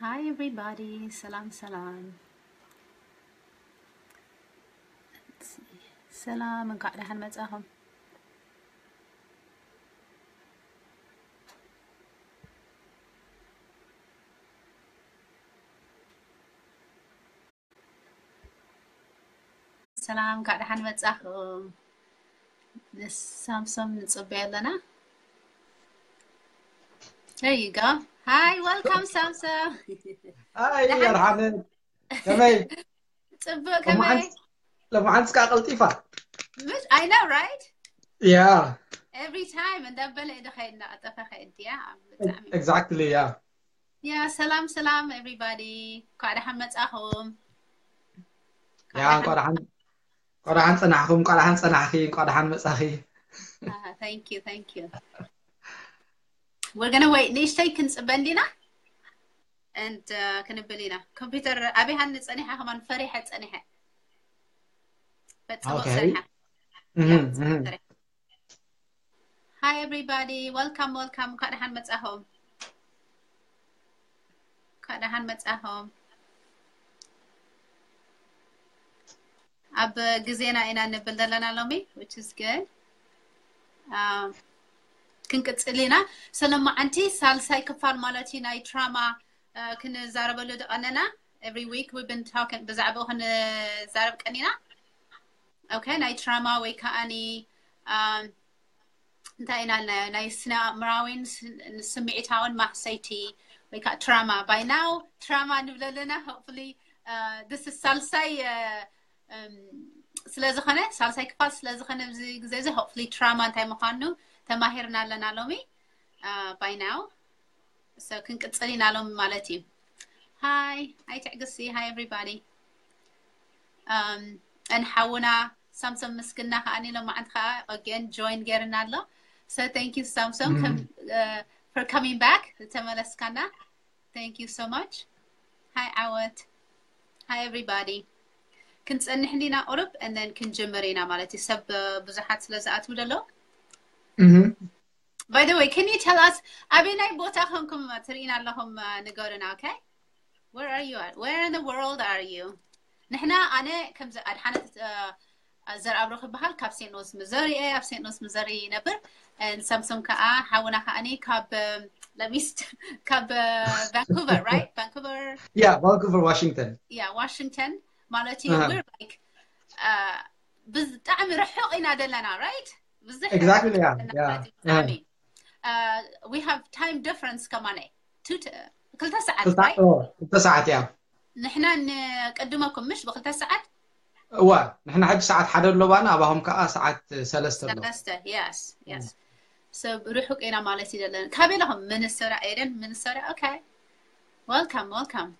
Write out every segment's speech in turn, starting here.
Hi everybody. ሰላም ሰላም። ሰላም፣ እንኳዕ ደሓን መጻኹም። ሰላም፣ እንኳዕ ደሓን መጻኹም። ንሳምሶም ንጽበዮ ኣለና። There you go. Hi, welcome ሳምሶም። Hi ኣርሓነ፣ ከመይ? ጽቡቅ፣ ከመይ? ለማዓንስ ቃ ቀልጢፋ። I know, right? Yeah. Every time እንዳበለ ኢደ ከይድ እንዳቀጠፈ ከይድ ድያ። Exactly, yeah. Yeah, ሰላም ሰላም everybody። እንኳዕ ደሓን መጻኹም። Yeah, እንኳዕ ደሓን እንኳዕ ደሓን ጸናሕኩም፣ እንኳዕ ደሓን ጸናሕኪ፣ እንኳዕ ደሓን መጻኺ። Thank you, thank you. We're gonna wait. ንእሽተይ ክንጽበ እንዲና and ክንብል ኢና። ኮምፒውተር ኣበይ ሃኒ ጸኒሓ፣ ከማን ፈሪሐ ጸኒሐ። ፈጽሞ Okay. ፈሪሐ። Mhm, Yeah, mhm. ፈሪሐ። Hi everybody, welcome, welcome. እንኳዕ ደሓን መጻኹም። እንኳዕ ደሓን መጻኹም። ኣብ ግዜና ኢና ንብል ዘለና ሎሚ, which is good. Um, ክንቅጽል ኢና። ሰለማዓንቲ ሳልሳይ ክፋል ማለት እዩ ናይ ትራማ ክንዛረበሉ ዝቐነና። Every week we've been talking ብዛዕባኡ ክንዛረብ ቀኒና። Okay, ናይ ትራማ ወይ ከኣኒ um, እንታይ ኢና ናይ ስነ ኣእምራዊን ስምዒታውን ማህሰይቲ ወይ ከዓ ትራማ። By now ትራማ ንብል ኣለና። Hopefully this is ሳልሳይ ስለ ዝኾነ፣ ሳልሳይ ክፋል ስለ ዝኾነ ኣብዚ ግዜ እዚ hopefully ትራማ እንታይ ምዃኑ ተማሂርና ኣለና ሎሚ። By now so ክንቅጽል ኢና ሎሚ ማለት እዩ። Hi, hi ትዕግስቲ። Hi everybody. Um, and ሓውና ሳምሶም ምስግና ከኣኒ ሎማዓንቲ ከዓ again join ገይርና ኣሎ። So thank you ሳምሶም for coming back, ተመለስካና። Thank you so much. Hi ዓወት። Hi everybody. ክንጸንሕ እንዲና ቁሩብ and then ክንጅምር ኢና ማለት እዩ። ሰብ ብዙሓት ስለ ዝኣትው ዘሎ። By the way, can you tell us ኣበየናይ ቦታ ኮንኩም ትርእይና ኣለኹም? ንገሩና። Okay, where are you at? Where in the world are you? ንሕና ኣነ ከምዚ ኣድሓነት ዘርኣብሮ ክበሃል ካብ ሴንት ሎስ ሚዙሪ እየ። ኣብ ሴንት ሎስ ሚዙሪ ይነብር። ሳምሶም ከዓ ሓውና ከዓኒ ካብ ለሚስት ካብ ቫንኩቨር፣ right? ቫንኩቨር Yeah, Vancouver, Washington. Yeah, ዋሽንግተን ማለት እዩ። We're like ብጣዕሚ ርሑቕ ኢና ዘለና, right? ብዙሕ Exactly, yeah, yeah. ብጣዕሚ we have time difference ከማነ ክልተ ሰዓት። ክልተ ሰዓት እያ። ንሕና ንቅድመኩም ምሽ ብክልተ ሰዓት። እዋ፣ ንሕና ሕጂ ሰዓት ሓደ ኣሎ ባና፣ ኣባኹም ከዓ ሰዓት ሰለስተ ኣሎ። ሰለስተ። Yes, yes. So ርሑቅ ኢና ማለት እዩ ዘለና። ካበይ ኣለኹም? ሚኒሶታ። ኤደን፣ ሚኒሶታ። Okay, welcome, welcome.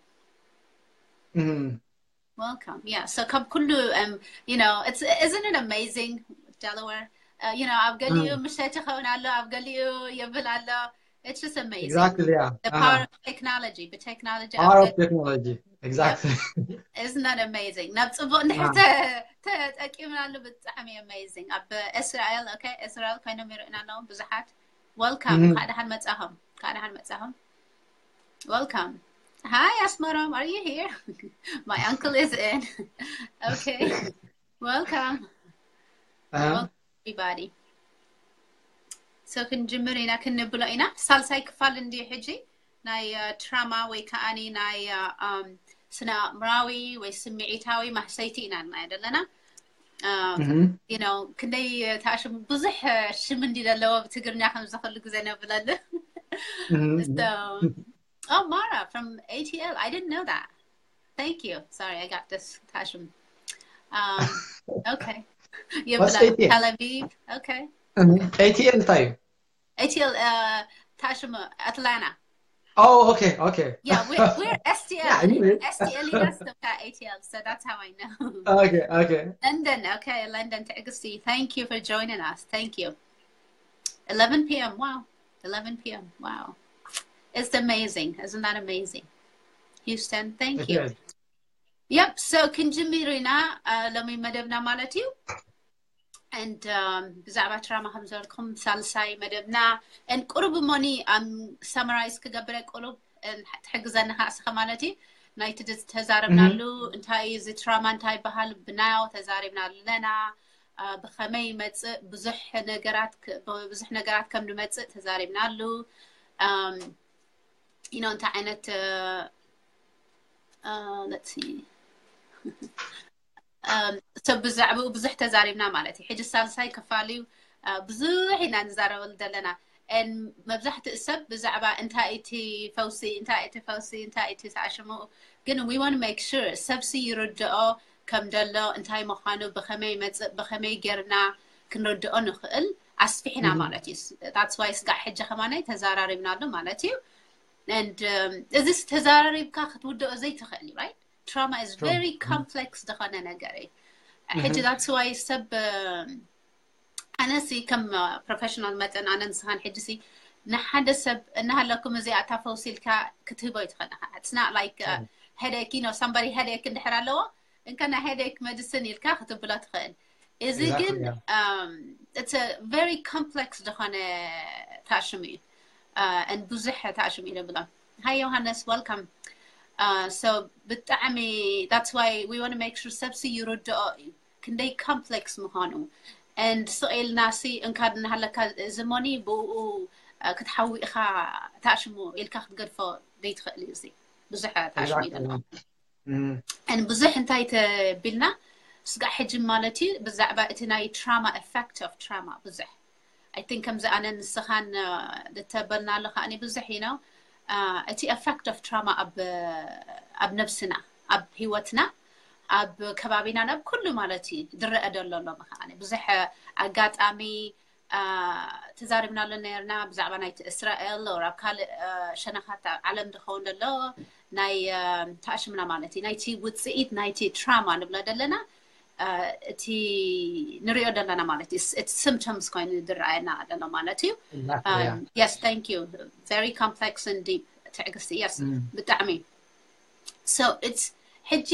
Welcome. Yeah, so ካብ ኩሉ um, you know, it's, isn't it amazing, Delaware? Uh, you know, ኣብ ገሊኡ ምሸት ይኸውን ኣሎ፣ ኣብ ገሊኡ ይብል ኣሎ። It's just amazing. Exactly, yeah. The power of technology, ብቴክኖሎጂ። Power of technology. Exactly. Isn't that amazing? ናብ ጽቡቕ እንድሕር ተጠቂምናሉ ብጣዕሚ amazing። ኣብ እስራኤል፣ okay፣ እስራኤል ኮይኖም ይርእና ኣለዉ ብዙሓት። Welcome. እንኳዕ ደሓን መጻኹም። እንኳዕ ደሓን መጻኹም። Welcome. Hi ኣስመሮም, are you here? My uncle is in. Okay. Welcome. Welcome everybody. So ክንጅምር ኢና፣ ክንብሎ ኢና። ሳልሳይ ክፋል እንዲ ሕጂ ናይ ትራማ ወይ ከዓኒ ናይ ስነ ኣእምራዊ ወይ ስምዒታዊ ማህሰይቲ ኢና ናይ ዘለና። You know, ክንደይ ተኣሽሙ ብዙሕ ሽም እንዲ ዘለዎ ብትግርኛ ከም ዝኽሉ ግዜ ነብለሉ። So Oh, Mara from A T L. I didn't know that. Thank you. Sorry, I got this ታሽም. Um, okay. What's A T L? Tel Aviv. Okay. A T L እንታይ እዩ? A T L uh, ታሽም Atlanta. Oh, okay, okay. Yeah, we're, we're S T L. Yeah, I knew it. S T L is the A T L, so that's how I know. Okay, okay. London, okay, London. Thank you for joining us. Thank you. Eleven p.m. Wow. Eleven p.m. Wow. It's amazing. Isn't that amazing? Houston, thank you. Yep, so ክንጅምር ኢና ሎሚ መደብና ማለት እዩ። And ብዛዕባ ትራማ ከም ዝበልኩም ሳልሳይ መደብና and ቁሩብ ሞኒ summarize ክገብረ ቁሩብ ትሕግዘኒ ከዓ እስኻ ማለት እዩ። ናይቲ ተዛረብናሉ እንታይ እዩ እዚ ትራማ እንታይ ይበሃል ብናዮ ተዛሪብና ኣለና። ብከመይ ይመፅእ ብዙሕ ነገራት ብዙሕ ነገራት ከም ንመፅእ ተዛሪብናሉ። ኢኖ እንታይ ዓይነት ሰብ ብዛዕባኡ ብዙሕ ተዛሪብና ማለት እዩ። ሕጂ ሳልሳይ ክፋል እዩ። ብዙሕ ኢና ንዛረበሉ ዘለና። መብዛሕትኡ ሰብ ብዛዕባ እንታይ እቲ ፈውሲ እንታይ እቲ ፈውሲ እንታይ እቲ ተኣሽምኡ ግን we want make sure ሰብሲ ይርድኦ ከም ደሎ እንታይ ምዃኑ ብኸመይ መፅእ ብኸመይ ጌርና ክንርድኦ ንኽእል ኣስፊሕና ማለት እዩ። That's why ስጋዕ ሕጂ ከማናይ ተዛራሪብናሉ ማለት እዩ። And እዚ ተዛራሪብካ ክትውድኦ ዘይትኽእል እዩ right? Trauma is very complex ዝኾነ ነገር እዩ። ሕጂ that's why ሰብ ኣነሲ ከም professional መጠን ኣነ ንስኻን ሕጂ ሲ ንሓደ ሰብ እናሃለኩም እዚኣ እታ ፈውሲ ኢልካ ክትህቦ ይትኽእል ኢኻ። It's not like headache you know somebody headache እንድሕር ኣለዎ እንከ ናይ headache medicine ኢልካ ክትብሎ ትኽእል። እዚ ግን it's a very complex ዝኾነ ታሽሙ እዩ። And ብዙሕ ታሽሙ እዩ ብሎ። Hi ዮሃንስ welcome። So ብጣዕሚ that's why we want to make sure ሰብሲ ይርድኦ እዩ ክንደይ complex ምዃኑ። And ስቕ ኢልና ሲ እንካ እናሃለካ እዚ ሞኒ ብኡ ክትሓዊ ኢኻ ታሽሙ ኢልካ ክትገድፎ ዘይትኽእል እዩ። እዚ ብዙሕ ታሽሙ እዩ ዘለዎ። And ብዙሕ እንታይ ተቢልና ስጋዕ ሕጂ ማለት እዩ ብዛዕባ እቲ ናይ trauma effect of trauma ብዙሕ I think ከምዚ ኣነ ንስኻን ዝተበልና ኣሎ ከዓኒ ብዙሕ you know እቲ effect of trauma ኣብ ኣብ ነብስና ኣብ ህይወትና ኣብ ከባቢና ናብ ኩሉ ማለት እዩ ዝረአ ደሎ ኣሎ ከዓኒ ብዙሕ ኣጋጣሚ ተዛሪብናሉ ነርና ብዛዕባ ናይቲ እስራኤል or ኣብ ካልእ ሸነኻት ዓለም ዝኸውን ዘሎ ናይ ተኣሽምና ማለት እዩ ናይቲ ውፅኢት ናይቲ trauma ንብሎ ዘለና እቲ ንሪኦ ዘለና ማለት እዩ symptoms ኮይኑ ዝረኣየና ዘሎ ማለት እዩ። Yes thank you very complex and deep ትዕግስቲ yes ብጣዕሚ so it's ሕጂ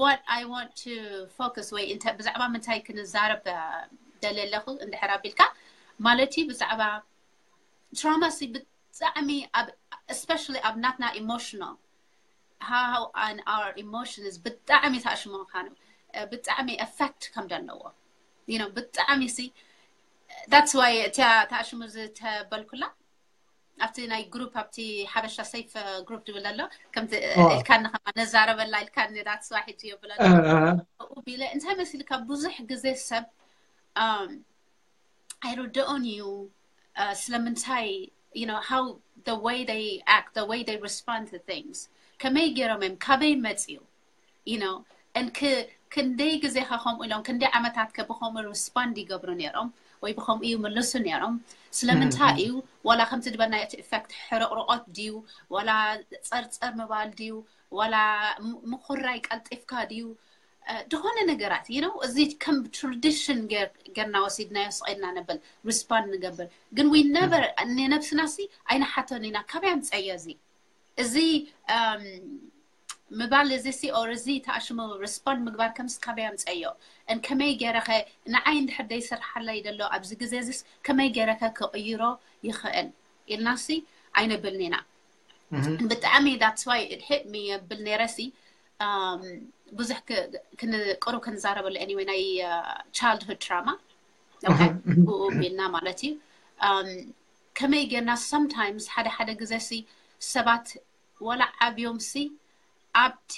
what I want to focus ወይ እንተ ብዛዕባ ምንታይ ክንዛረብ ደልየ ኣለኹ እንድሕር ኣቢልካ ማለት እዩ ብዛዕባ trauma ሲ ብጣዕሚ ኣብ especially ኣብ ናትና emotional how and our emotions ብጣዕሚ ታሽሙ ምዃኑ ብጣዕሚ effect ከም ዘለዎ you know ብጣዕሚ ሲ that's why እቲያ ታሽሙ ዝተበልኩላ ኣብቲ ናይ group ኣብቲ ሓበሻ safe group ድብል ኣሎ ከምቲ ኢልካኒ ከማ ነዛረበላ ኢልካኒ that's why ሕጂ የብለላ ቢለ እንታይ መሲልካ ብዙሕ ግዜ ሰብ ኣይርድኦን እዩ ስለምንታይ you know how the way they act the way they respond to things ከመይ ገይሮም እዮም ካበይ መፅኡ you know and ክንደይ ግዜ ከ ከምኡ ኢሎም ክንደይ ዓመታት ከ ብከምኡ respond ይገብሩ ነይሮም ወይ ብከምኡ ይምልሱ ነይሮም ስለምንታይ እዩ ዋላ ከምቲ ዝበልናዮ እቲ effect ሕርቕርቆት ድዩ ዋላ ፀርፀር ምባል ድዩ ዋላ ምኩራይ ቀልጢፍካ ድዩ ዝኾነ ነገራት you know እዚ ከም tradition ገርና ወሲድናዮ ስቕ ኢልና ነብል respond ንገብር ግን we never ንነብስና ሲ ኣይንሓቶን ኢና ካበይ ኣምፀዮ እዚ እዚ ምባል እዚ ሲ or እዚ ተኣሽሙ respond ምግባር ከምስ ካበይ ኣምፀዮ and ከመይ ገይረ ከ ንዓይ እንድሕር ዘይሰርሓለይ ዘሎ ኣብዚ ግዜ እዚስ ከመይ ገይረ ከ ክቕይሮ ይኽእል ኢልና ሲ ኣይነብልን ኢና ብጣዕሚ that's why it hit me የብል ነይረ ሲ ብዙሕ ቅሩብ ክንዛረበሉ anyway ናይ childhood trauma ብኡ ቢልና ማለት እዩ ከመይ ጌርና sometimes ሓደ ሓደ ግዜ ሲ ሰባት ወላ ዓብዮም ሲ ኣብቲ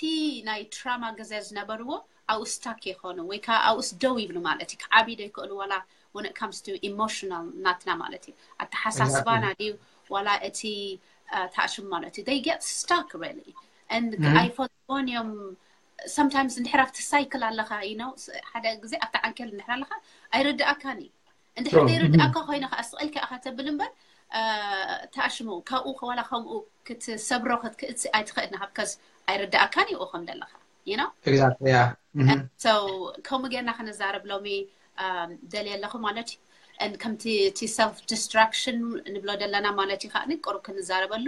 ናይ trauma ግዜ ዝነበርዎ ኣብኡ stuck ይኾኑ ወይ ከዓ ኣብኡስ ደው ይብሉ ማለት እዩ ክዓብዩ ዶ ይክእሉ ዋላ when it comes to emotional ናትና ማለት እዩ ኣተሓሳስባና ድዩ ዋላ እቲ ተኣሽም ማለት እዩ they get stuck really and ኣይፈልጥዎን እዮም sometimes እንድሕር ኣብቲ cycle ኣለኻ you know ሓደ ግዜ ኣብቲ ዓንኬል እንድሕር ኣለኻ ኣይርድኣካን እዩ እንድሕር ዘይርድኣካ ኮይነ ከዓ ስቕ ኢልካ ኢኻ ተብል እምበር ተኣሽሙ ካብኡ ዋላ ከምኡ ክትሰብሮ ክትክእል ኣይትኽእልና because ኣይርድኣካን እዩ ከም ዘለኻ you know Exactly, yeah. so ከምኡ ጌርና ክንዛረብ ሎሚ ደልየ ኣለኹ ማለት እዩ ከምቲ እቲ self destruction ንብሎ ዘለና ማለት እዩ ከዓኒ ቅሩብ ክንዛረበሉ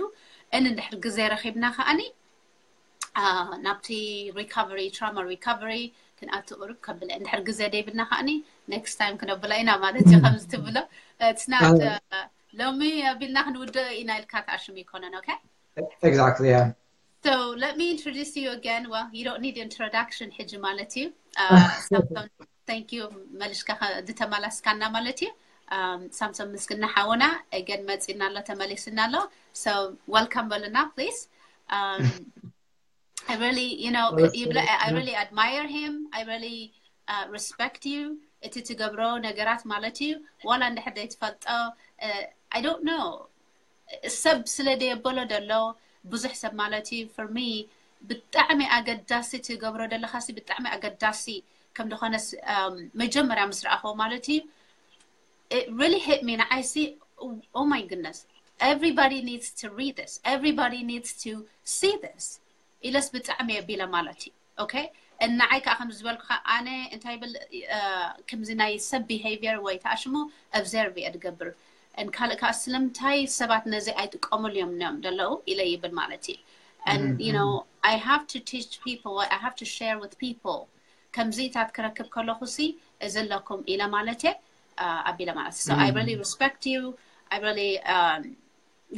እን እንድሕር ግዜ ረኺብና ከዓኒ ናብቲ recovery trauma recovery ክንኣቱ ቅሩብ ከብለ እንድሕር ግዜ ደይብልና ከዓኒ next time ክነብላ ኢና ማለት እዩ ከምዚ ትብሎ it's not ሎሚ ኣቢልና ክንውድኦ ኢና ኢልካ ተኣሽሙ ይኮነን okay Exactly, yeah. So let me introduce you again. Well, you don't need introduction ሕጂ ማለት እዩ። Uh, Samson, thank you መልሽካ ከ- ዝተመለስካና ማለት እዩ። Um, ሳምሶን ምስግና ሓውና again መጺና ኣሎ ተመሊስና ኣሎ። So welcome በሉና please. Um, I really, you know, Well, you, I yeah. really admire him. I really uh, respect you. እቲ ትገብሮ ነገራት ማለት እዩ ዋላ እንድሕር ዘይትፈልጦ uh, I don't know ሰብ ስለ ደየበሎ ደሎ ብዙሕ ሰብ ማለት እዩ for me ብጣዕሚ ኣገዳሲ ትገብሮ ደለኻሲ ብጣዕሚ ኣገዳሲ ከም ዝኾነ ስ- um, መጀመርያ ምስ ረኣኸዎ ማለት እዩ it really hit me ንዓይሲ oh my goodness everybody needs to read this everybody needs to see this ኢለስ ብጣዕሚ የቢለ ማለት እዩ okay ንዓይ ከዓ ከም ዝበልኩ ከዓ ኣነ እንታይ ብል uh, ከምዚ ናይ ሰብ behavior ወይ ተኣሽሙ observe እየ ዝገብር ካልእ ከዓ ስለምንታይ ሰባት ነዚ ኣይጥቀሙሉ እዮም እዮም ደለዉ ኢለ ይብል ማለት እዩ and you know I have to teach people I have to share with people ከምዚታት ክረክብ ከለኹ ሲ እዚ ኣለኩም ኢለ ማለት እየ uh, ኣቢለ ማለት so I really respect you I really um,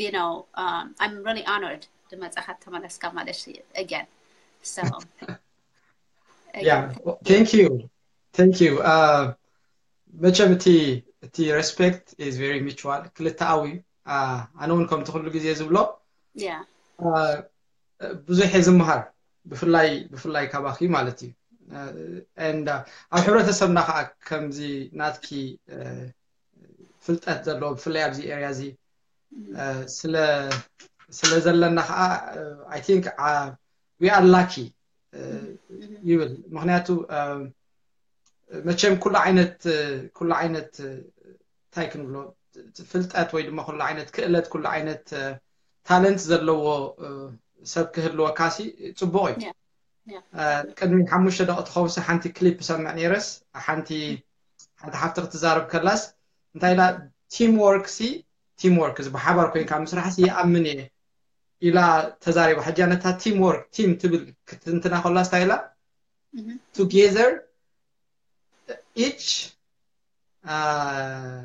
you know um, I'm really honored ድመጻኻ ተመለስካ ማለት እዩ again so Yeah, thank you. Thank you. Uh, መቸም እቲ እቲ respect is very mutual ክልተኣዊ እዩ። Uh, ኣነ እውን ከምቲ ኩሉ ግዜ ዝብሎ yeah uh, ብዙሕ እየ ዝመሃር ብፍላይ ብፍላይ ካባኺ ማለት እዩ። Uh, and uh, ኣብ ሕብረተሰብና ከዓ ከምዚ ናትኪ uh, ፍልጠት ዘለዎ ብፍላይ ኣብዚ area እዚ uh, ስለ ስለ ዘለና ከዓ uh, I think uh, we are lucky uh, ይብል ምክንያቱ uh, መቸም ኩሉ ዓይነት uh, ኩሉ ዓይነት uh, እንታይ ክንብሎ ፍልጠት ወይ ድማ ኩሉ ዓይነት ክእለት ኩሉ ዓይነት uh, talent ዘለዎ uh, ሰብ ክህልወካሲ ፅቡቅ እዩ Yeah. Yeah. Uh, ቅድሚ ሓሙሽተ ደቂ ትኸውን ሓንቲ clip ሰምዕ ነይረስ ሓንቲ ሓንቲ ሓፍቲ ክትዛረብ ከላስ እንታይ ኢላ team work ሲ team work እዚ ብሓባር ኮይንካ ምስራሕ ሲ ይኣምን እየ ኢላ ተዛሪባ ሕጂ ነታ team work team ትብል ክትንትና ከላስ እንታይ ኢላ Mhm. Together each uh,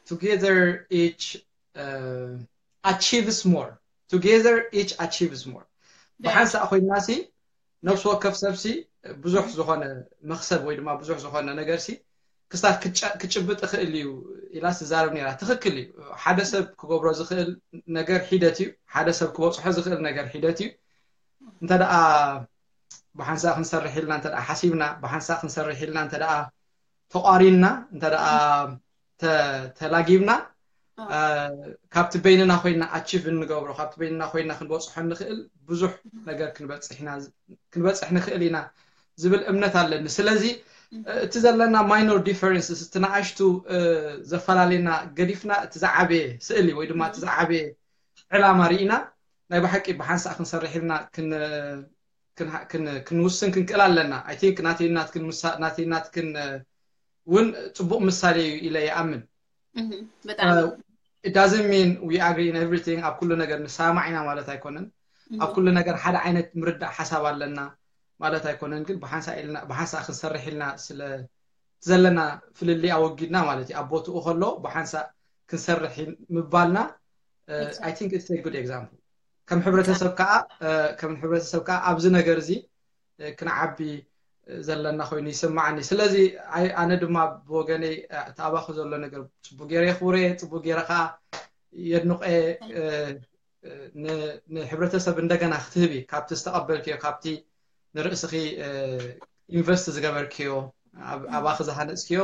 together each uh, achieves more together each achieves more ብሓንሳእ ኮይንና ሲ ነፍሲ ወከፍ ሰብ ሲ ብዙሕ ዝኾነ መክሰብ ወይ ድማ ብዙሕ ዝኾነ ነገር ሲ ክስታት ክጨ- ክጭብጥ ይኽእል እዩ ኢላ ትዛረብ ነይራ ትኽክል እዩ ሓደ ሰብ ክገብሮ ዝኽእል ነገር ሒደት እዩ ሓደ ሰብ ክበፅሖ ዝኽእል ነገር ሒደት እዩ እንተ ደኣ ብሓንሳእ ክንሰርሕ ኢልና እንተ ደኣ ሓሲብና ብሓንሳእ ክንሰርሕ ኢልና እንተ ደኣ ተቋሪንና እንተ ደኣ ተ- ተላጊብና Oh. እ፣ ካብቲ በይንና ኮይና achieve እንገብሮ ካብቲ በይንና ኮይና ክንበፅሖ እንኽእል ብዙሕ ነገር ክንበፅሕ ኢና- ክንበፅሕ ንኽእል ኢና ዝብል እምነት ኣለኒ ስለዚ እ፣ እቲ ዘለና minor differences እቲ ንኣሽቱ እ፣ ዘፈላለየና ገዲፍና እቲ ዝዓበየ ስእሊ ወይ ድማ እቲ ዝዓበየ ዕላማ ርኢና ናይ ብሓቂ ብሓንሳእ ክንሰርሕ ኢልና ክን- ክን- ክን- ክንውስን ክንክእል ኣለና I think ናተይ ናትክን ምሳ- ናተይ ናትክን እ፣ እውን ፅቡቅ ምሳሌ እዩ ኢለ ይኣምን Mhm. ብጣዕሚ Uh, it doesn't mean we agree in everything ኣብ ኩሉ ነገር ንሰማማዕ ኢና ማለት ኣይኮነን ኣብ ኩሉ ነገር ሓደ ዓይነት ምርዳእ ሓሳብ ኣለና ማለት ኣይኮነን ግን ብሓንሳእ ኢልና ብሓንሳእ ክንሰርሕ ኢልና ስለ ዘለና ፍልልይ ኣወጊድና ማለት እዩ ኣብ ቦትኡ ከሎ ብሓንሳእ ክንሰርሕ ኢል- ምባልና uh, I think it's a good example ከም ሕብረተሰብ ከዓ uh, ከም ሕብረተሰብ ከዓ ኣብዚ ነገር እዚ uh, ክንዓቢ uh, ዘለና ኮይኑ ይስማዓኒ ስለዚ ኣይ- ኣነ ድማ ብወገነይ uh, እቲ ኣባኹ ዘሎ ነገር ፅቡቅ ገይረ የኽብሮ እየ ፅቡቅ ገይረ ከዓ የድንቆ እየ uh, uh, ን- ንሕብረተሰብ እንደገና ክትህቢ ካብቲ ዝተቀበልክዮ ካብቲ ንርእስኺ uh, invest ዝገበርክዮ ኣብ- ኣባኺ ዝሃነፅክዮ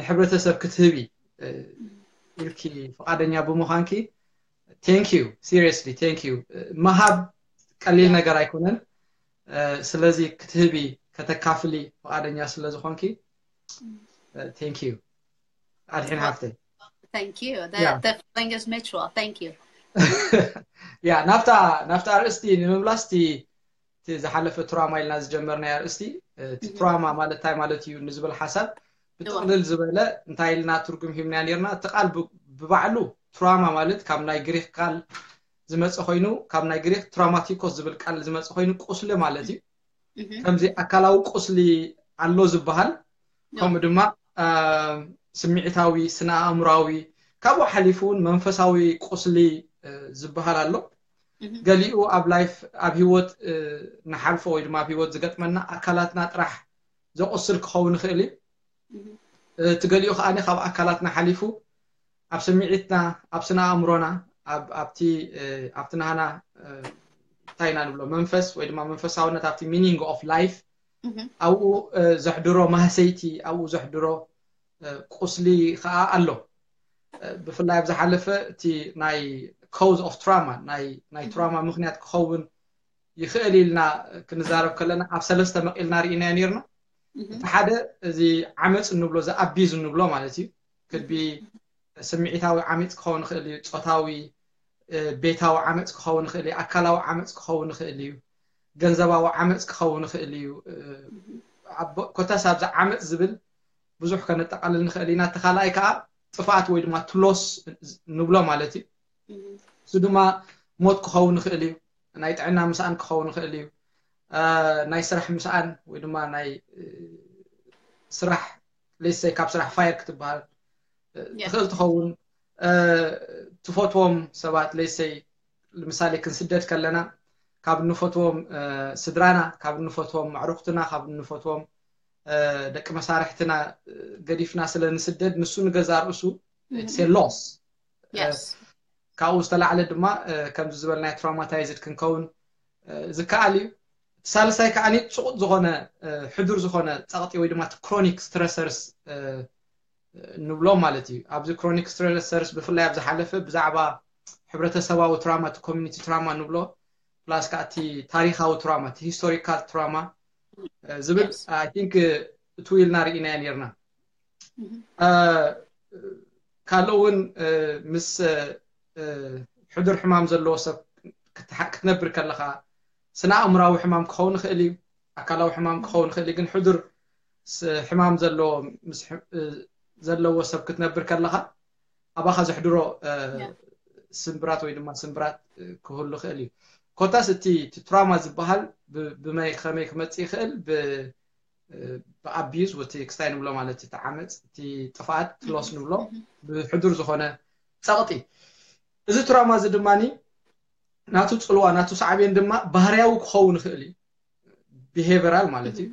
ንሕብረተሰብ ክትህቢ uh, ኢልኪ ፍቃደኛ ብምዃንኪ thank you seriously thank you ምሃብ ቀሊል ነገር ኣይኮነን ስለዚ ክትህቢ ከተካፍሊ ፍቃደኛ ስለዝኾንኪ thank you ኣድሒን ሃፍተይ Thank you. The, Yeah. the feeling is mutual. Thank you. ያ ናብታ ናብታ ኣርእስቲ ንምምላስ እቲ እቲ ዝሓለፈ ትራማ ኢልና ዝጀመርናዮ ኣርእስቲ እቲ ትራማ ማለት እንታይ ማለት እዩ ንዝብል ሓሳብ ብጥቕልል ዝበለ እንታይ ኢልና ትርጉም ሂብናዮ ነርና እቲ ቃል ብ- ብባዕሉ ትራማ ማለት ካብ ናይ ግሪክ ቃል ዝመፀ ኮይኑ ካብ ናይ ግሪክ ትራማቲኮስ ዝብል ቃል ዝመፀ ኮይኑ ቁስሊ ማለት እዩ ከምዚ ኣካላዊ ቁስሊ ኣሎ ዝበሃል ከምኡ ድማ ስምዒታዊ ስነ ኣእምራዊ ካብኡ ሓሊፉ እውን መንፈሳዊ ቁስሊ ዝበሃል ኣሎ። ገሊኡ ኣብ ላይፍ ኣብ ህይወት ንሓልፎ ወይ ድማ ኣብ ህይወት ዝገጥመና ኣካላትና ጥራሕ ዘቆስል ክኸውን ይኽእል እዩ። እቲ ገሊኡ ከኣ ካብ ኣካላትና ሓሊፉ ኣብ ስምዒትና፣ ኣብ ስነ ኣእምሮና፣ ኣብቲ ኣብቲ ናህና እንታይ ኢና ንብሎ መንፈስ ወይ ድማ መንፈሳውነት ኣብቲ meaning of life ኣብኡ ዘሕድሮ ማህሰይቲ ኣብኡ ዘሕድሮ ቁስሊ ከዓ ኣሎ። ብፍላይ ኣብ ዝሓለፈ እቲ ናይ cause of trauma ናይ ትራማ ምክንያት ክኸውን ይኽእል ኢልና ክንዛረብ ከለና ኣብ ሰለስተ መቂልና ርኢናዮ ነርና። እቲ ሓደ እዚ ዓመፅ እንብሎ ዝኣቢዝ እንብሎ ማለት እዩ። ክቢ ስምዒታዊ ዓመፅ ክኸውን ይኽእል እዩ፣ ፆታዊ ቤታዊ ዓመፅ ክኸውን ይኽእል እዩ፣ ኣካላዊ ዓመፅ ክኸውን ይኽእል እዩ፣ ገንዘባዊ ዓመፅ ክኸውን ይኽእል እዩ። ኮታስ ኣብዚ ዓመፅ ዝብል ብዙሕ ከነጠቃልል ንኽእል ኢና። እቲ ካልኣይ ከዓ ጥፍኣት ወይ ድማ ትሎስ ንብሎ ማለት እዩ። እሱ ድማ ሞት ክኸውን ይኽእል እዩ፣ ናይ ጥዕና ምስኣን ክኸውን ይኽእል እዩ፣ ናይ ስራሕ ምስኣን ወይ ድማ ናይ ስራሕ ሌሰይ ካብ ስራሕ ፋየር ክትበሃል ትኽእል ትኸውን። ትፈትዎም ሰባት ሌሰይ ንምሳሌ ክንስደድ ከለና ካብ እንፈትዎም ስድራና፣ ካብ እንፈትዎም ኣዕሩኽትና፣ ካብ እንፈትዎም ደቂ መሳርሕትና ገዲፍና ስለ ንስደድ ንሱ ንገዛ ርእሱ ሎስ ካብኡ ዝተላዕለ ድማ ከምዚ ዝበልናይ ትራውማታይዝድ ክንከውን ዝከኣል እዩ። ሳልሳይ ከዓ ፅቁጥ ዝኾነ ሕዱር ዝኾነ ፀቕጢ ወይ ድማ ክሮኒክ ስትረሰርስ ንብሎ ማለት እዩ። ኣብዚ ክሮኒክ ስትረሰርስ ብፍላይ ኣብ ዝሓለፈ ብዛዕባ ሕብረተሰባዊ ትራማ እቲ ኮሚኒቲ ትራማ ንብሎ ፕላስ ከዓ እቲ ታሪካዊ ትራማ እቲ ሂስቶሪካል ትራማ ዝብል I think እትው ኢልና ርኢናዮ ነርና። ካልእ እውን ምስ ሕዱር ሕማም ዘለዎ ሰብ ክትነብር ከለካ ስነ ኣእምራዊ ሕማም ክኸውን ይኽእል እዩ፣ ኣካላዊ ሕማም ክኸውን ይኽእል እዩ። ግን ሕዱር ሕማም ዘለዎ ሰብ ክትነብር ከለካ ኣባካ ዘሕድሮ ስምብራት ወይ ድማ ስምብራት ክህሉ ይኽእል እዩ። ኮታስ እቲ ትራማ ዝበሃል ብመይ ከመይ ክመፅእ ይኽእል ብኣቢዩዝ ወቲ ክስታይ ንብሎ ማለት እቲ ዓመፅ እቲ ጥፍኣት ትሎስ ንብሎ ብሕዱር ዝኾነ ፀቕጢ እዚ ትራማ እዚ ድማ ናቱ ፅልዋ ናቱ ሳዕቤን ድማ ባህርያዊ ክኸውን ይኽእል እዩ። ቢሄቨራል ማለት እዩ።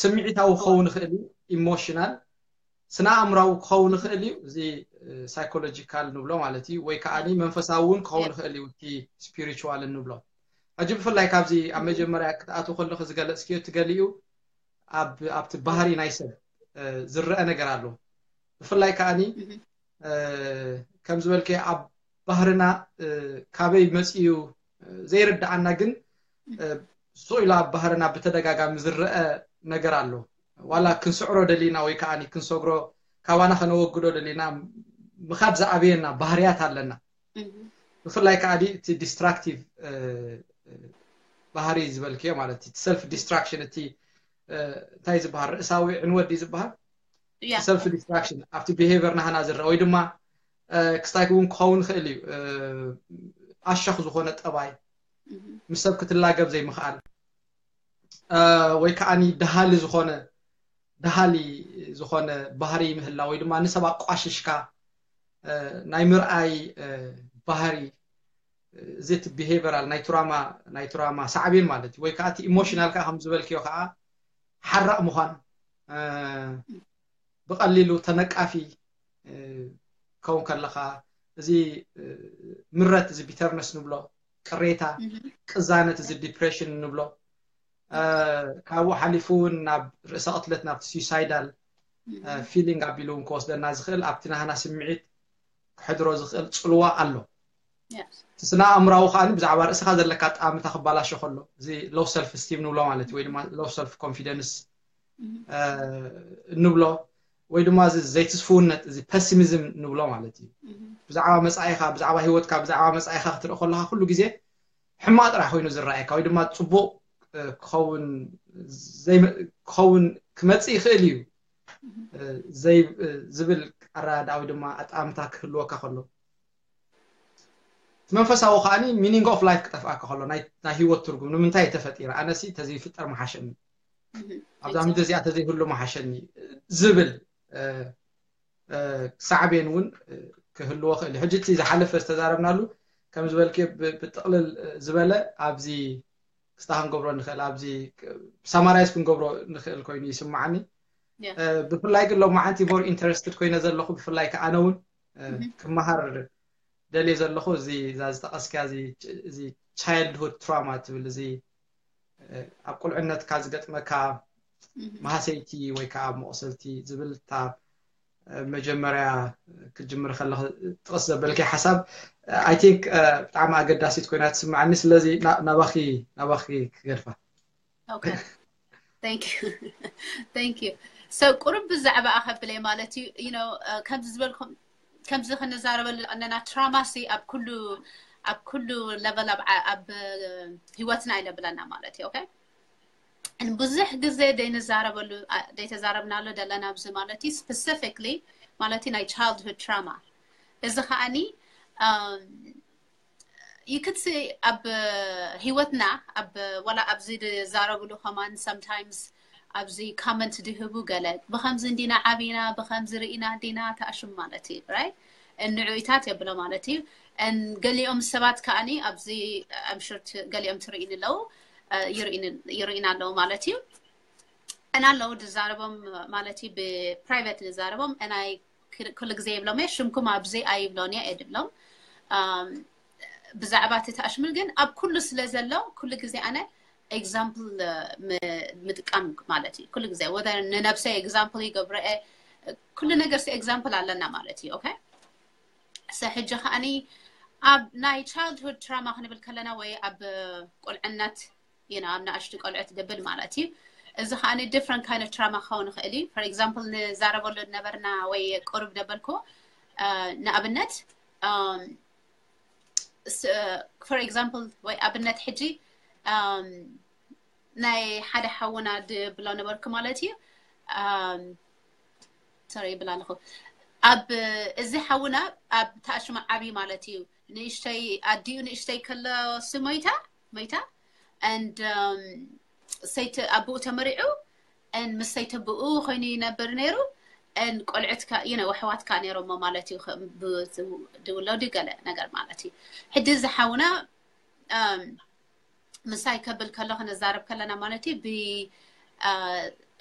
ስምዒታዊ ክኸውን ይኽእል እዩ። ኢሞሽናል ስነ ኣእምራዊ ክኸውን ይኽእል እዩ። እዚ ሳይኮሎጂካል ንብሎ ማለት እዩ። ወይ ከዓ መንፈሳዊ እውን ክኸውን ይኽእል እዩ። እቲ ስፒሪቹዋል እንብሎ ሕጂ ብፍላይ ካብዚ ኣብ መጀመርያ ክትኣትው ከለኹ ዝገለፅክዮ እቲ ገሊኡ ኣብቲ ባህሪ ናይ ሰብ ዝረአ ነገር ኣሎ። ብፍላይ ከዓኒ ከም ዝበልከ ኣብ ባህርና ካበይ መፅኡ ዘይርድኣና ግን ስቕ ኢሉ ኣብ ባህርና ብተደጋጋሚ ዝረአ ነገር ኣሎ። ዋላ ክንስዕሮ ደሊና ወይ ከዓ ክንሰግሮ ካባና ከነወግዶ ደሊና ምኻድ ዝኣበየና ባህርያት ኣለና። ብፍላይ ከዓ እቲ ዲስትራክቲቭ ባህሪ ዝበልክዮ ማለት እቲ ሰልፍ ዲስትራክሽን እቲ እንታይ ዝበሃል ርእሳዊ ዕንወት ድዩ ዝበሃል ሰልፍ ዲስትራክሽን ኣብቲ ቢሄቨር ናህና ዝረአ ወይ ድማ ክስታይ እውን ክኸውን ይኽእል እዩ። ኣሸኽ ዝኾነ ጠባይ ምስ ሰብ ክትላገብ ዘይምኽኣል ወይ ከዓ ደሃሊ ዝኾነ ደሃሊ ዝኾነ ባህሪ ምህላ ወይ ድማ ንሰብ ኣቋሽሽካ ናይ ምርኣይ ባህሪ እዚ እቲ ቢሄቨራል ናይ ትራማ ናይ ትራማ ሳዕቤን ማለት እዩ። ወይ ከዓ እቲ ኢሞሽናል ከዓ ከም ዝበልክዮ ከዓ ሓራቕ ምዃን ብቐሊሉ ተነቃፊ ከውን ከለኻ እዚ ምረት እዚ ቢተርነስ ንብሎ ቅሬታ ቅዛነት እዚ ዲፕሬሽን ንብሎ ካብኡ ሓሊፉ እውን ናብ ርእሰ ቅትለት ናብቲ ሱሳይዳል ፊሊንግ ኣቢሉ እውን ክወስደና ዝኽእል ኣብቲ ናህና ስምዒት ክሕድሮ ዝኽእል ፅልዋ ኣሎ። እቲ ስነ ኣእምራዊ ከዓ ብዛዕባ ርእስኻ ዘለካ ኣጠማምታ ክባላሾ ከሎ እዚ ሎው ሰልፍ ስቲም ንብሎ ማለት እዩ ወይ ድማ ሎው ሰልፍ ኮንፊደንስ እንብሎ ወይ ድማ እዚ ዘይትስፍውነት እዚ ፐሲሚዝም ንብሎ ማለት እዩ። ብዛዕባ መፃኢኻ ብዛዕባ ሂወትካ ብዛዕባ መፃኢኻ ክትርኢ ከለካ ኩሉ ግዜ ሕማቅ ጥራሕ ኮይኑ ዝረኣየካ ወይ ድማ ፅቡቅ ክኸውን ክኸውን ክመፅእ ይኽእል እዩ ዝብል ኣረዳድኣ ወይ ድማ ኣጠማምታ ክህልወካ ከሎ እቲ መንፈሳዊ ከዓ ሚኒንግ ኦፍ ላይፍ ክጠፍኣካ ከሎ ናይ ህይወት ትርጉም ንምንታይ ተፈጢረ ኣነሲ ተዘይፍጠር መሓሸኒ ኣብዛ ምድሪ እዚኣ ተዘይህሉ መሓሸኒ ዝብል ሳዕቤን እውን ክህልዎ ክእል ሕጂ እቲ ዝሓለፈ ዝተዛረብናሉ ከም ዝበልኪ ብጥቕልል ዝበለ ኣብዚ ክስታ ክንገብሮ ንኽእል፣ ኣብዚ ሳማራይዝ ክንገብሮ ንኽእል ኮይኑ ይስማዓኒ። ብፍላይ ግን ሎማዓንቲ more interested ኮይነ ዘለኹ፣ ብፍላይ ከ ኣነ እውን ክመሃር ደልየ ዘለኹ እዚ እዛ ዝጠቐስክያ እዚ childhood trauma ትብል፣ እዚ ኣብ ቁልዕነትካ ዝገጥመካ መሃሰይቲ ወይ ከዓ መቑሰልቲ ዝብል እታ መጀመርያ ክትጅምር ከለኽ ጥቕስ ዘበልከይ ሓሳብ I think ብጣዕሚ ኣገዳሲት ኮይና ትስምዓኒ። ስለዚ ናባኺ ናባኺ ክገድፋ። Thank you. So ቁሩብ ብዛዕባ ኣኸብለይ ማለት እዩ። You know ከምዚ ዝበልኩም ከምዚ ክንዛረበሉ ኣለና። ትራማ ሲ ኣብ ኩሉ ኣብ ኩሉ ለቨል ኣብ ህይወትና ይነብለና ማለት እዩ። Okay ብዙሕ ግዜ ደይንዛረበሉ ደይተዛረብናሉ ዘለና ኣብዚ ማለት እዩ። Specifically ማለት ናይ childhood trauma እዚ ከዓኒ you could see ኣብ ህይወትና ኣብ ዋላ ኣብዚ ዝዛረብሉ ከማን sometimes ኣብዚ comment ዝህቡ ገለ ብከምዚ እንዲና ዓቢና ብከምዚ ርኢና እንዲና ተኣሽም ማለት እዩ። Right ንዑኢታት የብሎ ማለት እዩ። ገሊኦም ሰባት ከዓኒ ኣብዚ I'm sure ገሊኦም ትርእይኒ ኣለዉ ይርእይና ኣለዉ ማለት እዩ። እና ኣለዉ ዝዛረቦም ማለት እዩ። ብ private ዝዛረቦም እናይ ኩሉ ግዜ ይብሎም እየ ሽምኩም ኣብዚ ኣይብሎን እየ እየ ድብሎም። ብዛዕባ እቲ ተኣሽምል ግን ኣብ ኩሉ ስለ ዘሎ ኩሉ ግዜ ኣነ example ምጥቃም ማለት እዩ። ኩሉ ግዜ ወደ ንነብሰይ example ይገብረ እየ። ኩሉ ነገር example ኣለና ማለት እዩ። Okay ሕጂ ከዓኒ ኣብ ናይ childhood trauma ክንብል ከለና ወይ ኣብ ቁልዕነት you know ኣብ ንኣሽቱ ቆልዑት ድብል ማለት እዩ። እዚ ከዓ different kind of trauma ክኸውን ይኽእል እዩ። For example ንዛረበሉ ነበርና ወይ ቁሩብ ደበልኩ ንኣብነት for example ወይ ኣብነት ሕጂ ናይ ሓደ ሓውና ድብሎ ነበርኩ ማለት እዩ። Sorry ብላለኹ ኣብ እዚ ሓውና ኣብ ተኣሽማ ዓብዩ ማለት እዩ። ንእሽተይ ኣዲኡ ንእሽተይ ከሎ ሞይታ ሞይታ and ሰይቲ ኣቦኡ ተመሪዑ and ምስ ሰይቲ ኣቦኡ ኮይኑ ይነብር ነይሩ and ቆልዑት you know ኣሕዋት ከዓ ነይሮሞ ማለት እዩ። ድውለዱ ገለ ነገር ማለት እዩ። ሕጂ እዚ ሓውና ምሳይ ከብል ከሎ ክንዛረብ ከለና ማለት እዩ ብ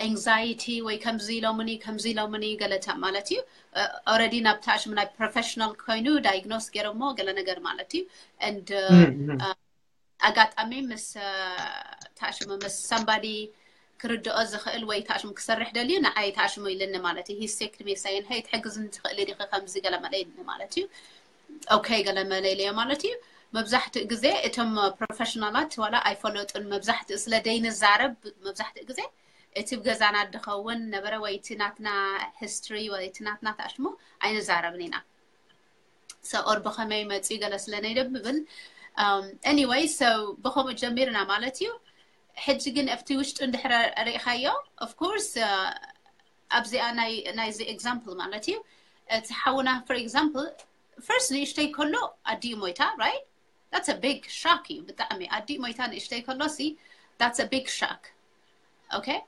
anxiety ወይ ከምዚ ኢሎምኒ ከምዚ ኢሎምኒ ገለታ ማለት እዩ። Already ናብ ተኣሽሙ ናይ professional ኮይኑ diagnose ገይሮሞ ገለ ነገር ማለት እዩ። And ኣጋጣሚ ምስ ተኣሽሙ ምስ somebody ክርድኦ ዝኽእል ወይ ተኣሽሙ ክሰርሕ ደልዩ ንዓይ ተኣሽሙ ኢልኒ ማለት እዩ። He sick me saying hey ትሕግዝኒ ትኽእሊ ዲኺ ከምዚ ገለ መለ ኢልኒ ማለት እዩ። Okay ገለ መለ ኢለዮ ማለት እዩ። መብዛሕትኡ ግዜ እቶም professional ኣት ዋላ ኣይፈለጡን። መብዛሕትኡ ስለ ደይንዛረብ መብዛሕትኡ ግዜ እቲ ብገዛና ድኸውን ነበረ ወይ እቲ ናትና history ወይ እቲ ናትና ተኣሽሙ ኣይንዛረብን ኢና። So or ብኸመይ መፅኡ ገለ ስለ ነይደብብል anyway so ብኸምኡ ጀሚርና ማለት እዩ። ሕጂ ግን ኣብቲ ውሽጡ እንድሕረ ርኢኻዮ of course ኣብዚኣ ናይዚ example ማለት እዩ። እቲ ሓውና for example first ንእሽተይ ከሎ ኣዲኡ ሞይታ right that's a big shock እዩ ብጣዕሚ ኣዲኡ ሞይታ ንእሽተይ ከሎ ሲ that's a big shock። Okay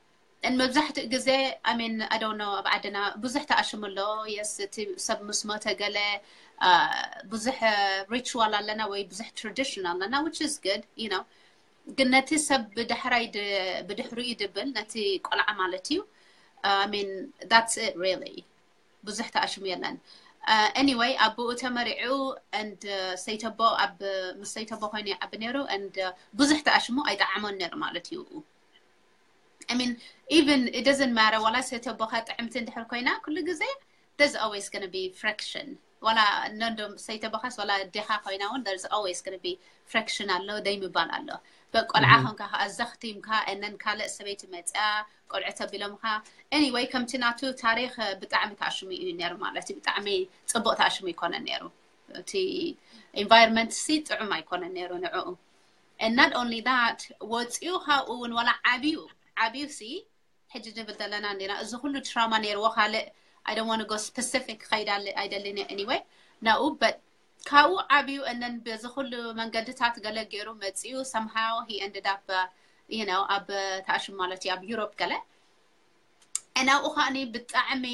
and መብዛሕትኡ ግዜ I mean I don't know ኣብ ዓድና ብዙሕ ተኣሽሙ ኣሎ። Yes እቲ ሰብ ምስ ሞተ ገለ ብዙሕ ritual ኣለና ወይ ብዙሕ tradition ኣለና which is good you know ግን ነቲ ሰብ ብዳሕራይ ብድሕሪኡ ድብል ነቲ ቆልዓ ማለት እዩ። I mean that's it really ብዙሕ ተኣሽሙ የለን። Anyway ኣቦኡ ተመሪዑ and ሰይተቦ ኣብ ምስ ሰይተቦ ኮይኑ ይዓቢ ነይሩ and ብዙሕ ተኣሽሙ ኣይጠዓሞን ነይሩ ማለት እዩ። I mean even it doesn't matter ዋላ ሰይተቦኻ ጥዕምቲ እንድሕር ኮይና ኩሉ ግዜ there's always gonna be friction ዋላ ነንዶም ሰይተቦኻስ ዋላ ኣዴኻ ኮይና እውን there's always gonna be friction ኣሎ ደይ ምባል ኣሎ። በቆልዓ ኮንካ ከዓ ዘኽቲምካ and then ካልእ ሰበይቲ መፅያ ቆልዑ ተቢሎምኻ anyway ከምቲ ናቱ ታሪክ ብጣዕሚ ተኣሽሙ እዩ ነይሩ ማለት እዩ። ብጣዕሚ ፅቡቅ ተኣሽሙ ይኮነ ነይሩ። እቲ environment ሲ ጥዑም ኣይኮነ ነይሩ ንዕኡ። And not only that ወፂኡ ካብኡ እውን ዋላ ዓብዩ ዓብዩ ሲ ሕጂ ንብል ዘለና እንዲና እዚ ኩሉ trauma ነይርዎ ካልእ I don't want to go specific ከይድ ኣይደልን እየ anyway ናብኡ but ካብኡ ዓብዩ and then በዚ ኩሉ መንገድታት ገለ ገይሩ መፂኡ somehow he ended up you know ኣብ ተኣሽሙ ማለት እዩ ኣብ Europe ገለ ናብኡ ከዓኒ ብጣዕሚ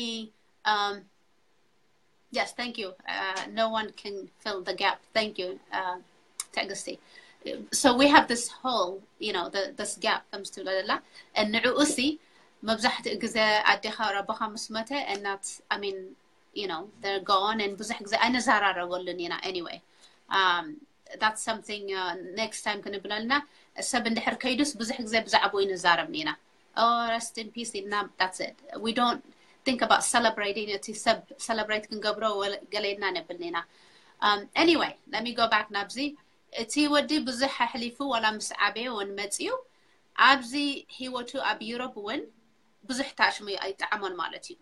Yes, thank you. Uh, no one can fill the gap. Thank you, uh, ትዕግስቲ. So we have this hole, you know, the, this gap ከምዚ ትብሎ ዘላ። ንዕኡ ሲ መብዛሕትኡ ግዜ ኣዴኻ ረቦኻ ምስ መተ እናት፣ I mean, you know, they're gone and ብዙሕ ግዜ ኣይንዘራረበሉን ኢና። Anyway, um, that's something, uh, next time ክንብለልና። ሰብ እንድሕር ከይዱስ ብዙሕ ግዜ ብዛዕባኡ ንዛረብ ኢና። Oh, rest in peace ኢልና፣ that's it. We don't think about celebrating እቲ ሰብ celebrate ክንገብሮ ገለ ኢልና ነብልና ኢና። Um, anyway, let me go back ናብዚ። እቲ ወዲ ብዙሕ ኣሕሊፉ ዋላ ምስ ዓበየ እውን መፅዩ ኣብዚ ህይወቱ ኣብ ዩሮፕ እውን ብዙሕ ተኣሽሙ ኣይጠዓሞን ማለት እዩ።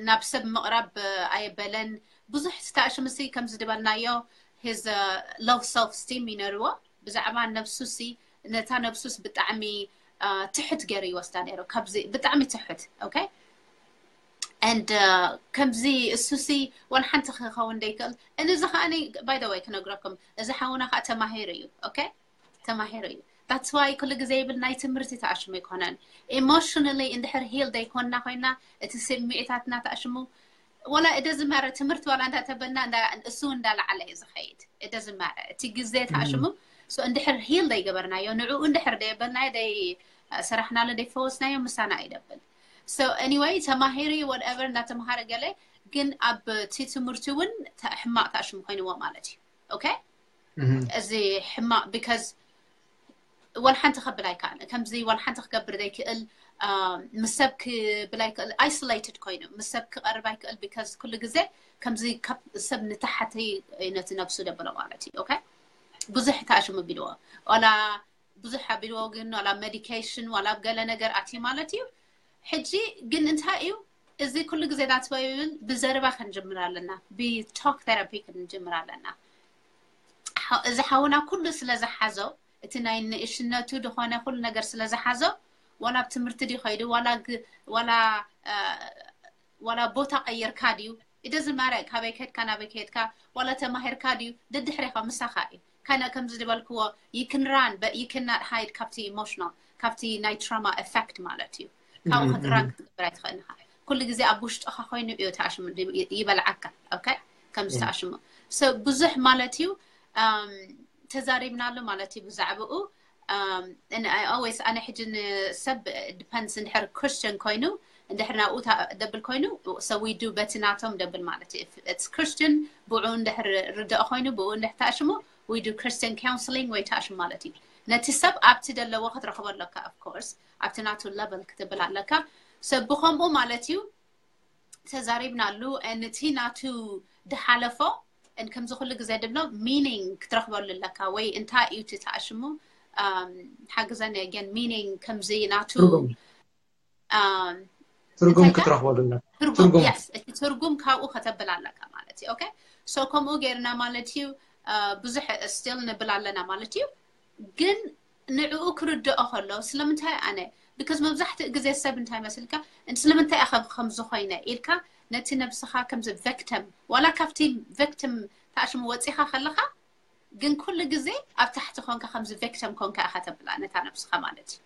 ናብ ሰብ ምቕራብ ኣየበለን። ብዙሕ ተኣሽሙ ሲ ከምዚ ዝበልናዮ his low self esteem ይነርዎ። ብዛዕባ ነብሱ ሲ ነታ ነብሱስ ብጣዕሚ ትሕት ገይሩ ይወስዳ ነይሩ። ካብዚ ብጣዕሚ ትሕት። Okay, and ከምዚ እሱሲ ዋላ ሓንቲ ክኸውን ደይክእል። እዚ ከዓኒ by the way ክነግረኩም፣ እዚ ሓውና ከዓ ተማሂሩ እዩ። Okay፣ ተማሂሩ እዩ። That's why ኩሉ ግዜ ይብል ናይ ትምህርቲ ተኣሽሙ ኣይኮነን። Emotionally እንድሕር heal ደይኮንና ኮይና እቲ ስምዒታትና ተኣሽሙ ወላ እደ ዝማረ ትምህርቲ ዋላ እንዳተበልና እሱ እንዳለዓለ እዩ ዝኸይድ። እደ ዝማረ እቲ ግዜ ተኣሽሙ። So እንድሕር heal ደይገበርናዮ፣ ንዕኡ እንድሕር ደየበልናዮ፣ ደይ ሰራሕናሉ፣ ደይፈወስናዮ ምሳና ኣይደብል። So anyway ተማሂሩ whatever እናተምሃረ ገለ ግን ኣብ እቲ ትምህርቲ እውን ሕማቕ ተኣሽሙ ኮይንዎ ማለት እዩ። Okay፣ እዚ ሕማቕ because ወላ ሓንቲ ከብል ኣይከኣለ። ከምዚ ወላ ሓንቲ ክገብር ዘይክእል፣ ምስ ሰብ ክብል ኣይክእል፣ isolated ኮይኑ ምስ ሰብ ክቐርብ ኣይክእል because ኩሉ ግዜ ከምዚ ካብ ሰብ ንታሕቲ ነቲ ነብሱ ደብሎ ማለት እዩ። Okay፣ ብዙሕ ተኣሽሙ ቢልዎ ዋላ ብዙሕ ኣቢልዎ ግን ዋላ ኣብ medication ዋላ ኣብ ገለ ነገር ኣትዩ ማለት እዩ። ሕጂ ግን እንታይ እዩ እዚ ኩሉ ግዜ ናትበይብል ብዘረባ ክንጅምር ኣለና፣ ብ talk therapy ክንጅምር ኣለና። እዚ ሓውና ኩሉ ስለ ዝሓዞ እቲ ናይ ንእሽነቱ ዝኾነ ኩሉ ነገር ስለ ዝሓዞ ዋላ ኣብ ትምህርቲ ድዩ ከይዱ ዋላ ዋላ ዋላ ቦታ ቀይርካ ድዩ it doesn't matter ካበይ ከድካ ናበይ ከድካ ዋላ ተማሂርካ ድዩ ደድሕሬኻ ምሳኻ እዩ። ካና ከምዚ ዝበልክዎ you can run but you cannot hide ካብቲ emotional ካብቲ ናይ trauma effect ማለት እዩ። ካብኡ ክትራን ክትገብር ኣይትኽእልኻ። ኩሉ ግዜ ኣብ ውሽጥኻ ኮይኑ እዩ ተኣሽሙ ይበልዓካ። Okay፣ ከምዚ ተኣሽሙ ሰብ ብዙሕ ማለት እዩ። ተዛሪብናሉ ማለት እዩ ብዛዕባኡ። Um, and I always ኣነ ሕጂ ንሰብ depends እንድሕር Christian ኮይኑ እንድሕር ናብኡ ደብል ኮይኑ so we do በቲ ናቶም ደብል ማለት እዩ። It's Christian ብኡ እንድሕር ርድኦ ኮይኑ ብኡ እንድሕር ተኣሽሙ we do Christian counseling ወይ ተኣሽሙ ማለት እዩ። ነቲ ሰብ ኣብቲ ደለዎ ክትረኽቦ ኣለካ። Of course ኣብቲ ናቱ level ክትብል ኣለካ። ሰብ ብኸምኡ ማለት እዩ ተዛሪብናሉ። ነቲ ናቱ ድሓለፎ ከምዚ ኩሉ ግዜ ድብሎ meaning ክትረኽበሉ ኣለካ ወይ እንታይ እዩ እቲ ተኣሽሙ ሓግዘኒ again meaning ከምዚ ናቱ ትርጉም ክትረኽበሉ ኣለካ። ትርጉም yes እቲ ትርጉም ካብኡ ከተብል ኣለካ ማለት እዩ። Okay so ከምኡ ገይርና ማለት እዩ ብዙሕ still ንብል ኣለና ማለት እዩ። ግን ንዕኡ ክርድኦ ከሎ ስለምንታይ ኣነ because መብዛሕትኡ ግዜ ሰብ እንታይ መስልካ ስለምንታይ ኣኸ ከም ዝኾይነ ኢልካ ነቲ ነብስኻ ከምዚ victim ዋላ ካብቲ victim ተኣሽሙ ወፂኻ ከለኻ ግን ኩሉ ግዜ ኣብ ታሕቲ ኮንካ ከምዚ victim ኮንካ ኢኻ ተብላ ነታ ነብስኻ ማለት እዩ።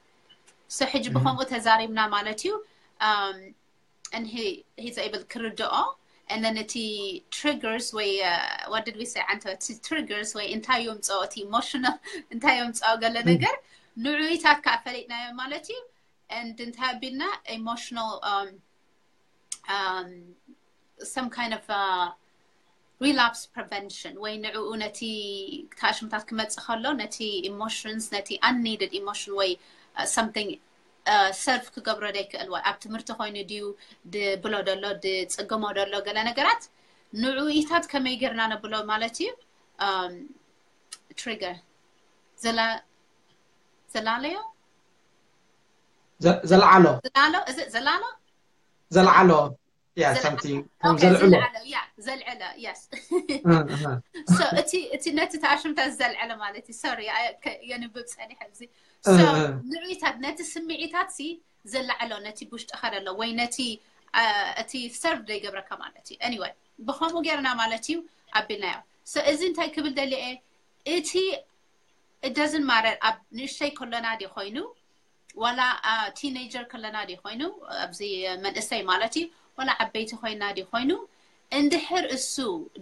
So ሕጂ ብከምኡ ተዛሪብና ማለት እዩ። And he he's able ክርድኦ and then እቲ triggers ወይ what did we say ኣንተ እቲ triggers ወይ እንታይ እዮም ጸወቲ emotional እንታይ እዮም ጸወ ገለ ነገር ንዑይታት ከዓ ፈሊጥናዮ ማለት እዩ። And እንታይ ኣቢልና emotional um, um, some kind of uh, relapse prevention ወይ ንዕኡ ነቲ ተኣሽምታት ክመጽእ ከሎ ነቲ emotions ነቲ unneeded emotion ወይ something serve ክገብሮ ዘይክእል ወይ ኣብ ትምህርቲ ኮይኑ ድዩ ድብሎ ደሎ ድጽገሞ ደሎ ገለ ነገራት ንዑኢታት ከመይ ጌርና ነብሎ ማለት እዩ። Trigger ዘላለዮ ዘልዓሎ ዘላሎ እዚ ዘላሎ ዘልዓሎ yeah something ከም ዘልዕሎ yeah ዘልዕሎ yes so እቲ እቲ ነቲ ተኣሽምታ ዘልዕሎ ማለት እዩ። Sorry የንብብ ጸኒሐ እዚ ንዑይታት ነቲ ስምዒታት ሲ ዘላዕሎ ነቲ ብውሽጥኻ ዘሎ ወይ ነቲ እቲ serve ዘይገብረካ ማለት እዩ። Anyway ብኸምኡ ጌርና ማለት እዩ ኣቢልናዮ። So እዚ እንታይ ክብል ደሊየ እቲ it doesn't matter ኣብ ንእሽተይ ከሎና ድዩ ኮይኑ ዋላ teenager ከለና ድዩ ኮይኑ ኣብዚ መንእሰይ ማለት እዩ ዋላ ዓበይቲ ኮይና ድዩ ኮይኑ እንድሕር እሱ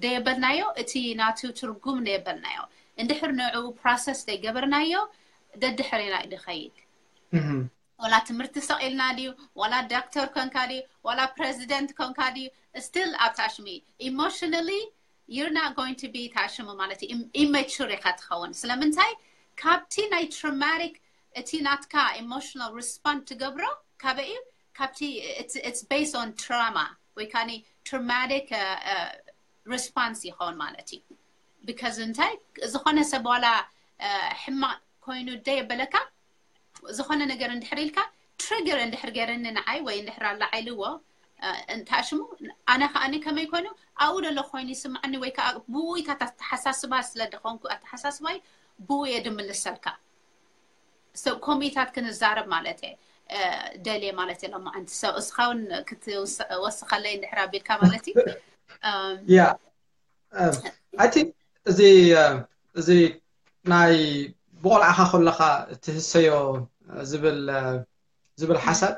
ደየበልናዮ፣ እቲ ናቱ ትርጉም ደየበልናዮ፣ እንድሕር ንዕኡ process ደይገበርናዮ፣ ደድሕሬና እዩ ድኸይድ። ዋላ ትምህርቲ ሰቂልና ድዩ፣ ዋላ ዶክተር ኮንካ ድዩ፣ ዋላ ፕረዚደንት ኮንካ ድዩ፣ still ኣብ ታሽሚ። Emotionally, you're not going to be ታሽሙ ማለት እዩ። Immature ኢኻ ትኸውን። ስለምንታይ? ካብቲ ናይ traumatic፣ እቲ ናትካ emotional respond ትገብሮ ካበይ እዩ? ካብቲ it's based on trauma ወይ ካኒ traumatic response ይኸውን ማለት እዩ። Because እንታይ፣ ዝኾነ ሰብ ዋላ ሕማቕ ኮይኑ ደየበለካ፣ ዝኾነ ነገር እንድሕር ኢልካ፣ trigger እንድሕር ገይርኒ ንዓይ ወይ እንድሕር ኣለዓይልዎ፣ እንታይ ሽሙ፣ ኣነ ከዓኒ ከመይ ኮይኑ ኣብኡ ደሎ ኮይኑ ይስምዓኒ፣ ወይ ከዓ ብውይታት ኣተሓሳስባ ስለ ደኾንኩ፣ ኣተሓሳስባይ ብውየ ድምልሰልካ። ሰብ ኮሚታት ክንዛረብ ማለት እየ ደልየ ማለት እየ። ሎማዓንቲ ሰብ እስኻ እውን ክትወስኸለይ እንድሕር ኣቢልካ ማለት እዩ። ያ፣ I think እዚ እዚ ናይ ብቆልዓኻ ከለኻ ትህሰዮ ዝብል ዝብል ሓሳብ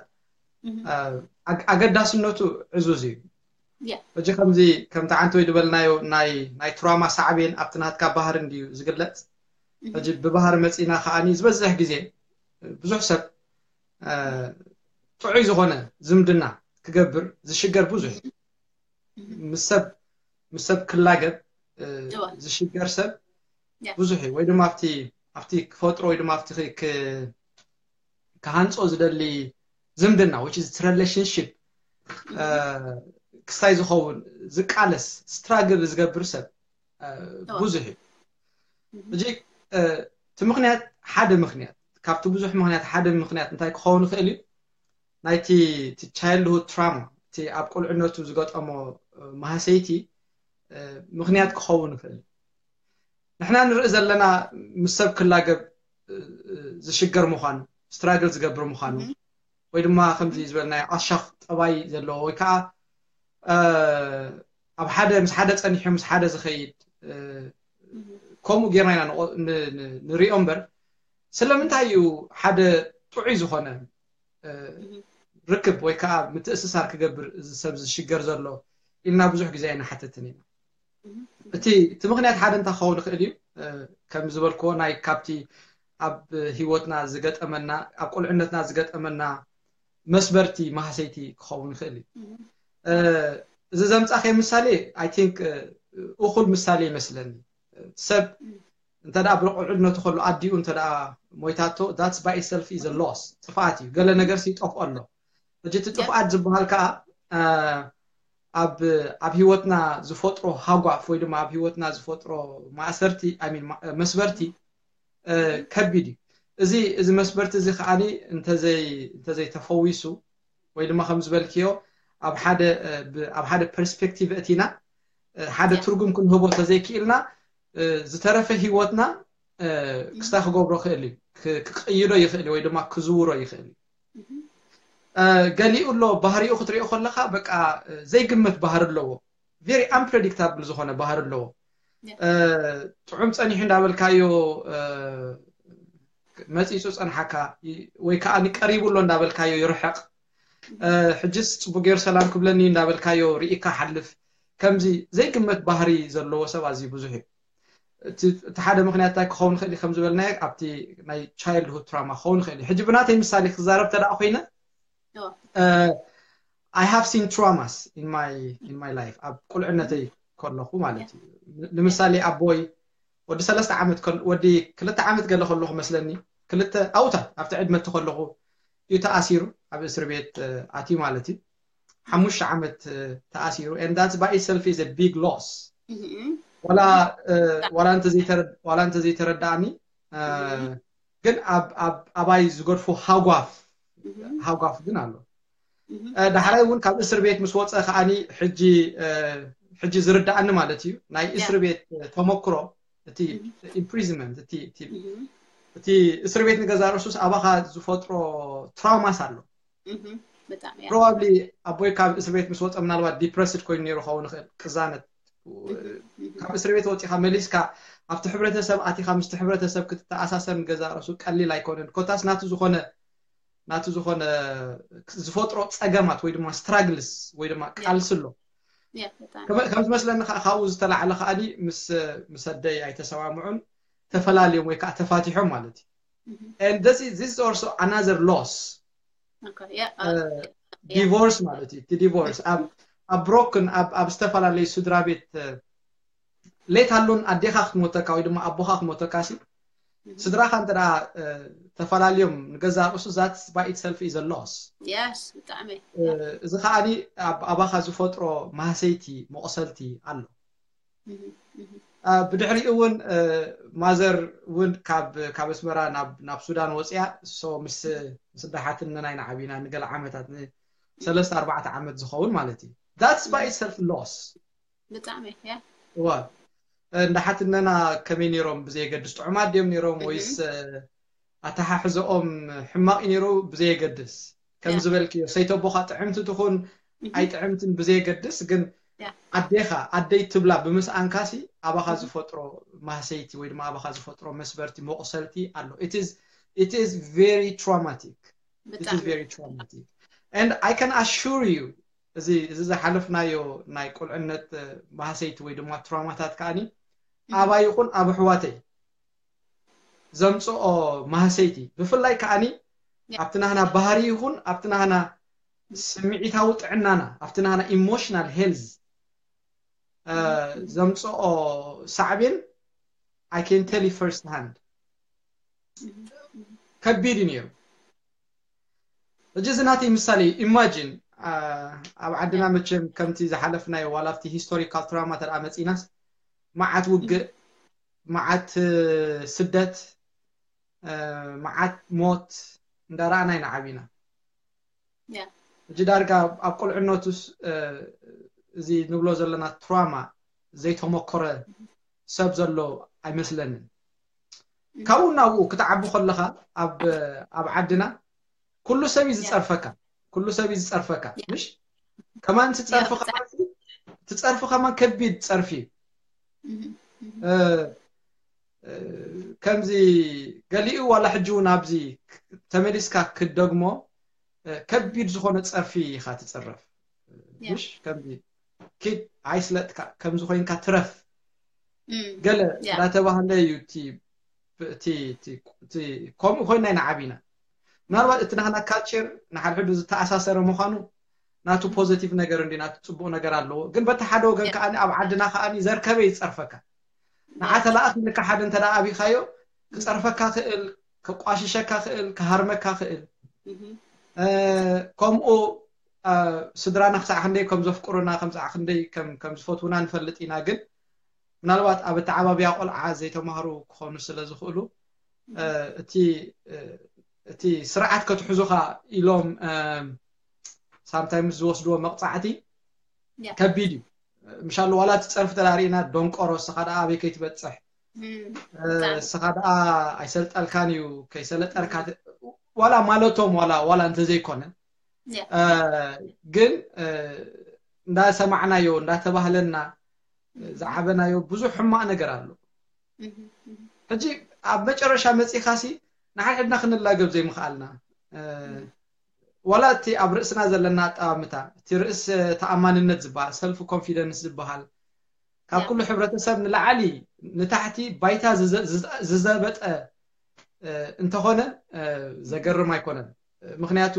ኣገዳስነቱ ዕዙዝ እዩ። ሕጂ ከምዚ ከምቲ ዓንተወይ ዝበልናዮ ናይ ናይ ትራማ ሳዕቤን ኣብቲ ናትካ ባህሪ እንድዩ ዝግለፅ። ሕጂ ብባህሪ መፂና ከዓኒ ዝበዝሕ ግዜ ብዙሕ ሰብ ጥዑይ ዝኾነ ዝምድና ክገብር ዝሽገር ብዙሕ ምስ ሰብ ምስ ሰብ ክላገብ ዝሽገር ሰብ ብዙሕ እዩ። ወይ ድማ ኣብቲ ኣብቲ ክፈጥሮ ወይ ድማ ኣብቲ ክሃንፆ ዝደሊ ዝምድና፣ which is relationship፣ ክስታይ ዝኸውን ዝቃለስ፣ struggle ዝገብር ሰብ ብዙሕ እዩ። ሕጂ እቲ ምክንያት ሓደ ምክንያት ካብቲ ብዙሕ ምክንያት ሓደ ምክንያት እንታይ ክኸውን ይኽእል እዩ? ናይቲ childhood trauma፣ እቲ ኣብ ቁልዕነቱ ዝገጠሞ ማህሰይቲ ምክንያት ክኸውን ይኽእል። ንሕና ንርኢ ዘለና ምስ ሰብ ክላገብ ዝሽገር ምዃኑ፣ struggle ዝገብር ምዃኑ፣ ወይ ድማ ከምዚ ዝበልናዮ ዓሻኽ ጠባይ ዘለዎ ወይ ከዓ ኣብ ሓደ ምስ ሓደ ፀኒሑ ምስ ሓደ ዝኸይድ ከምኡ ጌርና ኢና ንሪኦ እምበር ስለምንታይ እዩ ሓደ ጥዑይ ዝኾነ ርክብ ወይ ከዓ ምትእስሳር ክገብር እዚ ሰብ ዝሽገር ዘሎ ኢልና ብዙሕ ግዜ ኣይንሓተትን ኢና። እቲ እቲ ምክንያት ሓደ እንታይ ክኸውን ይኽእል እዩ? ከም ዝበልክዎ ናይ ካብቲ ኣብ ህይወትና ዝገጠመና ኣብ ቁልዕነትና ዝገጠመና መስበርቲ ማህሰይቲ ክኸውን ይኽእል እዩ። እዚ ዘምፃኸ ምሳሌ I think እኹል ምሳሌ ይመስለኒ። ሰብ እንተ ደኣ ብቁልዕነቱ ከሎ ኣዲኡ እንተ ደኣ ሞይታቶ that's by itself is a loss፣ ጥፍኣት እዩ። ገለ ነገር ይጠፍኦ ኣሎ። ሕጂ እቲ ጥፍኣት ዝበሃል ከዓ ኣብ ኣብ ህይወትና ዝፈጥሮ ሃጓፍ ወይ ድማ ኣብ ህይወትና ዝፈጥሮ ማእሰርቲ I mean መስበርቲ ከቢድ እዩ። እዚ እዚ መስበርቲ እዚ ከዓኒ እንተዘይ እንተዘይ ተፈዊሱ ወይ ድማ ከም ዝበልክዮ ኣብ ሓደ ኣብ ሓደ perspective እቲና ሓደ ትርጉም ክንህቦ ተዘይክኢልና ዝተረፈ ህይወትና ክስታይ ክገብሮ ክእል እዩ፣ ክቅይዶ ይኽእል ወይ ድማ ክዝውሮ ይኽእል እዩ። ገሊኡ ኣሎ ባህሪኡ ክትሪኦ ከለካ በቃ ዘይግመት ባህሪ ኣለዎ። Very unpredictable ዝኾነ ባህሪ ኣለዎ። ጥዑም ፀኒሑ እንዳበልካዮ መፂፁ ፀንሓካ ወይ ከዓ ቀሪቡ ኣሎ እንዳበልካዮ ይርሕቕ። ሕጅስ ፅቡቅ ገይሩ ሰላም ክብለኒ እንዳበልካዮ ርኢካ ሓልፍ። ከምዚ ዘይግመት ባህሪ ዘለዎ ሰብ ኣዝዩ ብዙሕ እዩ። እቲ ሓደ ምክንያት እንታይ ክኸውን ይኽእል ከም ዝበልናዮ ኣብቲ ናይ childhood trauma ክኸውን ይኽእል እዩ። ሕጂ ብናተይ ምሳሌ ክዛረብ ተደኣ ኮይነ I have seen traumas in my in my life። ኣብ ቁልዕነተይ ከለኹ ማለት እዩ። ንምሳሌ ኣቦይ ወዲ ሰለስተ ዓመት ወዲ ክልተ ዓመት ገለ ከለኹ መስለኒ ክልተ ኣውታ ኣብቲ ዕድመ እቲ ከለኹ እዩ ተኣሲሩ፣ ኣብ እስር ቤት ኣትዩ ማለት እዩ። ሓሙሽተ ዓመት ተኣሲሩ and that's by itself is a big loss። ዋላ ዋላ እንተዘይተረዳእኒ ግን ኣባይ ዝገድፎ ሃጓፍ ሃጓፍ ግን ኣሎ። ዳሕራይ እውን ካብ እስር ቤት ምስ ወፀ ከዓኒ ሕጂ ሕጂ ዝርዳእኒ ማለት እዩ ናይ እስር ቤት ተመክሮ እቲ imprisonment እቲ እስር ቤት ንገዛ ርእሱስ ኣባኻ ዝፈጥሮ ትራውማስ ኣሎ። Probably ኣቦይ ካብ እስር ቤት ምስ ወፀ ምናልባት depressed ኮይኑ ነይሩ ኸውን ይኽእል፣ ቅዛነት ካብ እስር ቤት ወፂኻ መሊስካ ኣብቲ ሕብረተሰብ ኣቲኻ ምስቲ ሕብረተሰብ ክትተኣሳሰር ንገዛ ርእሱ ቀሊል ኣይኮነን። ኮታስ ናቱ ዝኾነ ናቱ ዝኾነ ዝፈጥሮ ፀገማት ወይ ድማ struggles ወይ ድማ ቃልሲ ኣሎ። ከም ዝመስለኒ ካብኡ ዝተላዕለ ከዓኒ ምስ ኣደይ ኣይተሰማምዑን፣ ተፈላልዮም ወይ ከዓ ተፋቲሖም ማለት እዩ። And this is also another loss. Divorce ማለት እዩ። እቲ ዲቮርስ ኣብ ብሮክን ኣብ ዝተፈላለዩ ስድራ ቤት ሌት ኣሎን ኣዴኻ ክትሞተካ ወይ ድማ ኣቦኻ ክሞተካ ሲ ስድራኻ እንተ ተፈላለዮም ንገዛ ርእሱ that by itself is a loss። ብጣዕሚ እዚ ከዓኒ ኣባኻ ዝፈጥሮ ማህሰይቲ መቑሰልቲ ኣሎ። ብድሕሪኡ እውን ማዘር እውን ካብ ኣስመራ ናብ ሱዳን ወፅያ ምስ ኣሓትነና ኢና ዓቢና ንገለ ዓመታት ንሰለስተ ኣርባዕተ ዓመት ዝኸውን ማለት እዩ። That's by itself loss። ብጣዕሚ እዋ እንዳ ሓትነና ከመይ ነይሮም ብዘየገድስ ጥዑማት ድዮም ነይሮም ወይስ ኣተሓሕዘኦም ሕማቕ ነይሩ ብዘየገድስ ከም ዝበልክዮ ሰይተቦኻ ጥዕምቲ ትኹን ኣይጥዕምትን ብዘየገድስ ግን ኣዴኻ ኣደይ ትብላ ብምስኣንካሲ ኣባኻ ዝፈጥሮ ማህሰይቲ ወይ ድማ ኣባኻ ዝፈጥሮ መስበርቲ መቑሰልቲ ኣሎ። It is very traumatic. It is very traumatic. And I can assure you እዚ እዚ ዝሓለፍናዮ ናይ ቁልዕነት ማህሰይቲ ወይ ድማ ትራውማታት ከዓኒ ኣባይ ይኹን ኣብ ኣሕዋተይ ዘምፅኦ ማህሰይቲ ብፍላይ ከዓኒ ኣብቲ ናህና ባህሪ ይኹን ኣብቲ ናህና ስምዒታዊ ጥዕናና ኣብቲ ናህና emotional health ዘምፅኦ ሳዕቤን I can tell you first hand ከቢድ እዩ ነይሩ። ሕጂ እዚ ናተይ ምሳሌ እዩ። Imagine ኣብ ዓድና መቸም ከምቲ ዝሓለፍናዮ ዋላ ኣብቲ historical trauma ተደኣ መፂናስ መዓት ውግእ፣ መዓት ስደት፣ መዓት ሞት እንዳረኣና ኢና ዓቢና። ሕጂ ዳርጋ ኣብ ቁልዕነቱስ እዚ ንብሎ ዘለና ትራማ ዘይተመኮረ ሰብ ዘሎ ኣይመስለንን። ካብኡ ናብኡ ክትዓቢ ከለኻ ኣብ ዓድና ኩሉ ሰብ እዩ ዝፀርፈካ፣ ኩሉ ሰብ እዩ ዝፀርፈካ። ምሽ ከማን ትፀርፊ ከማን ትፀርፊ ከማን ከቢድ ፀርፊ እዩ። ከምዚ ገሊኡ ዋላ ሕጂ እውን ኣብዚ ተመሊስካ ክትደግሞ ከቢድ ዝኾነ ፀርፊ ኢኻ ትፅረፍ። ምሽ ከምዚ ኪድ ኣይስለጥካ ከምዚ ኮይንካ ትረፍ ገለ እንዳተባህለ እዩ እቲ ከምኡ ኮይና ኢና ዓቢና። ምናልባት እቲ ናህና ካልቸር ንሓድሕዱ ዝተኣሳሰረ ምዃኑ ናቱ ፖዘቲቭ ነገር እንዲ ናቱ ፅቡቅ ነገር ኣለዎ። ግን በቲ ሓደ ወገን ከዓኒ ኣብ ዓድና ከዓኒ ዘርከበ ይፀርፈካ። ንዓ ተለኣኽ ኢልካ ሓደ እንተ ኣቢኻዮ ክፀርፈካ ክእል፣ ከቋሽሸካ ክእል፣ ክሃርመካ ክእል። ከምኡ ስድራና ክሳዕ ክንደይ ከም ዘፍቅሩና ከምሳዕ ክንደይ ከም ዝፈትውና ንፈልጥ ኢና። ግን ምናልባት ኣብ ኣተዓባብያ ቆልዓ ዘይተማህሩ ክኾኑ ስለ ዝኽእሉ እቲ እቲ ስርዓት ከትሕዙኻ ኢሎም ሳምታይምስ ዝወስድዎ መቕፃዕቲ ከቢድ እዩ። ምሻሉ ዋላ እቲ ፀርፊ ተዳሪእና ደንቆሮ እስኻ ደኣ ኣበይ ከይትበፅሕ እስኻ ደኣ ኣይሰልጠልካን እዩ ከይሰለጠልካ ዋላ ማለቶም ዋላ ዋላ እንተዘይኮነ ግን እንዳሰማዕናዮ እንዳተባህለና ዝዓበናዮ ብዙሕ ሕማቕ ነገር ኣሎ። ሕጂ ኣብ መጨረሻ መፂኻሲ ንሓድሕድና ክንላገብ ዘይምኽኣልና ዋላ እቲ ኣብ ርእስና ዘለና ኣጠማምታ እቲ ርእስ ተኣማንነት ዝበሃል ሰልፍ ኮንፊደንስ ዝበሃል ካብ ኩሉ ሕብረተሰብ ንላዕሊ ንታሕቲ ባይታ ዝዘበጠ እንተኾነ ዘገርም ኣይኮነን። ምክንያቱ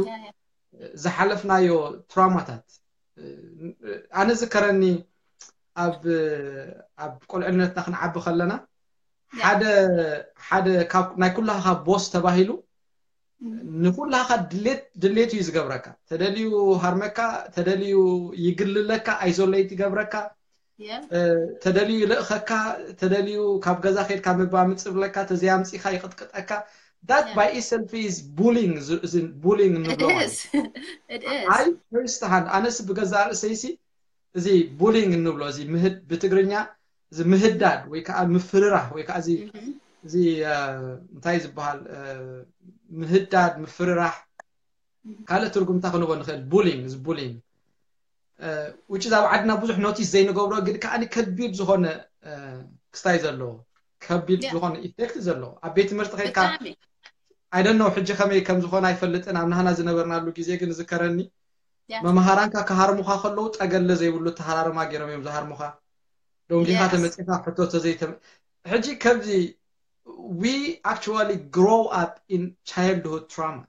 ዝሓለፍናዮ ትራውማታት ኣነ ዝከረኒ ኣብ ኣብ ቁልዕነትና ክንዓቢ ከለና ሓደ ሓደ ናይ ኩላኻ ቦስ ተባሂሉ ንኩላኻ ድሌት ድሌቱ እዩ ዝገብረካ። ተደልዩ ሃርመካ፣ ተደልዩ ይግልለካ፣ ኣይዞለይት ይገብረካ፣ ተደልዩ ይልእኸካ፣ ተደልዩ ካብ ገዛ ከድካ ምግባ ምፅብለካ፣ ተዘያምፂኻ ይቕጥቅጠካ። That by itself is bullying። Bullying ንብሎ ማለት I first hand ኣነስ ብገዛ ርእሰይሲ እዚ ቡሊንግ እንብሎ እዚ ብትግርኛ እዚ ምህዳድ ወይ ከዓ ምፍርራህ ወይ ከዓ እዚ እዚ እንታይ ዝበሃል ምህዳድ ምፍርራህ ካልእ ትርጉምታ ክንቦ ንኽእል ቡሊንግ እዚ ቡሊንግ ውጭ ኣብ ዓድና ብዙሕ ኖቲስ ዘይንገብሮ ግን ከዓ ከቢድ ዝኾነ ክስታይ ዘለዎ ከቢድ ዝኾነ ኢፌክት ዘለዎ ኣብ ቤት ትምህርቲ ከይድካ ኣይደኖ ሕጂ ከመይ ከም ዝኾነ ኣይፈልጥን ኣብ ናህና ዝነበርናሉ ግዜ ግን ዝከረኒ መምሃራንካ ክሃርሙኻ ከለዉ ጠገለ ዘይብሉ ተሃራርማ ገይሮም እዮም ዝሃርሙኻ። ደንጊኻ ተመፂኻ ሕቶ ተዘይተ ሕጂ ከምዚ we actually grow up in childhood trauma።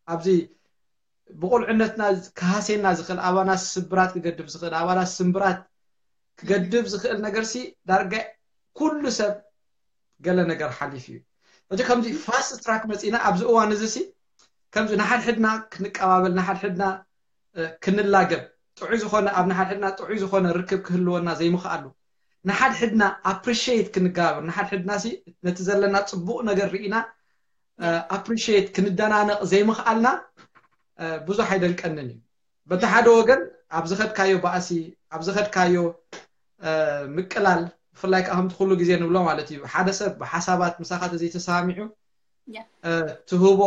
ኣብዚ ብቁልዕነትና ክሃሴና ዝኽእል ኣባና ስብራት ክገድብ ዝኽእል ኣባና ስምብራት ክገድብ ዝኽእል ነገር ሲ ዳርጋ ኩሉ ሰብ ገለ ነገር ሓሊፉ እዩ። ሕጂ ከምዚ fast track መፂና ኣብዚ እዋን እዚ ሲ ከምዚ ንሓድሕድና ክንቀባበል ንሓድሕድና ክንላገብ ጥዑይ ዝኾነ ኣብ ንሓድሕድና ጥዑይ ዝኾነ ርክብ ክህልወና ዘይምኽኣሉ ንሓድሕድና appreciate ክንጋብር ንሓድሕድና ሲ ነቲ ዘለና ፅቡቕ ነገር ርኢና appreciate ክንደናነቕ ዘይምኽኣልና ብዙሕ ኣይደንቀንን እዩ። በቲ ሓደ ወገን ኣብ ዝኸድካዮ ባእሲ ኣብ ዝኸድካዮ ምቅላል ብፍላይ ከዓ ከምቲ ኩሉ ግዜ ንብሎ ማለት እዩ ሓደ ሰብ ብሓሳባት ምሳኻ ተዘይተሰማሚዑ ትህቦ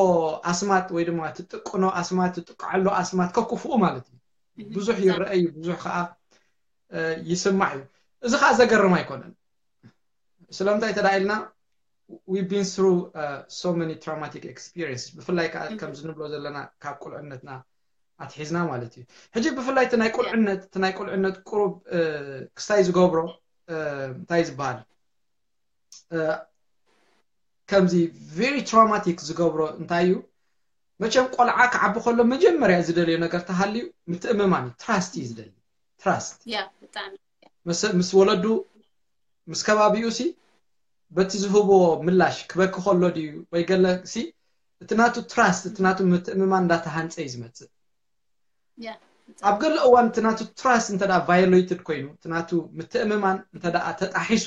ኣስማት ወይ ድማ ትጥቅኖ ኣስማት ትጥቅዐሎ ኣስማት ከኩፍኡ ማለት እዩ። ብዙሕ ይረአ እዩ ብዙሕ ከዓ ይስማዕ እዩ። እዚ ከዓ ዘገርም ኣይኮነን። ስለምንታይ ተዳ ኢልና we've been through so many traumatic experiences ብፍላይ ከዓ ከምዚ ንብሎ ዘለና ካብ ቁልዕነትና ኣትሒዝና ማለት እዩ። ሕጂ ብፍላይ እቲ ናይ ቁልዕነት እቲ ናይ ቁልዕነት ቁሩብ ክስታይ ዝገብሮ እንታይ ዝበሃል ከምዚ very traumatic ዝገብሮ እንታይ እዩ? መቸም ቆልዓ ክዓቢ ከሎ መጀመርያ ዝደልዮ ነገር ተሃልዩ ምትእምማን እዩ። Trust እዩ ዝደሊ። Trust ምስ ወለዱ ምስ ከባቢኡ ሲ በቲ ዝህቦ ምላሽ ክበኪ ከሎ ድዩ ወይ ገለ ሲ እቲ ናቱ trust እቲ ናቱ ምትእምማን እንዳተሃንፀ እዩ ዝመፅእ። ኣብ ገለ እዋን እቲ ናቱ trust እንተ violated ኮይኑ እቲ ናቱ ምትእምማን እንተ ተጣሒሱ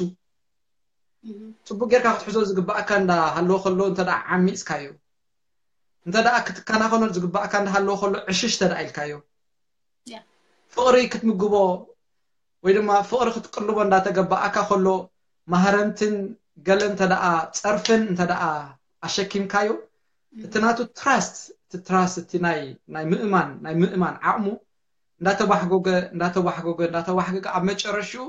ፅቡቅ ጌርካ ክትሕዞ ዝግባእካ እንዳሃለዎ ከሎ እንተ ዓሚፅካዮ እንተ ክትከናኸኖ ዝግባእካ እንዳሃለዎ ከሎ ዕሽሽ ተዳ ኢልካዮ ፍቕሪ ክትምግቦ ወይ ድማ ፍቕሪ ክትቅልቦ እንዳተገባኣካ ከሎ ማህረምትን ገለ እንተ ደኣ ጸርፍን እንተ ደኣ ኣሸኪምካዮ እቲ ናቱ ትራስት እቲ ትራስት እቲ ናይ ናይ ምእማን ናይ ምእማን ዓቕሙ እንዳተባሕጎገ እንዳተባሕጎገ እንዳተባሕጎገ ኣብ መጨረሽኡ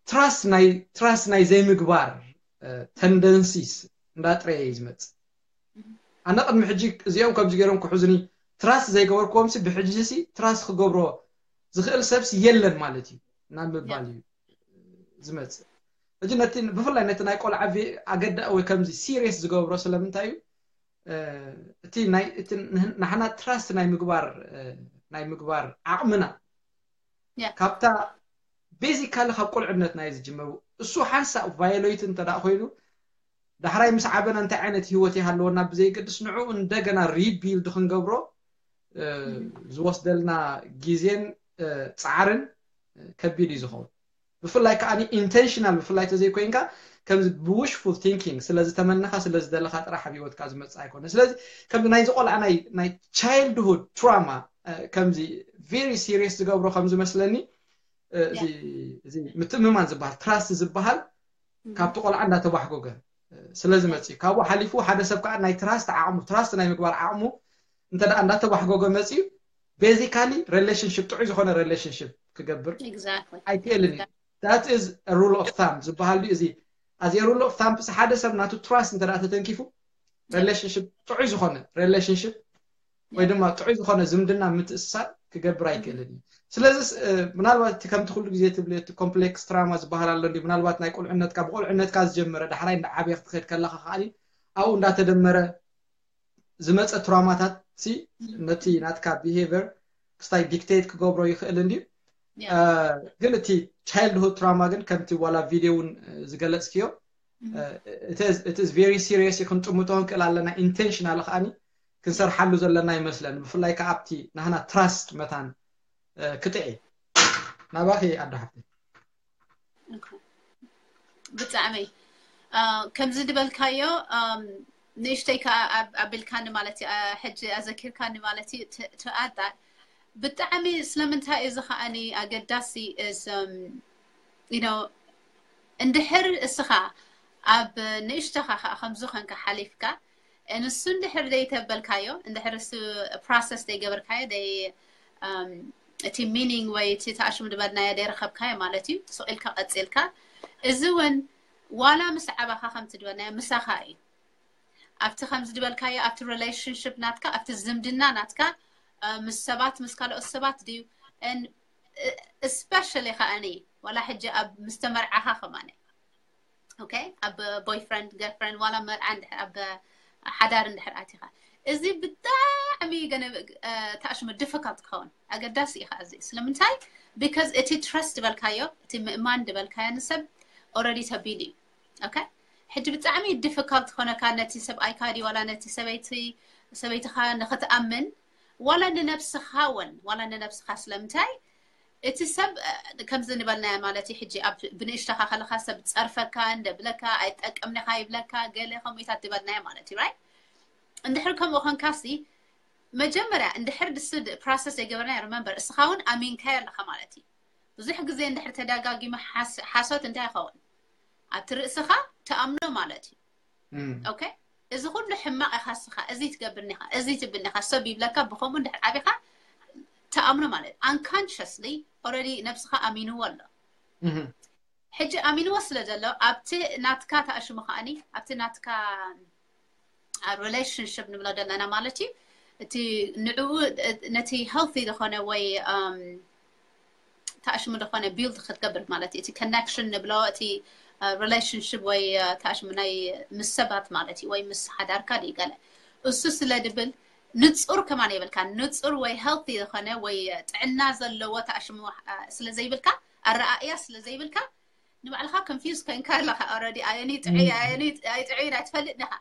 ትራስት ናይ ትራስት ናይ ዘይምግባር ተንደንሲስ እንዳጥረየ እዩ ዝመጽእ። ኣነ ቅድሚ ሕጂ እዚኦም ከምዚ ገይሮም ክሕዙኒ ትራስት ዘይገበርክዎም ሲ ብሕጂ ሲ ትራስት ክገብሮ ዝኽእል ሰብሲ የለን ማለት እዩ ናብ ምባል እዩ ዝመጽእ። ሕጂ ነቲ ብፍላይ ነቲ ናይ ቆልዓ ኣገዳ ወይ ከምዚ ሲሪየስ ዝገብሮ ስለምንታይ እዩ እቲ ናይ እቲ ናሕና ትራስት ናይ ምግባር ናይ ምግባር ዓቕምና ካብታ ቤዚካሊ ካብ ቁልዕነትና እዩ ዝጅመሩ። እሱ ሓንሳእ ቫዮሌት እንተ ደኣ ኮይኑ ዳሕራይ ምስ ዓበና እንታይ ዓይነት ህይወት ይሃለወና ብዘይገድስ ንዕኡ እንደገና ሪቢልድ ክንገብሮ ዝወስደልና ግዜን ፃዕርን ከቢድ እዩ ዝኸውን። ብፍላይ ከዓ ኢንቴንሽናል ብፍላይ ተዘይኮይንካ ከምዚ ብዊሽፉል ቲንኪንግ ስለዝተመነኻ ስለዝደለኻ ጥራሕ ኣብ ህይወትካ ዝመፅእ ኣይኮነ። ስለዚ ከምዚ ናይዚ ቆልዓ ናይ ቻይልድሁድ ትራማ ከምዚ ቬሪ ሲሪየስ ዝገብሮ ከምዝመስለኒ እዚ ምትእምማን ዝበሃል ትራስት ዝበሃል ካብቲ ቆልዓ እንዳተባሕጎገ ስለዝመፅእ ካብኡ ሓሊፉ ሓደ ሰብ ከዓ ናይ ትራስት ዓቕሙ ትራስት ናይ ምግባር ዓቕሙ እንተ እንዳተባሕጎገ መፅዩ ቤዚካሊ ሪሌሽንሽፕ ጥዑይ ዝኾነ ሪሌሽንሽፕ ክገብር ኣይክእልን እዩ። That is rule of thumb ዝበሃል እዩ። እዚ ኣዚ ሩል ኦፍ ታምፕ ሓደ ሰብ ናቱ ትራስት እንተ ተተንኪፉ ሪሌሽንሽፕ ጥዑይ ዝኾነ ሪሌሽንሽፕ ወይ ድማ ጥዑይ ዝኾነ ዝምድና ምትእስሳር ክገብር ኣይክእልን እዩ። ስለዚ ምናልባት እቲ ከምቲ ኩሉ ግዜ ትብል እቲ ኮምፕሌክስ ትራማ ዝበሃል ኣሎ እንዲ ምናልባት ናይ ቁልዕነትካ ብቁልዕነትካ ዝጀመረ ዳሕራይ እንዳ ዓብያ ክትኸድ ከለካ ከዓኒ ኣብኡ እንዳተደመረ ዝመፀ ትራማታት ሲ ነቲ ናትካ ቢሄቨር ክስታይ ዲክቴት ክገብሮ ይኽእል እንድዩ። ግን እቲ ቻይልድሁድ ትራማ ግን ከምቲ ዋላ ቪድዮ እውን ዝገለፅክዮ እቲ ቨሪ ሲሪየስ ክንጥምቶ ንክእል ኣለና። ኢንቴንሽናል ከዓኒ ክንሰርሓሉ ዘለና ይመስለን። ብፍላይ ከዓ ኣብቲ ናህና ትራስት መታን ክጥዒ ናባኺ ኣዶ ሓፍተይ። ብጣዕሚ ከምዚ ዝበልካዮ ንእሽተይ ከዓ ኣቢልካኒ ማለት እዩ። ሕጂ ኣዘኪርካኒ ማለት እዩ። ትኣጣ ብጣዕሚ ስለምንታይ እዚ ከዓኒ ኣገዳሲ is you know እንድሕር እስኻ ኣብ ንእሽተኻ ከዓ ከምዚ ኾንካ ሓሊፍካ ንሱ እንድሕር ዘይተበልካዮ እንድሕር እሱ ፕሮሰስ ዘይገበርካዮ ደይ እቲ ሚኒንግ ወይ እቲ ተኣሽሙ ዝበልናዮ ደይረኸብካዮ ማለት እዩ። ስቕ ኢልካ ቀፂልካ እዚ እውን ዋላ ምስ ዓባኻ ከምቲ ዝበልናዮ ምሳኻ እዩ። ኣብቲ ከምዚ ዝበልካዮ ኣብቲ ሪሌሽንሽፕ ናትካ ኣብቲ ዝምድና ናትካ ምስ ሰባት ምስ ካልኦት ሰባት ድዩ? Especially ከዓኒ ዋላ ሕጂ ኣብ ምስ ተመርዓኻ ከማነ okay ኣብ boyfriend girlfriend ዋላ መርዓ እንድሕር ኣብ ሓዳር እንድሕር ኣቲኻ እዚ ብጣዕሚ ገነ ተኣሽሙ difficult ክኸውን ኣገዳሲ እዩ። እዚ ስለምንታይ because እቲ trust ዝበልካዮ እቲ ምእማን ዝበልካዮ ንሰብ already ተቢሉ እዩ። Okay ሕጂ ብጣዕሚ difficult ክኾነካ ነቲ ሰብኣይካ ድዩ ዋላ ነቲ ሰበይቲ ሰበይትኻ ንኽትኣምን ዋላ ንነብስኻ ወን ዋላ ንነብስኻ ስለምንታይ እቲ ሰብ ከምዚ ንበልናዮ ማለት እዩ። ሕጂ ኣብ ብንእሽተኻ ከለኻ ሰብ ጸርፈካ እንደብለካ ኣይጠቀምንኻ ይብለካ ገለ ከምኡታት ዝበልናዮ ማለት እዩ። Right እንድሕር ከምኡ ኾንካሲ መጀመርያ እንድሕር ድስ process ዘይገበርናዮ remember እስኻ እውን ኣሚንካዮ ኣለኻ ማለት እዩ። ብዙሕ ግዜ እንድሕር ተደጋጊሙ ሓሶት እንታይ ይኸውን ኣብቲ ርእስኻ ተኣምኖ ማለት እዩ። Okay እዚ ኩሉ ሕማቕ ኢኻ እስኻ እዚ ትገብርኒ ኢኻ እዚ ትብልኒ ኢኻ ሰብ ይብለካ ብኸምኡ እንድሕር ዓቢኻ ተኣምኖ ማለት unconsciously already ነብስኻ ኣሚንዎ ኣሎ። ሕጂ ኣሚንዎ ስለ ዘሎ ኣብቲ ናትካ ተኣሽሙ ከዓኒ ኣብቲ ናትካ relationship ንብሎ ዘለና ማለት እዩ። እቲ ንዕኡ ነቲ healthy ዝኾነ ወይ ተኣሽሙ ዝኾነ build ክትገብር ማለት እዩ። እቲ connection ንብሎ እቲ relationship ወይ ተኣሽሙ ናይ ምስ ሰባት ማለት እዩ ወይ ምስ ሓዳርካ ድዩ ገለ እሱ ስለ ድብል ንጹር ከማን የብልካ ንጹር ወይ healthy ዝኾነ ወይ ጥዕና ዘለዎ ተኣሽሙ ስለ ዘይብልካ ኣረኣእያ ስለ ዘይብልካ ንባዕልኻ confuse ኮይንካ ኣለኻ። Already ኣየኒ ጥዑይ ኣየኒ ኣይጥዑይን ኣይትፈልጥን ኢኻ።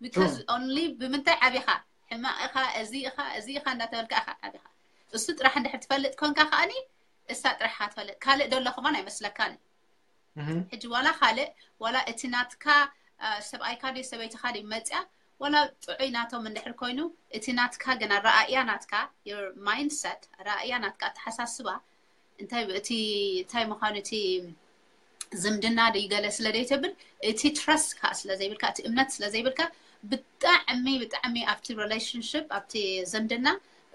Because only ብምንታይ ዓቢኻ ሕማቕ ኢኻ እዚ ኢኻ እዚ ኢኻ እንዳተበልካ ኢኻ ዓቢኻ። እሱ ጥራሕ እንድሕር ትፈልጥ ኮንካ ከዓኒ እሳ ጥራሕ ኢኻ ትፈልጥ ካልእ ደሎ ከማን ኣይመስለካን እዩ። ሕጂ ዋላ ካልእ ዋላ እቲ ናትካ ሰብኣይካ ድዩ ሰበይትኻ ድዩ መፅያ ዋላ ጥዑይ ናቶም እንድሕር ኮይኑ እቲ ናትካ ግን ኣረኣእያ ናትካ your mindset ኣረኣእያ ናትካ ኣተሓሳስባ እንታይ እቲ እንታይ ምዃኑ እቲ ዝምድና ድዩ ገለ ስለ ዘይተብል እቲ trust ከዓ ስለ ዘይብልካ እቲ እምነት ስለ ዘይብልካ ብጣዕሚ ብጣዕሚ ኣብቲ relationship ኣብቲ ዝምድና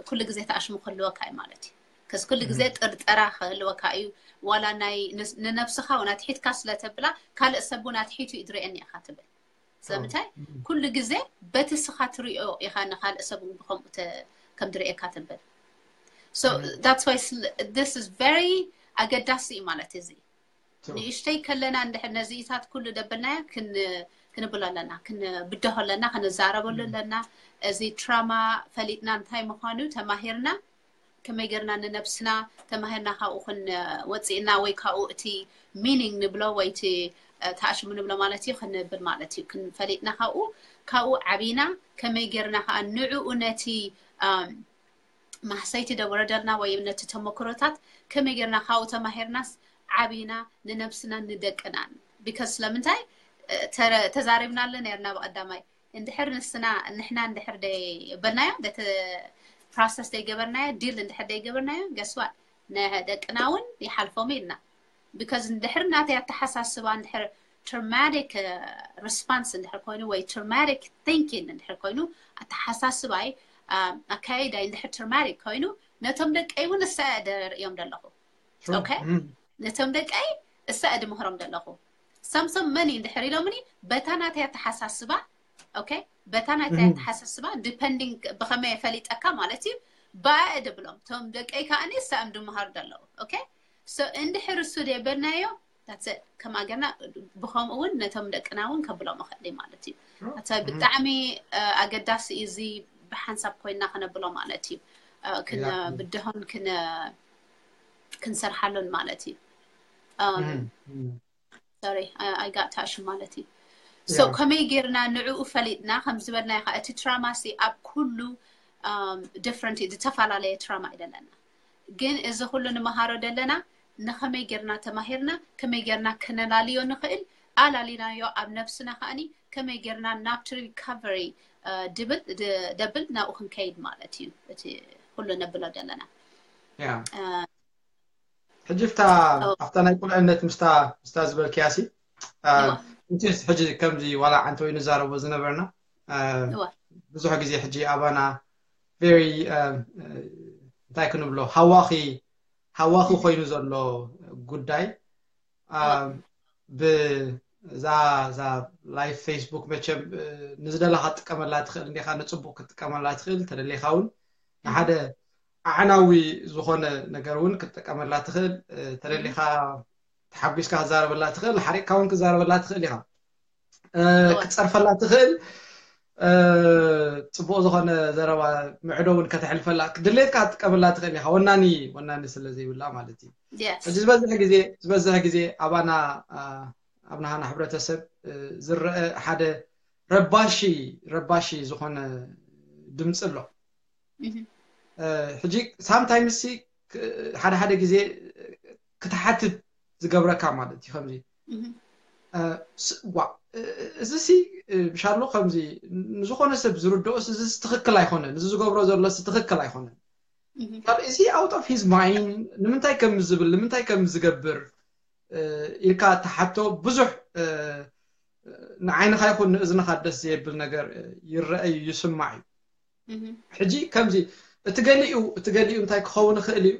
ኩሉ ግዜ ተኣሽሙ ክህልወካ እዩ ማለት እዩ። ከዚ ኩሉ ግዜ ጥርጠራ ክህልወካ እዩ። ዋላ ናይ ንነብስኻ እውን ኣትሒትካ ስለተብላ ካልእ ሰብ እውን ኣትሒቱ እዩ ዝርእየኒ ኢኻ ትብል። ስለምንታይ ኩሉ ግዜ በቲ ስኻ ትሪኦ ኢኻ ንካልእ ሰብ እውን ብከምኡ ከም ዝርእየካ ትብል። So that's why this is very ኣገዳሲ እዩ ማለት እዚ ንእሽተይ ከለና እንድሕር ነዚኢታት ኩሉ ደበልናዮ ክንብሎ ኣለና ክንብደሆ ኣለና ክንዛረበሉ ኣለና። እዚ trauma ፈሊጥና እንታይ ምዃኑ ተማሂርና ከመይ ጌርና ንነብስና ተማሂርና ካብኡ ክንወፅእና ወይ ካብኡ እቲ meaning ንብሎ ወይ እቲ ተኣሽሙ ንብሎ ማለት እዩ ክንብል ማለት እዩ ክንፈሊጥና ካብኡ ካብኡ ዓብና ከመይ ጌርና ከዓ ንዕኡ ነቲ ማህሰይቲ ደወረደልና ወይ ነቲ ተመክሮታት ከመይ ጌርና ካብኡ ተማሂርናስ ዓብና ንነብስናን ንደቅናን because ስለምንታይ ተዛሪብናለ ነርና ብቀዳማይ እንድሕር ንስና ንሕና እንድሕር ደይበልናዮ ደተ process ደይገበርናዮ deal እንድሕር ደይገበርናዮ guess what ንደቅና እውን ይሓልፎም ኢልና because እንድሕር ናተይ ኣተሓሳስባ እንድሕር traumatic response እንድሕር ኮይኑ ወይ traumatic thinking እንድሕር ኮይኑ ኣተሓሳስባይ ኣካይዳይ እንድሕር traumatic ኮይኑ ነቶም ደቀይ እውን እሳ እየ ደርእዮም ዘለኹ okay ነቶም ደቀይ እሳ እየ ድምህሮም ዘለኹ some some money እንድሕር ኢሎምኒ በታ ናተይ ኣተሓሳስባ okay በታ ናተይ ኣተሓሳስባ depending ብኸመይ ፈሊጠካ ማለት እዩ ብኣ እየ ድብሎም እቶም ደቀይ ከዓ እሳ እዮም ድምሃሩ ዘለዉ okay so እንድሕር እሱ ደየበልናዮ that's it ከማ ገና ብኸምኡ እውን ነቶም ደቅና እውን ከብሎም እኽእል ማለት እዩ ኣታ ብጣዕሚ ኣገዳሲ እዩ እዚ ብሓንሳብ ኮይና ክነብሎ ማለት እዩ ክንብድሆን ክንሰርሓሉን ማለት እዩ sorry I got touch ማለት እዩ so ከመይ ጌርና ንዕኡ ፈሊጥና ከም ዝበልናዮ ከዓ እቲ trauma ሲ ኣብ ኩሉ different እዩ ዝተፈላለየ trauma እዩ ዘለና ግን እዚ ኩሉ ንመሃሮ ዘለና ንኸመይ ጌርና ተማሂርና ከመይ ጌርና ከነላልዮ ንኽእል ኣላሊናዮ ኣብ ነብስና ከዓኒ ከመይ ጌርና ናብቲ recovery ድብል ደብል ናብኡ ክንከይድ ማለት እዩ እቲ ኩሉ ነብሎ ዘለና ሕጂ ፍታ ኣብታ ናይ ቁልዕነት ምስታ ምስታ ዝበልክያ ሲ እንቲስ ሕጂ ከምዚ ዋላ ዓንተ ወይ ንዛረቦ ዝነበርና ብዙሕ ግዜ ሕጂ ኣባና very እንታይ ክንብሎ ሃዋኺ ሃዋኺ ኮይኑ ዘሎ ጉዳይ ብዛ ዛ live Facebook መቸም ንዝደለኻ ትጥቀመላ ትኽእል እንዲኻ ንፅቡቅ ክትጥቀመላ ትኽእል ተደሊኻ እውን ንሓደ ኣዕናዊ ዝኾነ ነገር እውን ክትጥቀመላ ትኽእል። ተደሊኻ ተሓጒስካ ክዛረበላ ትኽእል፣ ሓሪቕካ እውን ክዛረበላ ትኽእል ኢኻ። ክትፀርፈላ ትኽእል። ፅቡቅ ዝኾነ ዘረባ ምዕዶ እውን ከተሕልፈላ ድሌትካ ክትጥቀመላ ትኽእል ኢኻ። ወናኒ ወናኒ ስለ ዘይብላ ማለት እዩ። ሕጂ ዝበዝሕ ግዜ ዝበዝሕ ግዜ ኣባና ኣብ ናሃና ሕብረተሰብ ዝረአ ሓደ ረባሺ ረባሺ ዝኾነ ድምፂ ኣሎ። ሕጂ ሳምታይምስ ሓደ ሓደ ግዜ ክትሓትት ዝገብረካ ማለት እዩ። ከምዚ ዋ እዚ ሲ ብሻሎ ከምዚ ንዝኾነ ሰብ ዝርድኦ እዚ ትኽክል ኣይኮነን፣ እዚ ዝገብሮ ዘሎ ትኽክል ኣይኮነን። እዚ out of his mind ንምንታይ ከም ዝብል ንምንታይ ከም ዝገብር ኢልካ ተሓቶ ብዙሕ ንዓይንኻ ይኹን ንእዝንኻ ደስ ዘየብል ነገር ይረአ እዩ ይስማዕ እዩ። ሕጂ ከምዚ እቲ ገሊኡ እቲ ገሊኡ እንታይ ክኸውን ይኽእል እዩ?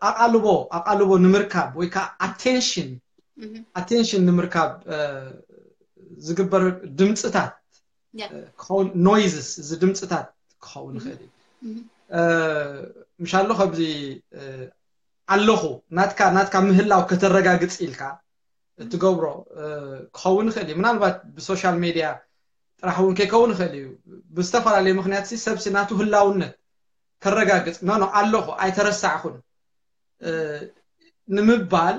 ኣቓልቦ ኣቓልቦ ንምርካብ ወይ ከዓ ኣቴንሽን ኣቴንሽን ንምርካብ ዝግበር ድምፅታት ክኸውን ኖይዝስ እዚ ድምፅታት ክኸውን ይኽእል እዩ። ምሻሎ ከምዚ ኣለኹ ናትካ ናትካ ምህላው ከተረጋግፅ ኢልካ እትገብሮ ክኸውን ይኽእል እዩ። ምናልባት ብሶሻል ሜድያ ጥራሕ እውን ከይከውን ይኽእል እዩ። ብዝተፈላለየ ምክንያት ሲ ሰብሲ ናቱ ህላውነት ከረጋግፅ ኖ ኖ ኣለኹ ኣይተረሳዕኹን ንምባል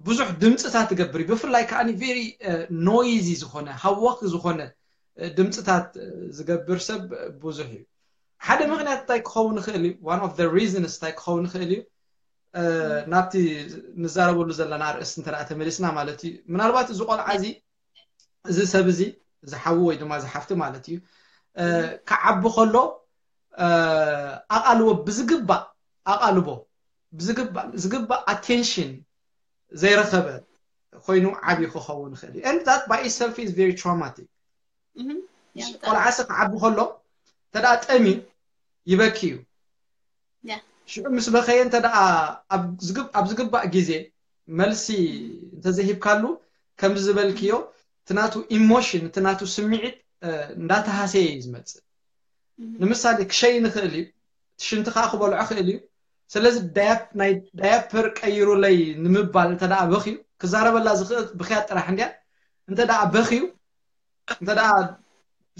ብዙሕ ድምፅታት ትገብር እዩ። ብፍላይ ከዓ ቬሪ ኖይዚ ዝኾነ ሃወክ ዝኾነ ድምፅታት ዝገብር ሰብ ብዙሕ እዩ። ሓደ ምክንያት እንታይ ክኸውን ይኽእል እዩ? One of the reasons እንታይ ክኸውን ይኽእል እዩ? ናብቲ ንዛረበሉ ዘለና ርእስ እንተ ተመሊስና ማለት እዩ። ምናልባት እዚ ቆልዓ እዚ እዚ ሰብ እዚ እዚ ሓዊ ወይ ድማ እዚ ሓፍቲ ማለት እዩ ክዓቢ ከሎ ኣቓልቦ ብዝግባእ ኣቓልቦ ብዝግባእ ዝግባእ ኣቴንሽን ዘይረኸበ ኮይኑ ዓብዩ ክኸውን ይኽእል እዩ። And that by itself is very traumatic። ቆልዓሲ ክዓቢ ከሎ እንተ ጠምዩ ይበኪ እዩ። ሽዑ ምስ በኸየ እንተ ኣብ ዝግባእ ግዜ መልሲ እንተዘይሂብካሉ ከምዚ ዝበልክዮ እቲ ናቱ ኢሞሽን እቲ ናቱ ስምዒት እንዳተሃሰየ እዩ ዝመፅእ። ንምሳሌ ክሸይን ይኽእል እዩ፣ ሽንቲ ከዓ ክበልዖ ክእል እዩ። ስለዚ ናይ ዳያፐር ቀይሩለይ ንምባል እንተ በኽዩ ክዛረበላ ዝኽእል ብክያት ጥራሕ እንድያ። እንተ በኽዩ እንተ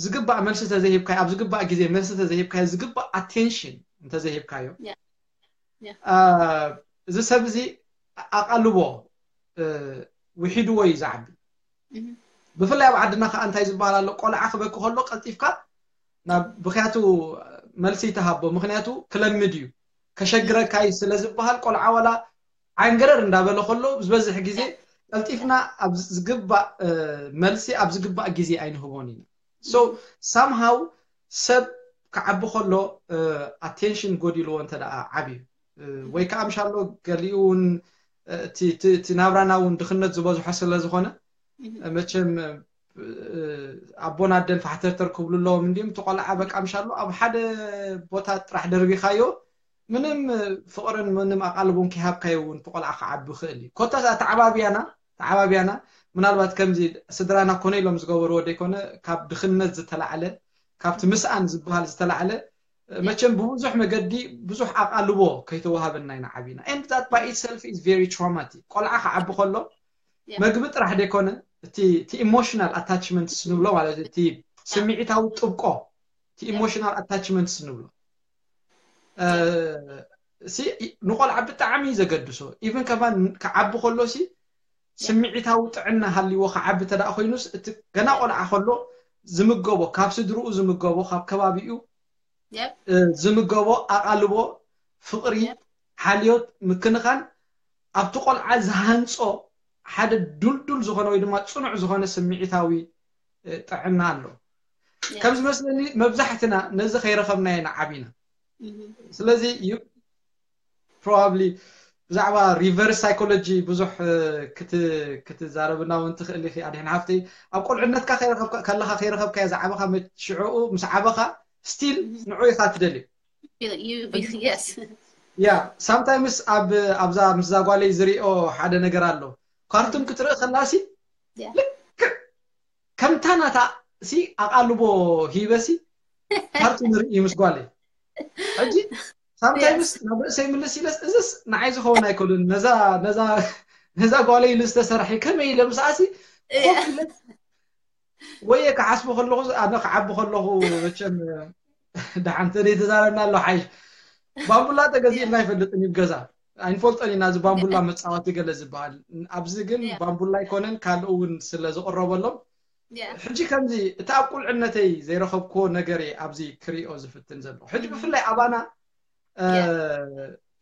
ዝግባእ መልሲ ተዘይሂብካዮ ኣብ ዝግባእ ግዜ መልሲ ተዘይሂብካዮ ዝግባእ ኣቴንሽን እንተዘይሂብካዮ እዚ ሰብ እዚ ኣቓልቦ ውሒድዎ እዩ ዝዓቢ። ብፍላይ ኣብ ዓድና ከዓ እንታይ ዝበሃል ኣሎ? ቆልዓ ክበኪ ከሎ ቀልጢፍካ ናብ ብክያቱ መልሲ ይተሃቦ። ምክንያቱ ክለምድ እዩ ከሸግረካ እዩ ስለ ዝበሃል ቆልዓ ዋላ ዓንገረር እንዳበለ ከሎ ዝበዝሕ ግዜ ቀልጢፍና ኣብ ዝግባእ መልሲ ኣብ ዝግባእ ግዜ ኣይንህቦን ኢና። So somehow ሰብ ክዓቢ ከሎ ኣቴንሽን ጎዲልዎ እንተ ደኣ ዓብዩ ወይ ከዓ ምሻሎ ገሊኡ እውን እቲ ናብራና እውን ድኽነት ዝበዝሖ ስለ ዝኾነ መቸም ኣቦን ኣደን ፋሕተርተር ክብሉ ኣለዎም እንዲም እቲ ቆልዓ በቃ ምሻሎ ኣብ ሓደ ቦታ ጥራሕ ደርቢኻዮ ምንም ፍቕርን ምንም ኣቓልቦን ከይሃብካዮ እውን እቲ ቆልዓ ክዓቢ ይኽእል እዩ። ኮታስ ኣተዓባብያና ተዓባብያና ምናልባት ከምዚ ስድራና ኮነ ኢሎም ዝገበርዎ ዘይኮነ ካብ ድኽነት ዝተላዕለ ካብቲ ምስኣን ዝበሃል ዝተላዕለ መቸም ብብዙሕ መገዲ ብዙሕ ኣቓልቦ ከይተዋሃበና ኢና ዓቢና። And that by itself is very traumatic። ቆልዓ ክዓቢ ከሎ መግቢ ጥራሕ ዘይኮነ እቲ ኢሞሽናል ኣታችመንትስ ንብሎ ማለት እቲ ስምዒታዊ ጥብቆ እቲ ኢሞሽናል ኣታችመንትስ ንብሎ ንቆልዓ ብጣዕሚ እዩ ዘገድሶ። ኢቭን ከማን ክዓቢ ከሎ ሲ ስምዒታዊ ጥዕና ሃልይዎ ክዓቢ እንተ ኮይኑስ እቲ ገና ቆልዓ ከሎ ዝምገቦ ካብ ስድርኡ ዝምገቦ ካብ ከባቢኡ ዝምገቦ ኣቓልቦ ፍቕሪ ሓልዮት ምክንኻን ኣብቲ ቆልዓ ዝሃንፆ ሓደ ዱልዱል ዝኾነ ወይ ድማ ፅኑዕ ዝኾነ ስምዒታዊ ጥዕና ኣሎ። ከም ዝመስለኒ መብዛሕትና ነዚ ከይረኸብናዮ ንዓቢና። ስለዚ probably ብዛዕባ reverse psychology ብዙሕ ክትዛረብና እውን ትኽእል ኢኺ ኣድሕን ሓፍተይ። ኣብ ቆልዕነትካ ከለኻ ከይረኸብካዮ ዝዓበኻ ሽዕኡ ምስ ዓበኻ still ንዑ ኢኻ ትደልዮ። ያ sometimes ኣብዛ ምስዛ ጓለይ ዝሪኦ ሓደ ነገር ኣሎ። ካርቱን ክትርኢ ከላሲ ልክዕ ከምታ ናታ ሲ ኣቓልቦ ሂበሲ ካርቱን ርኢ ምስ ጓለይ ሕጂ ሳምታይምስ ናብ ርእሰይ ምልስ ኢለስ እዝስ ንዓይ ዝኸውን ኣይኮኑን ነዛ ነዛ ነዛ ጓለይ ኢሉ ዝተሰርሐ ከመይ ኢለ ምስኣሲ ኮፍ ኢለስ ወየ ክሓስቡ ከለኹ ኣነ ክዓቢ ከለኹ መቸም ደሓንተ ዘይተዛረብና ኣሎ ሓይሽ ባምቡላ ተገዚእልና ኣይፈልጥን እዩ ገዛ ኣይንፈልጦን ኢና እዚ ባምቡላ መፃወቲ ገለ ዝበሃል ኣብዚ ግን ባምቡላ ኣይኮነን ካልእ እውን ስለ ዝቕረበሎም ሕጂ ከምዚ እቲ ኣብ ቁልዕነተይ ዘይረኸብክዎ ነገር እየ ኣብዚ ክሪኦ ዝፍትን ዘለኹ ሕጂ ብፍላይ ኣባና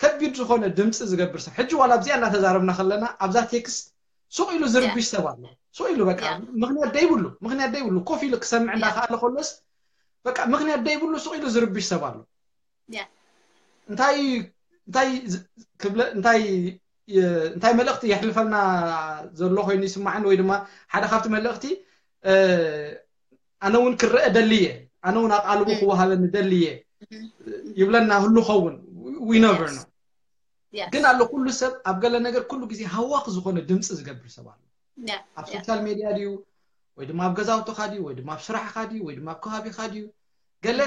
ከቢድ ዝኾነ ድምፂ ዝገብር ሰብ ሕጂ ዋላ ኣብዚኣ እናተዛረብና ከለና ኣብዛ ቴክስት ሱቕ ኢሉ ዝርብሽ ሰብ ኣሎ ሱቕ ኢሉ በቃ ምክንያት ደይብሉ ምክንያት ደይብሉ ኮፍ ኢሉ ክሰምዕ እንዳከኣለ ከሎስ በቃ ምክንያት ደይብሉ ሱቕ ኢሉ ዝርብሽ ሰብ ኣሎ እንታይ እንታይ ክብለ እንታይ እንታይ መልእኽቲ የሕልፈልና ዘሎ ኮይኑ ይስማዓኒ ወይ ድማ ሓደ ካብቲ መልእኽቲ ኣነ እውን ክረአ ደልየ ኣነ እውን ኣቃልቦ ክወሃበኒ ደልየ ይብለና ህሉ ኸውን we never know ግን ኣሎ ኩሉ ሰብ ኣብ ገለ ነገር ኩሉ ግዜ ሃዋኽ ዝኾነ ድምፂ ዝገብር ሰብ ኣሎ ኣብ ሶሻል ሜድያ ድዩ ወይ ድማ ኣብ ገዛውትኻ ድዩ ወይ ድማ ኣብ ስራሕኻ ድዩ ወይ ድማ ኣብ ከባቢኻ ድዩ ገለ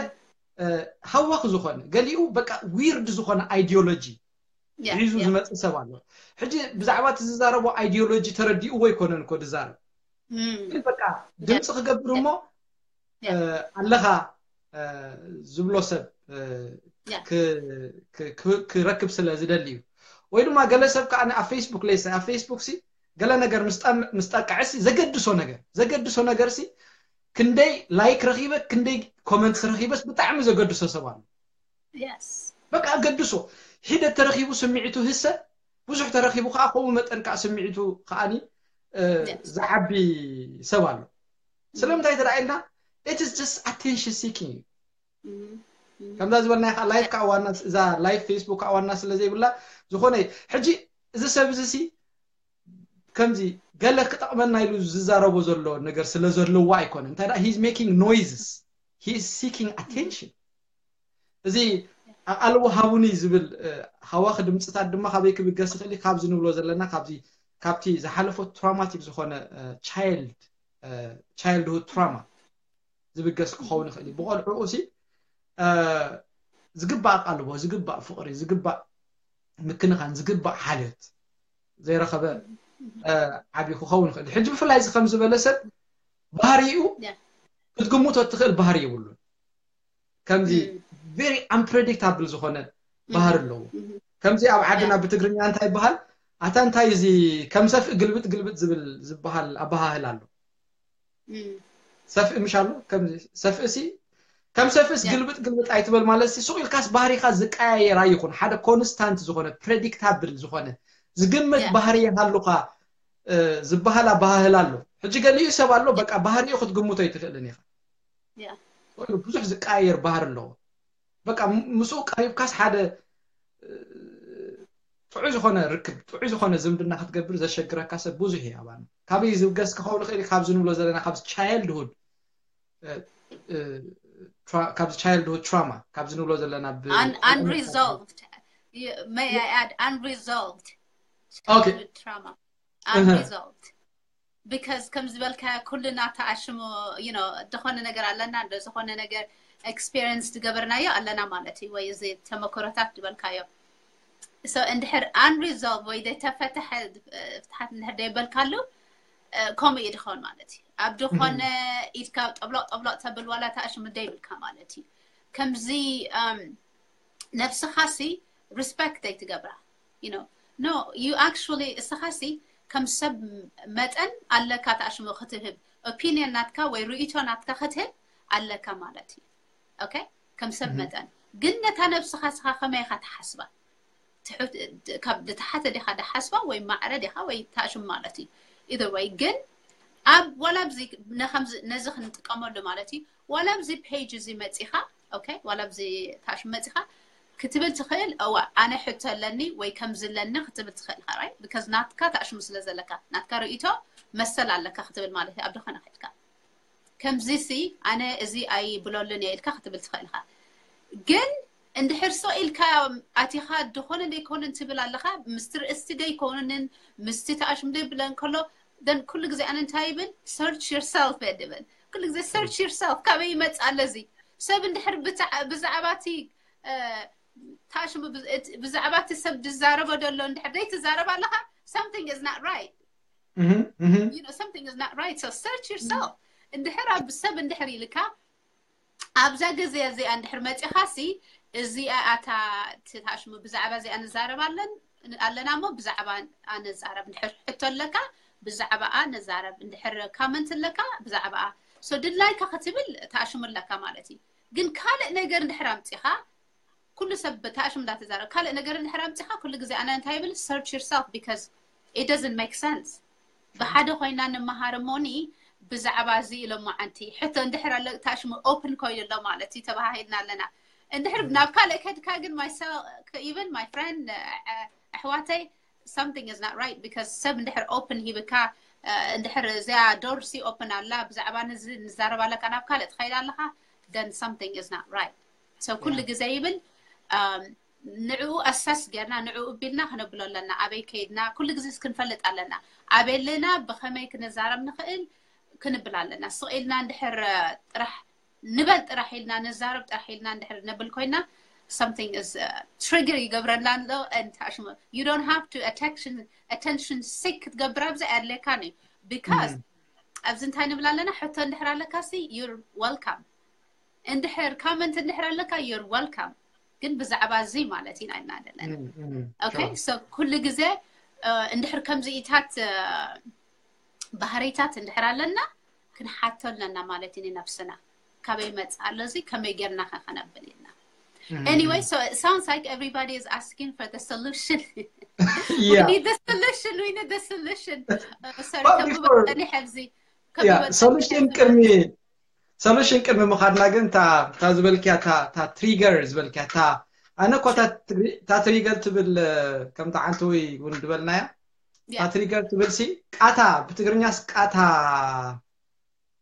ሃዋኽ ዝኾነ ገሊኡ በቃ ዊርድ ዝኾነ ኣይዲዮሎጂ ሒዙ ዝመፅእ ሰብ ኣሎ ሕጂ ብዛዕባ እቲ ዝዛረቦ ኣይዲዮሎጂ ተረዲእዎ ኣይኮነን እኮ ዝዛረብ ግን በቃ ድምፂ ክገብር እሞ ኣለኻ ዝብሎ ሰብ ክረክብ ስለ ዝደሊ እዩ ወይ ድማ ገለ ሰብ ከዓ ኣብ ፌስቡክ ለይሰ ኣብ ፌስቡክ ሲ ገለ ነገር ምስ ጠቅዐ ሲ ዘገድሶ ነገር ዘገድሶ ነገር ሲ ክንደይ ላይክ ረኺበ ክንደይ ኮመንት ረኺበስ ብጣዕሚ ዘገድሶ ሰብ ኣሎ በቃ ኣገድሶ ሒደት ተረኺቡ ስምዒቱ ህሰ ብዙሕ ተረኺቡ ከዓ ከምኡ መጠን ከዓ ስምዒቱ ከዓኒ ዝዓቢ ሰብ ኣሎ ስለምንታይ ተዳ ኢልና it is just attention seeking እዩ ከምዛ ዝበልና ከዓ ላይፍ ከዓ ዋና እዛ ላይፍ ፌስቡክ ከዓ ዋና ስለ ዘይብላ ዝኾነ ሕጂ እዚ ሰብ እዚ ሲ ከምዚ ገለ ክጠቕመና ኢሉ ዝዛረቦ ዘሎ ነገር ስለ ዘለዎ ኣይኮነ እንታይ he's making noises he is seeking attention እዚ ኣቓልቦ ሃቡኒ ዝብል ሃዋኺ ድምፅታት ድማ ካበይ ክብገስ ይኽእል ካብዚ ንብሎ ዘለና ካብዚ ካብቲ ዝሓለፎ ትራውማቲክ ዝኾነ ቻይልድ ቻይልድሁድ ትራማ ዝብገስ ክኸውን ይኽእል እዩ ብቆልዕኡ ሲ ዝግባእ ኣቓልቦ ዝግባእ ፍቕሪ ዝግባእ ምክንኻን ዝግባእ ሓልዮት ዘይረኸበ ዓብዩ ክኸውን ይኽእል ሕጂ ብፍላይ እዚ ከም ዝበለ ሰብ ባህሪኡ ክትግምቶ እትኽእል ባህሪ የብሉን ከምዚ very unpredictable ዝኾነ ባህሪ ኣለዎ ከምዚ ኣብ ዓድና ብትግርኛ እንታይ ይበሃል ኣታ እንታይ እዚ ከም ሰፍእ ግልብጥ ግልብጥ ዝብል ዝበሃል ኣበሃህል ኣሎ ሰፍእ ምሽ ኣሎ ሰፍእ ሲ ከም ሰፍእስ ግልብጥ ግልብጥ ኣይትበል ማለት ሲ ሱቕ ኢልካስ ባህሪኻ ዝቀያየር ኣይኹን ሓደ ኮንስታንት ዝኾነ ፕሬዲክታብል ዝኾነ ዝግመት ባህሪ ይሃሉኻ ዝበሃል ኣበሃህል ኣሎ ሕጂ ገሊኡ ሰብ ኣሎ በቃ ባህሪኡ ክትግምቶ ኣይትኽእልን ኢኻ ብዙሕ ዝቀያየር ባህሪ ኣለዎ በቃ ምስኡ ቀሪብካስ ሓደ ጥዑይ ዝኾነ ርክብ ጥዑይ ዝኾነ ዝምድና ክትገብር ዘሸግረካ ሰብ ብዙሕ እዩ ኣባና ካበይ ዝብገስ ክኸውን ይኽእል ካብ ዝንብሎ ዘለና ካብ ቻይልድሁድ ካብዚ ቻይልድሁድ ትራማ ካብዚ ንብሎ ዘለና unresolved may I add unresolved childhood trauma unresolved because ከም ዝበልካ ኩልና ተኣሽሙ you know ዝኾነ ነገር ኣለና እንደ ዝኾነ ነገር experience ዝገበርናዮ ኣለና ማለት እዩ ወይ እዚ ተመክሮታት ዝበልካዮ so እንድሕር unresolved ወይ ዘይተፈተሐ ፍትሓት እንድሕር ዘይበልካሉ ከምኡ እዩ ድኸውን ማለት እዩ ኣብ ድኾነ ኢድካ ጠብሎቅ ጠብሎቅ ተብል ዋላ ተኣሽሙ ደይብልካ ማለት እዩ ከምዚ ነብስኻ ሲ respect ኣይትገብራ you know no you actually እስኻ ሲ ከም ሰብ መጠን ኣለካ ተኣሽሙ ክትህብ opinion ናትካ ወይ ርእይቶ ናትካ ክትህብ ኣለካ ማለት እዩ okay ከም ሰብ መጠን ግን ነታ ነብስኻ ስኻ ከመይ ኢኻ ትሓስባ ካብ ድተሓተ ዲኻ ድሓስባ ወይ ማዕረ ዲኻ ወይ ታሽም ማለት እዩ either way ግን ኣብ ዋላ ኣብዚ ነዚ ክንጥቀመሉ ማለት እዩ ዋላ ኣብዚ page እዚ መፂኻ okay ዋላ ኣብዚ ታሽም መፂኻ ክትብል ትኽእል እዋ ኣነ ሕቶ ኣለኒ ወይ ከምዚ ኣለኒ ክትብል ትኽእል ኢኻ right because ናትካ ታሽሙ ስለ ዘለካ ናትካ ርእይቶ መሰል ኣለካ ክትብል ማለት እዩ ኣብ ድኾነ ከድካ ከምዚ ሲ ኣነ እዚ ኣይብለሉን እየ ኢልካ ክትብል ትኽእል ኢኻ ግን እንድሕር ሶ ኢልካ ኣቲኻ ድኾነ ደይኮነ እንትብል ኣለኻ ምስቲ ርእስቲ ደይኮንን ምስቲ ተኣሽም ደይብለን ከሎ then ኩሉ ግዜ ኣነ እንታይ ይብል search yourself እየ ድብል ኩሉ ግዜ search yourself ካበይ ይመጽእ ኣሎ እዚ ሰብ እንድሕር ብዛዕባ እቲ ታሽሙ ብዛዕባ እቲ ሰብ ዝዛረቦ ዘሎ እንድሕር ዘይትዛረብ ኣለኻ፣ something is not right. Mhm, mhm. You know, something is not right. So search yourself. እንድሕር ኣብ ሰብ እንድሕር ኢልካ ኣብዛ ግዜ እዚኣ እንድሕር መፂኻሲ፣ እዚኣ ኣታ ታሽሙ ብዛዕባ እዚኣ ንዛረብ ኣለን ኣለና እሞ ብዛዕባ ኣነዛረብ። እንድሕር ሕቶ ኣለካ ብዛዕባኣ ነዛረብ። እንድሕር comment ኣለካ ብዛዕባኣ። So ድላይካ ክትብል ታሽሙ ኣለካ ማለት እዩ። ግን ካልእ ነገር እንድሕር ኣምፂኻ፣ ኩሉ ሰብ ታሽሙ እንዳተዛረብ ካልእ ነገር እንድሕር ኣምፂኻ፣ ኩሉ ግዜ ኣነ እንታይ ይብል፣ search yourself, because it doesn't make sense. ብሓደ ኮይና ንመሃር እሞኒ ብዛዕባ እዚ ኢሎሞ ዓንቲ ሕቶ እንድሕር ኣሎ ታሽሙ open ኮይኑ ኣሎ ማለት እዩ፣ ተባሃሂልና ኣለና። እንድሕር ናብ ካልእ ከድካ ግን፣ myself, even my friend, ኣሕዋተይ፣ something is not right, because ሰብ እንድሕር open ሂብካ፣ እንድሕር እዚኣ door ሲ open ኣላ፣ ብዛዕባ ንዚ ንዛረብ ኣለካ፣ ናብ ካልእ ትኸይድ ኣለኻ፣ then something is not right. So ኩሉ ግዜ ይብል ንዕኡ assess ጌርና ንዕኡ ቢልና ክነብሎ ኣለና። ኣበይ ከይድና ኩሉ ግዜ ክንፈልጥ ኣለና። ኣበይ ኣለና፣ ብኸመይ ክንዛረብ ንኽእል ክንብል ኣለና። ስቕ ኢልና እንድሕር ጥራሕ ንበል ጥራሕ ኢልና ንዛረብ ጥራሕ ኢልና እንድሕር ነብል ኮይና፣ something is trigger ይገብረና ኣሎ። And you don't have to attention attention seek ክትገብር ኣብዚ ኣድለካን እዩ። Because ኣብዚ እንታይ ንብል ኣለና፣ ሕቶ እንድሕር ኣለካ ሲ you're welcome። እንድሕር comment እንድሕር ኣለካ you're welcome። ግን ብዛዕባ እዚ ማለት ኢና ኢና ዘለና። Okay, so ኩሉ ግዜ እንድሕር ከምዚኢታት ባህሪታት እንድሕር ኣለና ክንሓቶ ኣለና ማለት እዩ ንነብስና። ካበይ መጽእ ኣሎ እዚ፣ ከመይ ጌርና ከ ከነብል ኢልና። Anyway, so it sounds like everybody is asking for the solution. We Yeah. need the solution. We need the solution. Uh, sorry, But ከብበ before- ጸኒሐ ኣብዚ Yeah, solution ቅድሚ solution ቅድሚ ምኻድና ግን እታ እታ ዝበልክያ እታ እታ trigger ዝበልክያ እታ ኣነ እኮ እታ ትሪ- እታ trigger ትብል ከምታ ዓንተወይ እውን ዝበልናያ እታ Yeah. trigger ትብል ሲ ቃታ ብትግርኛስ ቃታ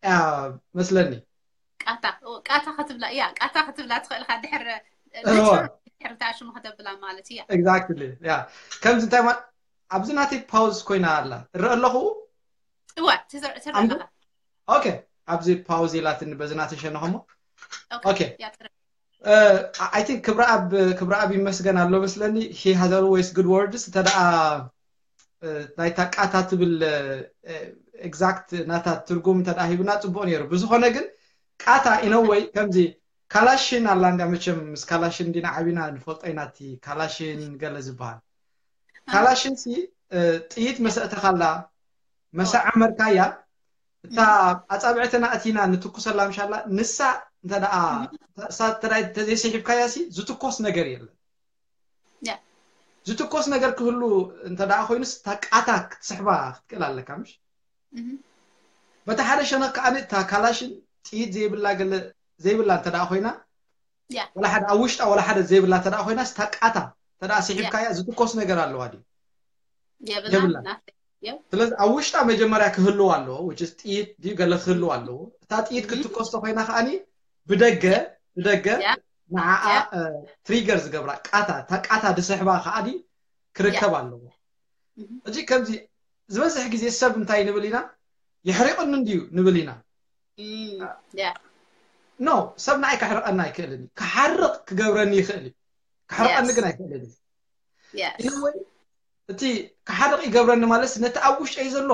እያ መስለኒ። ቃታ ኦ፣ ቃታ ክትብላ እያ ቃታ ክትብላ ትኽእል ኢኻ። ድሕር እወ። ድሕር እታ ሽሙ ከተብላ ማለት እያ። Exactly yeah ከምዚ እንታይ ማ- ኣብዚ ናተይ pause ኮይና ኣላ እረ ኣለኹ እወ ትዘ- ትረአ ኣንዱ ኣለኻ። Okay ኣብዚ pause ኢላትኒ በዚ ናተይ ሸነኸሞ Okay, Okay. ያ ትረአ። I think ክብረኣብ ክብረኣብ ይመስገን ኣሎ መስለኒ he has always good words እንተ ደኣ ናይታ ቃታ ትብል exact ናታ ትርጉም እንተ ደኣ ሂብና ጽቡቕ ነይሩ። ብዝኾነ ግን ቃታ in a way ከምዚ ካላሽን ኣላ እንድያ መቸም ምስ ካላሽን እንዲና ዓቢና ንፈልጦ ኢና እቲ ካላሽን ገለ ዝበሃል ካላሽን ሲ ጥይት መሰእተኻላ መሰዓመርካያ እታ ኣጻብዕትና ኣቲና ንትኩሰላ ምሻላ ንሳ እንተ ደኣ እሳ እንተ ደኣ ተዘይስሒብካያ ሲ ዝትኮስ ነገር የለን። Yeah. ዝትኮስ ነገር ክህሉ እንተ ደኣ ኮይኑስ እታ ቃታ ክትስሕባ ክትክእል ኣለካ ምሽ? Mhm. በቲ ሓደ ሸነኽ ከኣ እታ ካላሽን ጥይት ዘይብላ ገለ ዘይብላ እንተ ደኣ ኮይና Yeah. ወላ ሓደ ኣብ ውሽጣ ወላ ሓደ ዘይብላ እንተ ደኣ ኮይናስ እታ ቃታ እንተ ደኣ ስሒብካያ ዝትኮስ ነገር ኣለዋ ድዩ? የብላ የብላ። ናተይ። Yep. ስለዚ ኣብ ውሽጣ መጀመርያ ክህልዋ ኣለዎ which is ጥይት ድዩ ገለ ክህልዋ ኣለዎ። እታ ጥይት ክትትኮስ ተኮይና ከኣኒ ብደገ ብደገ Yeah. ንዓኣ Yeah. trigger ዝገብራ ቃታ እታ ቃታ ድስሕባ ከኣኒ ክርከብ ኣለዎ። Mhm. እዚ ከምዚ ዝበዝሕ ግዜ ሰብ እንታይ ንብል ኢና የሕሪቕኒ እንድዩ ንብል ኢና። Mm, yeah. No ሰብ ንዓይ ከሕርቐኒ ኣይክእልን እዩ። ክሓርቕ ክገብረኒ ይኽእል እዩ። ክሕርቐኒ Yes. ግን ኣይክእልን እዩ። Yes. Anyway እቲ ክሓርቕ ይገብረኒ ማለት ነቲ ኣብ ውሽጠይ ዘሎ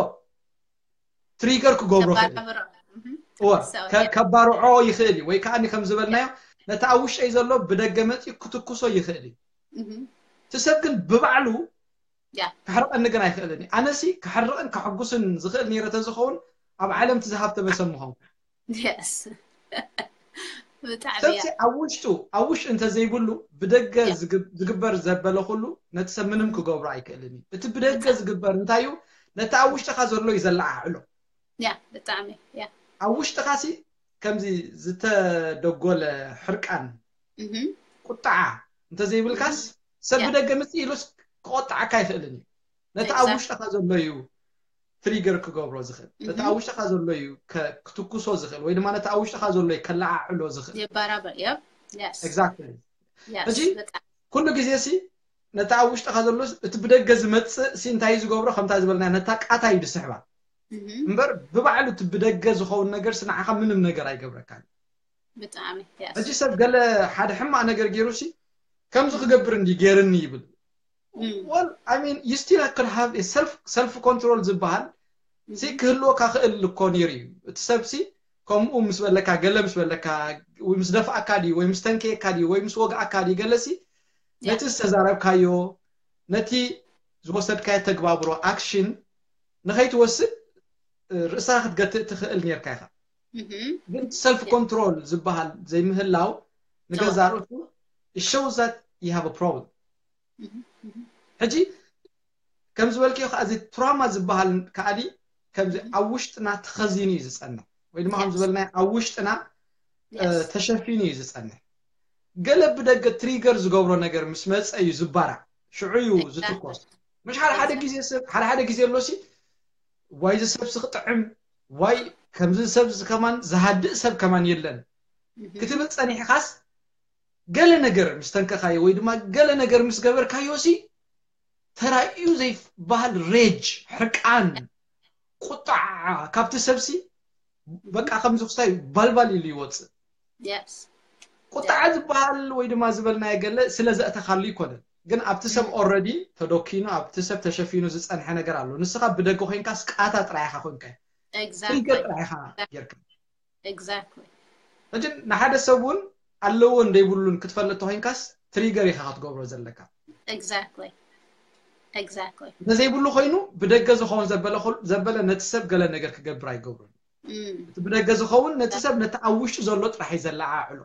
trigger ክገብሮ ይኽእል እዩ። ከባርሮ። Mhm. እወ So, ከ- yeah. ከባርዖ ይኽእል እዩ ወይ ከኣኒ ከም ዝበልናዮ ነቲ ኣብ ውሽጠይ ዘሎ ብደገ መፂኡ ክትኩሶ ይኽእል እዩ። Mhm. እቲ ሰብ ግን ብባዕሉ Yeah. ክሕርቐኒ ግን ኣይኽእልን እዩ። ኣነሲ ክሕርቕን ከሐጉስን ዝኽእል ነይረ ተዝኸውን ኣብ ዓለም እቲ ዝሃብተመ ሰብ ምኾንኩ። Yes. ብጣዕሚ ሰብሲ እያ። ኣብ ውሽጡ ኣብ ውሽጡ እንተዘይብሉ ብደገ Yeah. ዝግብ- ዝግበር ዘበለ ኩሉ ነቲ ሰብ ምንም ክገብሮ ኣይክእልን እዩ። እቲ ብደገ ብጣዕሚ። ዝግበር እንታይ እዩ? ነቲ ኣብ ውሽጥኻ ዘሎ እዩ ዘለዓዕሎ። Yeah, ብጣዕሚ እያ። ኣብ ውሽጥኻ ሲ ከምዚ ዝተደጎለ ሕርቃን Mhm. ቁጣዓ እንተዘይብልካስ ሰብ Yeah. ብደገ ምጽእ ኢሉስ ክቆጣዓካ ኣይኽእልን እዩ። ነቲ ኣብ Exactly. ውሽጥኻ ዘሎ እዩ trigger ክገብሮ ዝኽእል ነቲ ኣብ Mhm. ውሽጥኻ ዘሎ እዩ ከ- ክትኩሶ ዝኽእል ወይ ድማ ነቲ ኣብ ውሽጥኻ ዘሎ እዩ ከለዓዕሎ ዝኽእል። የባራበር። Yep. Yes. Exactly Yes. እዚ ብጣዕሚ። ኩሉ ግዜ ሲ ነቲ ኣብ ውሽጥኻ ዘሎ እቲ ብደገ ዝመጽእ ሲ እንታይ እዩ ዝገብሮ ከምታ ዝበልና ነታ ቃታ እዩ ዝስሕባ Mhm. እምበር ብባዕሉ እቲ ብደገ ዝኸውን ነገር ሲ ንዓኻ ምንም ነገር ኣይገብረካን። ብጣዕሚ። Yes. ሕጂ ሰብ ገለ ሓደ ሕማቕ ነገር ገይሩ ሲ ከምዚ ክገብር እንዲ ገይርኒ ይብል። Well, I mean, you still could have a self self control ዝበሃል ሲ ክህልወካ ክእል እኮ ነይሩ እዩ። እቲ ሰብ ሲ ከምኡ ምስ በለካ፣ ገለ ምስ በለካ፣ ወይ ምስ ደፍኣካ ድዩ፣ ወይ ምስ ተንከየካ ድዩ፣ ወይ ምስ ወግኣካ ድዩ፣ ገለ ሲ ነቲ ዝተዛረብካዮ፣ ነቲ ዝወሰድካዮ ተግባብሮ፣ ኣክሽን ንኸይትወስድ ርእስኻ ክትገትእ ትኽእል ነርካ ኢኻ። ግን ሰልፍ ኮንትሮል ዝበሃል ዘይምህላው ንገዛ ርእሱ ሸውዛት ይሃብ ፕሮብለም። ሕጂ ከም ዝበልክዮ ከዓ እዚ ትራማ ዝበሃል ከዓኒ ከምዚ ኣብ ውሽጥና ተኸዚኑ እዩ ዝፀንሕ፣ ወይ ድማ ከም ዝበልናዮ ኣብ ውሽጥና ተሸፊኑ እዩ ዝፀንሕ። ገለ ብደገ ትሪገር ዝገብሮ ነገር ምስ መፀ እዩ ዝባራዕ፣ ሽዑ እዩ ዝትኮስ። ምሽ ሓደ ሓደ ግዜ ሰብ ሓደ ሓደ ግዜ ኣሎሲ ዋይ እዚ ሰብ ስኽጥዕም ዋይ ከምዚ ሰብ ከማን ዝሃድእ ሰብ ከማን የለን ክትብል ፀኒሕኻስ፣ ገለ ነገር ምስ ተንከኻዮ ወይ ድማ ገለ ነገር ምስ ገበርካዮ ሲ ተራእዩ ዘይበሃል ሬጅ፣ ሕርቃን፣ ቁጣዕ ካብቲ ሰብሲ በቃ ከምዚ ክስታይ ባልባል ኢሉ ይወፅእ። ቁጣዕ ዝበሃል ወይ ድማ ዝበልናዮ ገለ ስለ ዘእተኻሉ ይኮነን፣ ግን ኣብቲ ሰብ ኦረዲ ተዶኪኑ ኣብቲ ሰብ ተሸፊኑ ዝፀንሐ ነገር ኣሎ። ንስኻ ብደገ ኮይንካስ ቃታ ጥራይ ኢኻ ኮንካ፣ ትሪገር ጥራይ ኢኻ ጌርካ። ሕጂ ንሓደ ሰብ እውን ኣለዎን ዘይብሉን ክትፈልጥ ተኮይንካስ ትሪገር ኢኻ ክትገብሮ ዘለካ። ነዘይብሉ ኮይኑ ብደገ ዝኸውን ዘበለ ነቲ ሰብ ገለ ነገር ክገብር ኣይገብሩን። እቲ ብደገ ዝኸውን ነቲ ሰብ ነቲ ኣብ ውሽጡ ዘሎ ጥራሕ እዩ ዘለዓዕሎ።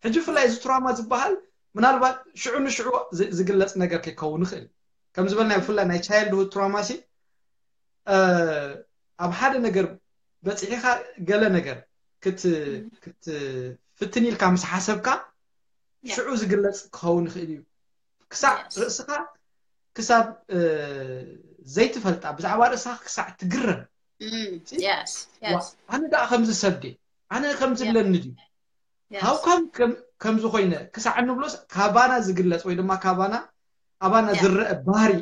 ሕጂ ብፍላይ እዚ ትራማ ዝበሃል ምናልባት ሽዑ ንሽዑ ዝግለፅ ነገር ከይከውን ይኽእል። ከም ዝበልና ብፍላይ ናይ ቻይልድሁድ ትራማ ሲ ኣብ ሓደ ነገር በፂሒኻ ገለ ነገር ክትፍትን ኢልካ ምስ ሓሰብካ ሽዑ ዝግለፅ ክኸውን ይኽእል እዩ። ክሳዕ ርእስኻ ክሳብ ዘይትፈልጣ ብዛዕባ ርእስኻ ክሳዕ ትግረም። ኣነ ደኣ ከምዚ ሰብ ድየ፣ ኣነ ከምዚ ኣለኒ ድዩ፣ ሃውካም ከምዚ ኮይነ ክሳዕ እንብሎስ ካባና ዝግለፅ ወይ ድማ ካባና ኣባና ዝረአ ባህሪ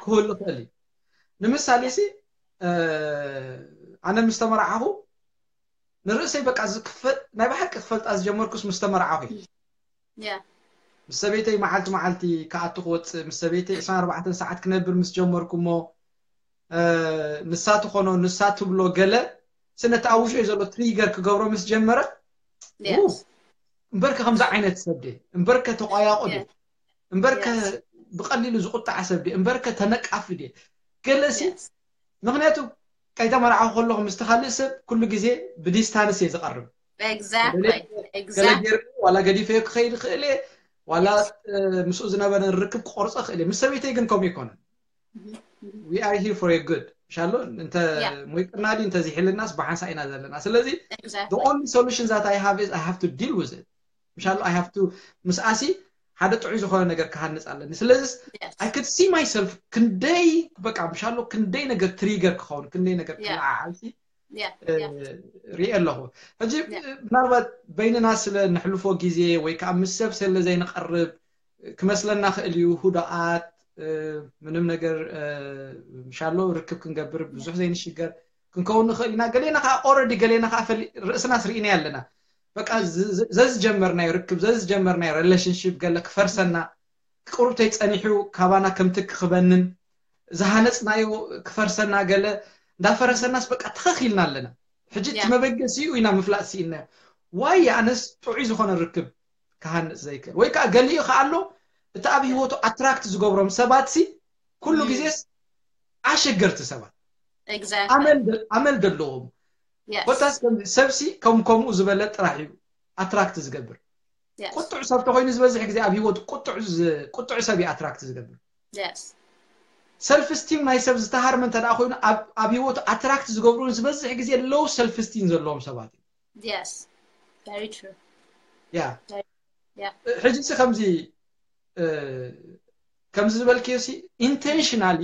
ክህሉ ይኽእል እዩ። ንምሳሌ ሲ ኣነ ምስ ተመርዓኹ ንርእሰይ በቃ ናይ ብሓቂ ክፈልጣ ዝጀመርኩስ ምስ ተመርዓኹ እዩ። ምስ ሰበይተይ መዓልቲ መዓልቲ ክኣቱ ክወፅእ ምስ ሰበይተይ ዕስራን ኣርባዕተን ሰዓት ክነብር ምስ ጀመርኩ እሞ ንሳ ትኾኖ ንሳ ትብሎ ገለ ስነቲ ኣብ ውሽጠይ ዘሎ ትሪገር ክገብሮ ምስ ጀመረ እምበርከ ከምዚ ዓይነት ሰብ ድየ፣ እምበርከ ተቋያቑ ድየ፣ እምበርከ ብቐሊሉ ዝቁጣዕ ሰብ ድየ፣ እምበርከ ተነቃፊ ድየ ገለሲ። ምክንያቱ ከይተመርዓኹ ከለኹ ምስቲ ካልእ ሰብ ኩሉ ግዜ ብዲስታንስ እየ ዝቐርብ። ገለ ገይርኒ ዋላ ገዲፈዮ ክኸይድ ይኽእል እየ፣ ዋላ ምስኡ ዝነበረ ርክብ ክቆርጾ ይኽእል እየ። ምስ ሰበይተይ ግን ከምኡ ኣይኮነን። We are here for a good፣ ምሻሎ እንተ ሞይቅና ድዩ እንተ ዝሕልናስ ብሓንሳ ኢና ዘለና። ስለዚ the only solution that I have is I have to deal with it። ምሻሎ I have to ምስኣሲ ሓደ ጥዑይ ዝኾነ ነገር ክሃንፅ ኣለኒ። ስለዚስ I could see myself ክንደይ በቃ ምሻሎ ክንደይ ነገር ትሪገር ክኸውን ክንደይ ነገር ክለዓዓልሲ ሪኤ ኣለኹ። ሕጂ ምናልባት በይንና ስለ ንሕልፎ ግዜ ወይ ከዓ ምስ ሰብ ስለ ዘይንቐርብ ክመስለና ክእል እዩ። ሁዳኣት ምንም ነገር ምሻሎ ርክብ ክንገብር ብዙሕ ዘይንሽገር ክንከውን ንኽእል ኢና። ገሌና ከዓ ኦረዲ ገሌና ከዓ ፈሊ ርእስናስ ርኢናዮ ኣለና። በቃ ዘዝጀመርናዮ ርክብ ዘዝጀመርናዮ ሬሌሽንሽፕ ገለ ክፈርሰና ቅሩብተይ ጸኒሑ ካባና ከምቲ ክኽበንን ዝሃነጽናዮ ክፈርሰና ገለ እንዳፈረሰናስ በቃ ተኸኺልና ኣለና። ሕጂ እቲ መበገሲኡ ኢና ምፍላጥ ስኢናዮ። ዋይ ኣነስ ጥዑይ ዝኾነ ርክብ ክሃንጽ ዘይክእል ወይ ከዓ ገሊኡ ከዓ ኣሎ እቲ ኣብ ህይወቱ ኣትራክት ዝገብሮም ሰባት ሲ ኩሉ ግዜስ ኣሸገርቲ ሰባት ኣመል ዘለዎም ኮታስ ከምዚ ሰብሲ ከም ከምኡ ዝበለ ጥራሕ እዩ ኣትራክት ዝገብር። ቁጡዕ ሰብ ተኮይኑ ዝበዝሕ ግዜ ኣብ ህይወቱ ቁጡዕ ሰብ እዩ ኣትራክት ዝገብር። ሰልፍ ስቲም ናይ ሰብ ዝተሃርመ እንተ ደኣ ኮይኑ ኣብ ኣብ ህይወቱ ኣትራክት ዝገብሩ ዝበዝሕ ግዜ ሎው ሰልፍ ስቲም ዘለዎም ሰባት እዩ። Yes. Very true. ያ Yeah. ሕጂ ሲ ከምዚ እ፣ ከምዚ ዝበልክዮ ሲ ኢንቴንሽናሊ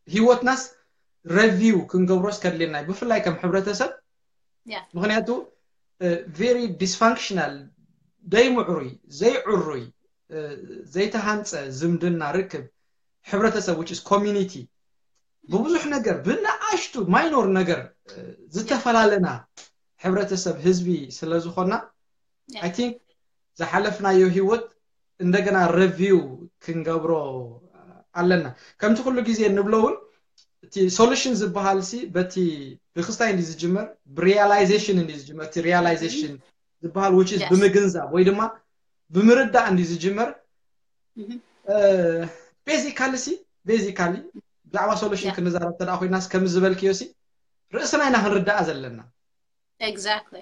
ህይወትናስ ረቪው ክንገብሮስ ከድልየና እዩ፣ ብፍላይ ከም ሕብረተሰብ። Yeah. ምክንያቱ ቬሪ ዲስፋንክሽናል፣ ደይምዕሩይ፣ ዘይዕሩይ፣ እ፣ ዘይተሃንፀ ዝምድና ርክብ ሕብረተሰብ which is community ብብዙሕ ነገር ብንኣሽቱ ማይኖር ነገር እ፣ ዝተፈላለለና ሕብረተሰብ ህዝቢ ስለ ዝኾና I think ዝሓለፍናዮ ህይወት እንደገና review ክንገብሮ ኣለና። ከምቲ ኩሉ ግዜ እንብሎ እውን እቲ solution ዝበሃል ሲ በቲ ብክስታይ እንዲ ዝጅመር፣ ብ realization እንዲ ዝጅመር። እቲ realization ዝበሃል which is ብምግንዛብ ወይ ድማ ብምርዳእ እንዲ ዝጅመር። Basically ሲ basically ብዛዕባ solution ክንዛረብ ተደኣ ኮይናስ ከም ዝበልክዮ ሲ ርእስና ኢና ክንርዳኣ ዘለና። Exactly።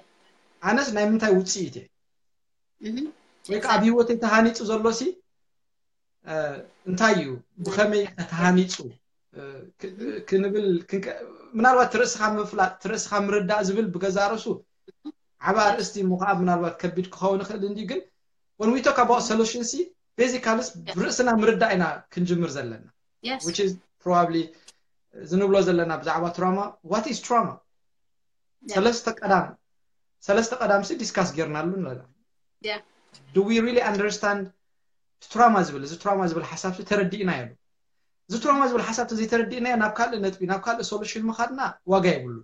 ኣነስ ናይ ምንታይ ውፅኢት እየ ወይ ከዓ ኣብ ህይወተይ ተሃኒፁ ዘሎ ሲ እንታይ እዩ፣ ብኸመይ ተሃኒፁ ክንብል፣ ምናልባት ትርእስኻ ምፍላጥ፣ ትርእስኻ ምርዳእ ዝብል ብገዛ ርእሱ ዓብ ኣርእስቲ እሞ ከዓ ምናልባት ከቢድ ክኸውን ይኽእል እንዲ። ግን when we talk about solution ሲ basically ርእስና ምርዳእ ኢና ክንጅምር ዘለና። Which is probably ዝንብሎ ዘለና ብዛዕባ trauma። What is trauma? ሰለስተ ቀዳም ሰለስተ ቀዳም ሲ discuss ጌርናሉ ኣለና። Do we really understand trauma ዝብል፣ እዚ trauma ዝብል ሓሳብ ሲ ተረዲእናዮ? እዚ trauma ዝብል ሓሳብ ተዘይተረዲእናዮ ናብ ካልእ ነጥቢ፣ ናብ ካልእ solution ምኻድና ዋጋ የብሉ።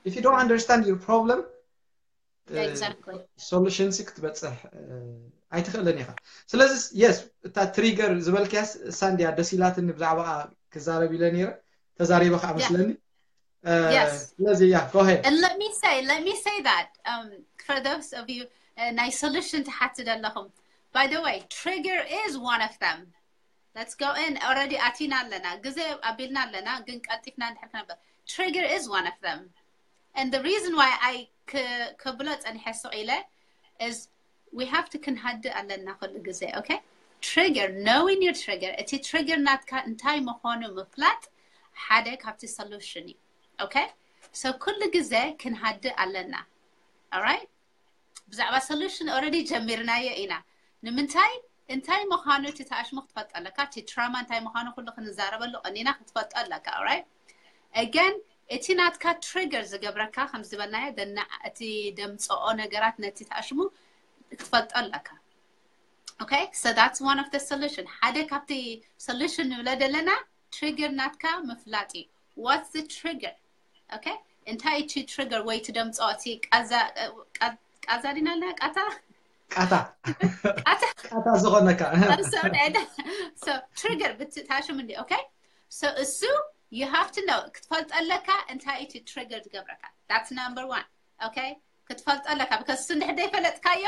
If you don't understand your problem solution ሲ ክትበፅሕ ኣይትኽእልን ኢኻ። ስለዚ yes እታ trigger ዝበልክያ እሳ እንድያ ደስ ኢላትኒ፣ ብዛዕባ ክዛረብ ኢለ ነይረ፣ ተዛሪበ ከዓ መስለኒ። ስለዚ yeah, go ahead. And let me say, let me say that um, for those of you uh, ናይ solution ትሓትት ኣለኹም። By the way, trigger is one of them. Let's go in. Already ኣቲና ኣለና፣ ግዜ ኣቢልና ኣለና፣ ግን ቀልጢፍና እንድሕር ክነበር trigger is one of them. And the reason why I ክብሎ ፀኒሐ ስቕ ኢለ is we have to ክንሃድእ ኣለና ኩሉ ግዜ። Okay, trigger, knowing your trigger፣ እቲ trigger ናትካ እንታይ ምዃኑ ምፍላጥ ሓደ ካብቲ solution እዩ። Okay, so ኩሉ ግዜ ክንሃድእ ኣለና። Alright፣ ብዛዕባ solution already ጀሚርናዮ ኢና። ንምንታይ እንታይ ምዃኑ እቲ ተኣሽሙ ክትፈልጦ ኣለካ። እቲ trauma እንታይ ምዃኑ ኩሉ ክንዛረበሉ ቀኒና ክትፈልጦ ኣለካ። Alright፣ again እቲ ናትካ trigger ዝገብረካ ከም ዝበልናዮ እቲ ደምፅኦ ነገራት ነቲ ተኣሽሙ ክትፈልጦ ኣለካ። Okay, so that's one of the solution። ሓደ ካብቲ solution ንብሎ ዘለና trigger ናትካ ምፍላጥ እዩ። What's the trigger? Okay፣ እንታይ እቲ trigger ወይ እቲ ደምፅኦ፣ እቲ ቃዛ ቃዛ ዲና ኣለና ቃታ ቃታ ቃታ ቃታ ዝኾነካ so trigger ብትታሽም እንዲ። Okay፣ so እሱ you have to know፣ ክትፈልጦ ኣለካ እንታይ እቲ trigger ዝገብረካ። That's number one። Okay፣ ክትፈልጦ ኣለካ። Because እሱ እንድሕር ዘይፈለጥካዮ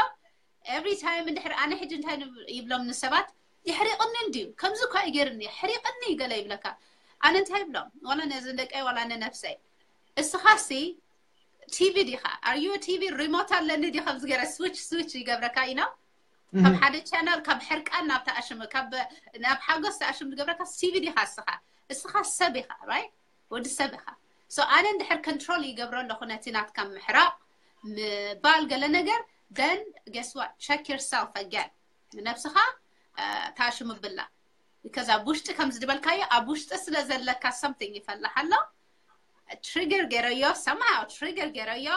every time እንድሕር ኣነ ሕጂ እንታይ ይብሎም ንሰባት፣ የሕሪቕኒ እንድዩ፣ ከምዚ እኳ እዩ ገይርኒ፣ የሕሪቕኒ ገለ ይብለካ። ኣነ እንታይ ይብሎም፣ ዋላ ነዚ ደቀይ ዋላ ንነፍሰይ፣ እስኻሲ TV ዲኻ? Are you TV remote ኣለኒ ዲ ከምዚ ገይረ switch switch ይገብረካ። You know፣ ካብ ሓደ channel ካብ ሕርቃን ናብ ተኣሽሙ፣ ካብ ናብ ሓጎስ ተኣሽሙ ዝገብረካ TV ዲኻ እስኻ? እስኻ ሰብ ኢኻ፣ right? ወዲ ሰብ ኢኻ። So ኣነ እንድሕር control ይገብሮ ኣለኹ ነቲ ናትካ ምሕራቕ ምባል ገለ ነገር፣ then guess what? Check yourself again። ንነብስኻ ተኣሽሙ ብላ። Because ኣብ ውሽጢ ከም ዝድበልካዮ ኣብ ውሽጢ ስለ ዘለካ something ይፈልሕ ኣሎ። Trigger ገይረዮ፣ somehow trigger ገይረዮ፣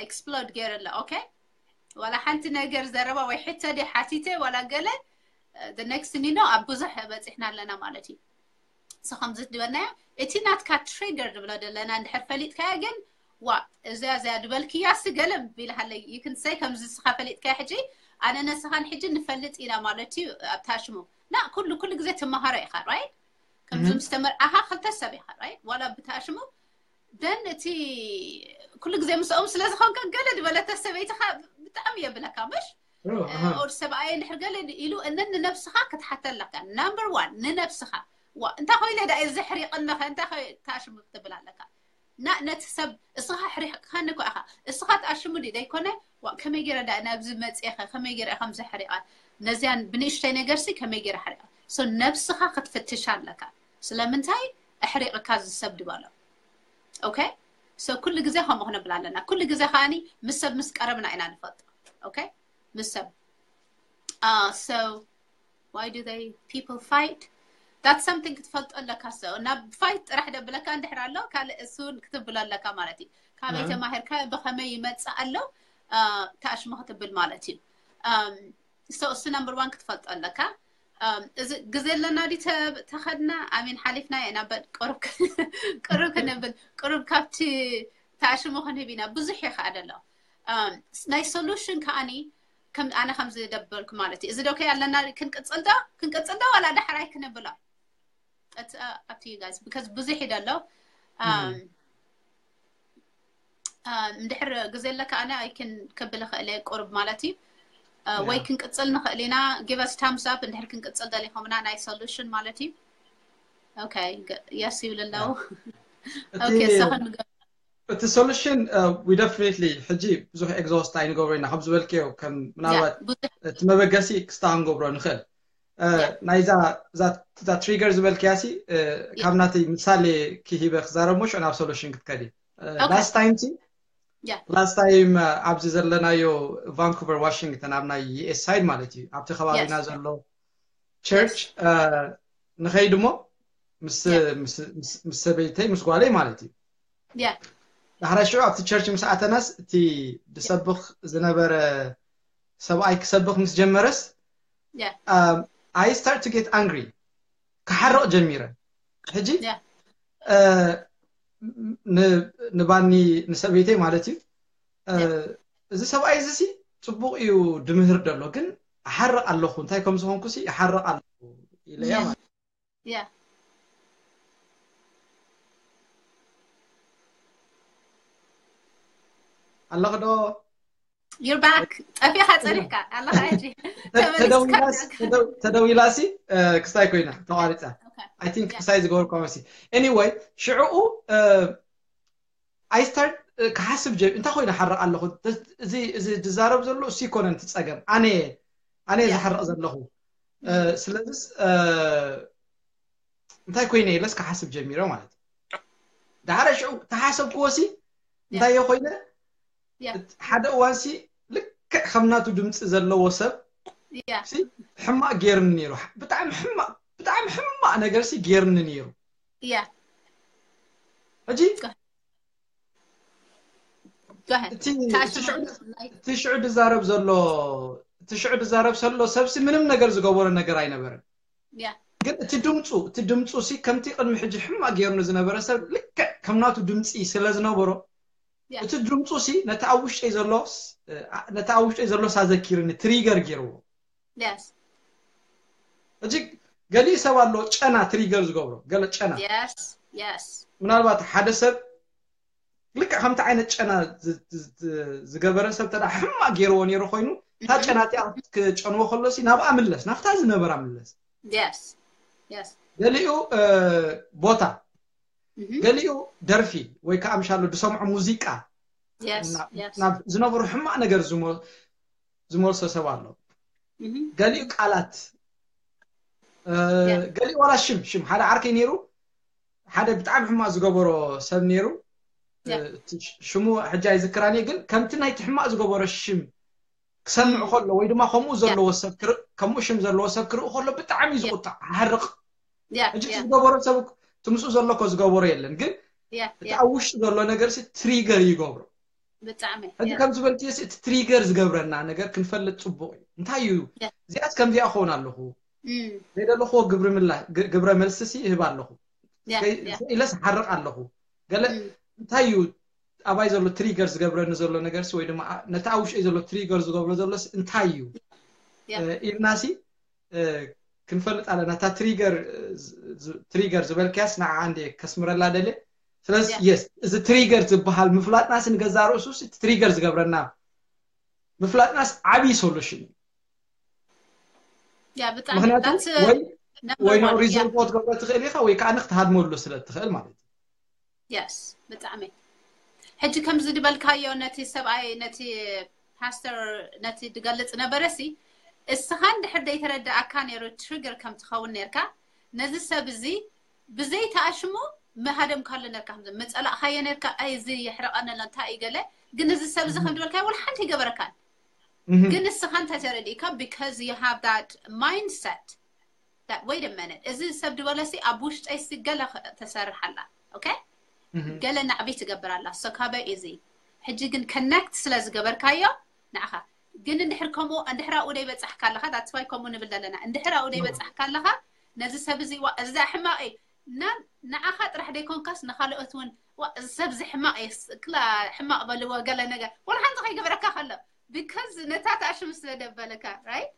explode ገይረ ኣሎ። Okay፣ ዋላ ሓንቲ ነገር ዘረባ ወይ ሕቶ ዲ ሓቲተ ዋላ ገለ the next thing you know ኣብ ብዙሕ በፂሕና ኣለና ማለት እዩ። So ከምዚ ድበልናዮ እቲ ናትካ trigger ንብሎ ዘለና እንድሕር ፈሊጥካዮ ግን ዋ እዚያ እዚያ ድበልክያ ሲ ገለ ቢልሃለይ you can say ከምዚ ንስኻ ፈሊጥካዮ ሕጂ ኣነ ነስኻን ሕጂ ንፈልጥ ኢና ማለት እዩ። ኣብ ተኣሽሙ ና ኩሉ ኩሉ ግዜ ትመሃሮ ኢኻ፣ right? ከምዚ ምስ ተመርዓኻ ክልተ ሰብ ኢኻ፣ right? ዋላ ብተኣሽሙ then እቲ ኩሉ ግዜ ምስኦም ስለ ዝኾንካ ገለ ዝበለተ ሰበይትኻ ብጣዕሚ የብለካ ምሽ or ሰብኣየ እንድሕር ገለ ኢሉ እነን ንነብስኻ ክትሓተ ኣለካ። Number one ንነብስኻ ዋ እንታይ ኮይነ ዳ እየ ዘሕሪቕኒ ኸ እንታይ ተኣሽሙ ክትብል ኣለካ። ና ነቲ ሰብ እስኻ ኣሕሪቕካኒ እኮ ኢኻ። እስኻ ተኣሽሙ ድዩ ዘይኮነ ዋ ከመይ ገይረ ዳ ናብዚ መፅኤ ኸ ከመይ ገይረ ከም ዘሕሪቐ ነዚያን ብንእሽተይ ነገር ሲ ከመይ ገይረ ኣሕሪቐ። So ነብስኻ ክትፍትሽ ኣለካ። ስለምንታይ ኣሕሪቕካ እዚ ሰብ ድበሎ። Okay፣ so ኩሉ ግዜ ከምኡ ክነብል ኣለና። ኩሉ ግዜ ከኣኒ ምስ ሰብ ምስ ቀረብና ኢና ንፈልጦ። Okay፣ ምስ ሰብ so why do they people fight? That's something ክትፈልጦ ኣለካ። So ናብ fight ጥራሕ ደብለካ እንድሕር ኣሎ ካልእ እሱን ክትብሎ ኣለካ ማለት እዩ። ካበይ ተማሂርካ ብኸመይ ይመፅእ ኣሎ ተኣሽሙ ክትብል ማለት እዩ። So እሱ number one ክትፈልጦ ኣለካ። እዚ ግዜ ኣለና ዲ ተኸድና ኣሜን ሓሊፍና ኢና በል ቅሩብ ቅሩብ ክንብል ቅሩብ ካብቲ ተኣሽሙ ክንህብ ኢና። ብዙሕ ይኸኣድ ኣሎ። ናይ solution ከኣኒ ከም ኣነ ከም ዝደበልኩ ማለት እዩ። እዚ ዶ ከ ኣለና ክንቅጽል ዶ ክንቅጽል ዶ ዋላ ዳሕራይ ክንብሎ? It's uh, up to you guys because ብዙሕ ይደሎ። Um, um, እንድሕር ግዜ ኣለካ ኣነ I can ከብል እኽእል እየ ቁርብ ማለት እዩ። Uh, ወይ ክንቅጽል ንኽእል ኢና። Give us thumbs up እንድሕር ክንቅጽል ደሊኹምና ናይ solution ማለት እዩ። Okay, yes ይብል ኣለዉ። Okay, so እቲ solution we definitely ሕጂ ብዙሕ exhaust ኣይንገብሮ ኢና ከም ዝበልክዮ ከም ምናልባት እቲ መበገሲ ክስታ ክንገብሮ ንኽእል ናይዛ እዛ trigger ዝበልክያ ሲ ካብ ናተይ ምሳሌ ክሂበ ክዛረብ ሞ ሽዑ ናብ solution ክትከዲ last time ሲ last time ኣብዚ ዘለናዮ Vancouver Washington ኣብ ናይ US side ማለት እዩ ኣብቲ ከባቢና ዘሎ church ንኸይድ ሞ ምስ ሰበይተይ ምስ ጓለይ ማለት እዩ። ዳሕራይ ሽዑ ኣብቲ church ምስ ኣተናስ እቲ ዝሰብኽ ዝነበረ ሰብኣይ ክሰብኽ ምስ ጀመረስ I start to get angry ክሓርቕ ጀሚረ። ሕጂ ንባኒ ንሰበይተይ ማለት እዩ እዚ ሰብኣይ እዚ ሲ ፅቡቕ እዩ ድምህር ደሎ ግን እሓርቕ ኣለኹ እንታይ ከም ዝኾንኩ ሲ እሓርቕ ኣለኹ ኢለያ ማለት Yeah. ኣለኽ ዶ You're back. ጠፊኻ ጸኒሕካ ኣለኻ ሕጂ። ተደዊላሲ ክስታይ ኮይና ተቋሪጻ። I think ክስታይ ዝገበርኳ መሲ። Anyway ሽዕኡ I start ክሓስብ ጀ እንታይ ኮይነ ሓርቕ ኣለኹ እዚ እዚ ዝዛረብ ዘሎ እሱ ይኮነን ትጸገም ኣነ ኣነ ዝሓርቕ ዘለኹ ስለዚስ እንታይ ኮይነ ኢለስ ክሓስብ ጀሚረ ማለት እዩ። ዳሕረ ሽዑ ተሓሰብክዎ ሲ እንታይ እየ ኮይነ ሓደ እዋን ሲ ልክዕ ከም ናቱ ድምፂ ዘለዎ ሰብ ሕማቅ ጌርኒ ነይሩ። ብጣዕሚ ሕማቅ ብጣዕሚ ሕማቅ ነገር ሲ ጌርኒ ነይሩ። ሕጂ እቲ ሽዑ ድዛረብ ዘሎ እቲ ሽዑ ድዛረብ ዘሎ ሰብሲ ምንም ነገር ዝገበሮ ነገር ኣይነበረን። ግን እቲ ድምፁ እቲ ድምፁ ሲ ከምቲ ቅድሚ ሕጂ ሕማቅ ገይሩ ንዝነበረ ሰብ ልክዕ ከም ናቱ ድምፂ ስለ ዝነበሮ እቲ ድምፁ ሲ ነቲ ኣብ ውሽጠይ ዘሎ ነቲ ኣብ ውሽጠይ ዘሎ ሳዘኪርኒ trigger ገይርዎ። ሕጂ ገሊኡ ሰብ ኣሎ ጨና trigger ዝገብሮ ገለ ጨና ምናልባት ሓደ ሰብ ልክዕ ከምቲ ዓይነት ጨና ዝገበረ ሰብ ተዳ ሕማቅ ገይርዎ ነይሩ ኮይኑ እታ ጨና እቲኣ ክጨንዎ ከሎ ሲ ናብኣ ምለስ ናብታ ዝነበራ ምለስ። ገሊኡ ቦታ ገሊኡ ደርፊ ወይ ከዓ ምሻሉ ዝሰምዖ ሙዚቃ ዝነበሩ ሕማቅ ነገር ዝመልሶ ሰብ ኣሎ። ገሊኡ ቃላት ገሊኡ ዋላ ሽም ሽም ሓደ ዓርከይ ነይሩ ሓደ ብጣዕሚ ሕማቅ ዝገበሮ ሰብ ነይሩ ሽሙ ሕጂ ኣይዝክራን እየ ግን ከምቲ ናይቲ ሕማቅ ዝገበሮ ሽም ክሰምዕ ከሎ ወይ ድማ ከምኡ ዘለዎ ሰብ ከምኡ ሽም ዘለዎ ሰብ ክርኢ ከሎ ብጣዕሚ እዩ ዝቁጣዕ ሓርቕ ሕጂ ዝገበሮ ሰብ እቲ ምስኡ ዘሎ እኮ ዝገበሮ የለን ግን እቲ ኣብ ውሽጢ ዘሎ ነገር trigger ይገብሮ። ሕጂ ከም ዝበልክዮ እቲ trigger ዝገብረና ነገር ክንፈልጥ ፅቡቅ እዩ። እንታይ እዩ እዚኣስ ከምዚኣ ክኸውን ኣለኹ ዘይደለኹዎ ግብረ መልሲ ሲ ይህብ ኣለኹ ኢለስ ሓርቕ ኣለኹ ገለ እንታይ እዩ ኣባይ ዘሎ trigger ዝገብረኒ ዘሎ ነገር ሲ ወይ ድማ ነቲ ኣብ ውሽጠይ ዘሎ trigger ዝገብሮ ዘሎስ እንታይ እዩ ኢልናሲ ክንፈልጥ ኣለና። እታ trigger trigger ዝበልክያስ ንዓ እንደ ከስምረላ ደልየ። ስለዚ yes እዚ trigger ዝበሃል ምፍላጥናስ ንገዛ ርእሱስ እቲ trigger ዝገብረና ምፍላጥናስ ዓብዪ solution እዩ። ምክንያቱ ወይ ወይ ንኡ resolve ክትገብሮ ትኽእል ኢኻ ወይ ከዓ ንክትሃድመሉ ስለ ትኽእል ማለት እዩ። Yes ብጣዕሚ ሕጂ ከምዚ ዝበልካዮ ነቲ ሰብኣይ ነቲ ፓስተር ነቲ ዝገልጽ ነበረ ሲ እስኻ እንድሕር ዘይተረዳእካ ነይሩ trigger ከም ትኸውን ነርካ ነዚ ሰብ እዚ ብዘይ ተኣሽሙ ምሃደምካሉ ነርካ ከም ምጸላእካዮ ነርካ ኣይ እዚ የሕረቐኒ ኣሎ እንታይ እዩ ገለ ግን እዚ ሰብ እዚ ከም ዝበልካዮ ወላ ሓንቲ ይገበረካን ግን እስኻ እንታይ ተረዲእካ because you have that mindset that wait a minute እዚ ሰብ ዝበለሲ ኣብ ውሽጠይ ሲ ገለ ተሰርሕ ኣላ okay ገለ ናዕቢ ትገብር ኣላ so ካበይ እዚ ሕጂ ግን connect ስለ ዝገበርካዮ ንዓኻ ግን እንድሕር ከምኡ እንድሕር ኣብኡ ደይበጻሕካ ኣለኻ that's why ከምኡ ንብል ዘለና እንድሕር ኣብኡ ደይበጻሕካ ኣለኻ ነዚ ሰብ እዚ ዋ እዚ ሕማቕ እዩ ንዓኻ ጥራሕ ደይኮንካስ ንኻልኦት እውን ዋ እዚ ሰብ እዚ ሕማቕ እዩ ክላ ሕማቕ በልዎ ገለ ነገር ወላ ሓንቲ ከይገበረካ ከሎ because ነታ ተኣሽሙ ስለ ደበለካ right?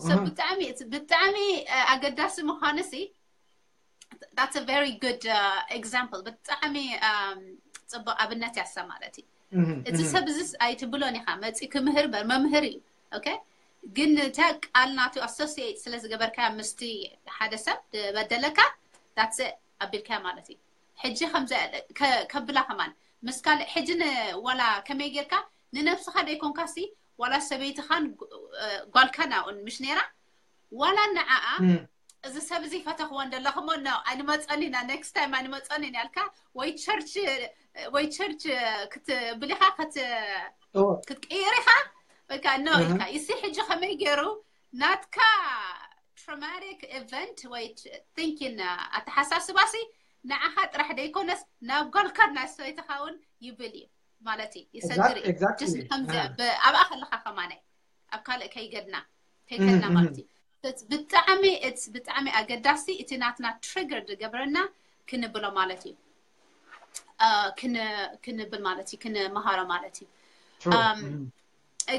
So ብጣዕሚ ብጣዕሚ ኣገዳሲ ምዃኑ ሲ that's a very good example። ብጣዕሚ ጽቡቕ ኣብነት ያሳ ማለት እዩ። እቲ ሰብ እዚስ ኣይትብሎን ኢኻ መፂ ክምህር በር መምህር እዩ። Okay? ግን እታ ቃል ናቱ associate ስለ ዝገበርካ ምስቲ ሓደ ሰብ በደለካ that's it ኣቢልካ ማለት እዩ። ሕጂ ከምዚ ከብላ ከማን ምስ ካልእ ሕጂ ዋላ ከመይ ጌርካ ንነብስኻ ደይኮንካ ሲ ዋላ ሰበይትኻን ጓልካን ኣብኡን ምሽ ነይራ ዋላ ንዓኣ እዚ ሰብ እዚ ፈተኽዎ እንደለኹሞ ኖ ኣይንመፀን ኢና next time ኣይንመፀን ኢና ያልካ ወይ ቸርች ወይ ቸርች ክትብል ኢኻ ክትቅይር ኢኻ ወይ ከዓ ኖ ኢልካ ይሲ ሕጂ ከመይ ገይሩ ናትካ traumatic event ወይ thinking ኣተሓሳስባሲ ንዓኻ ጥራሕ ደይኮነስ ናብ ጓልካን ናይ ሰበይትኻ እውን ይብል እዩ ማለት እዩ ይሰግር እዩ ኣብኣ ከለኻ ከማናይ ኣብ ካልእ ከይገድና ከይከድና ማለት እዩ ብጣዕሚ ብጣዕሚ ኣገዳሲ እቲ ናትና trigger ዝገብረና ክንብሎ ማለት እዩ ክንብል ማለት እዩ ክንመሃሮ ማለት እዩ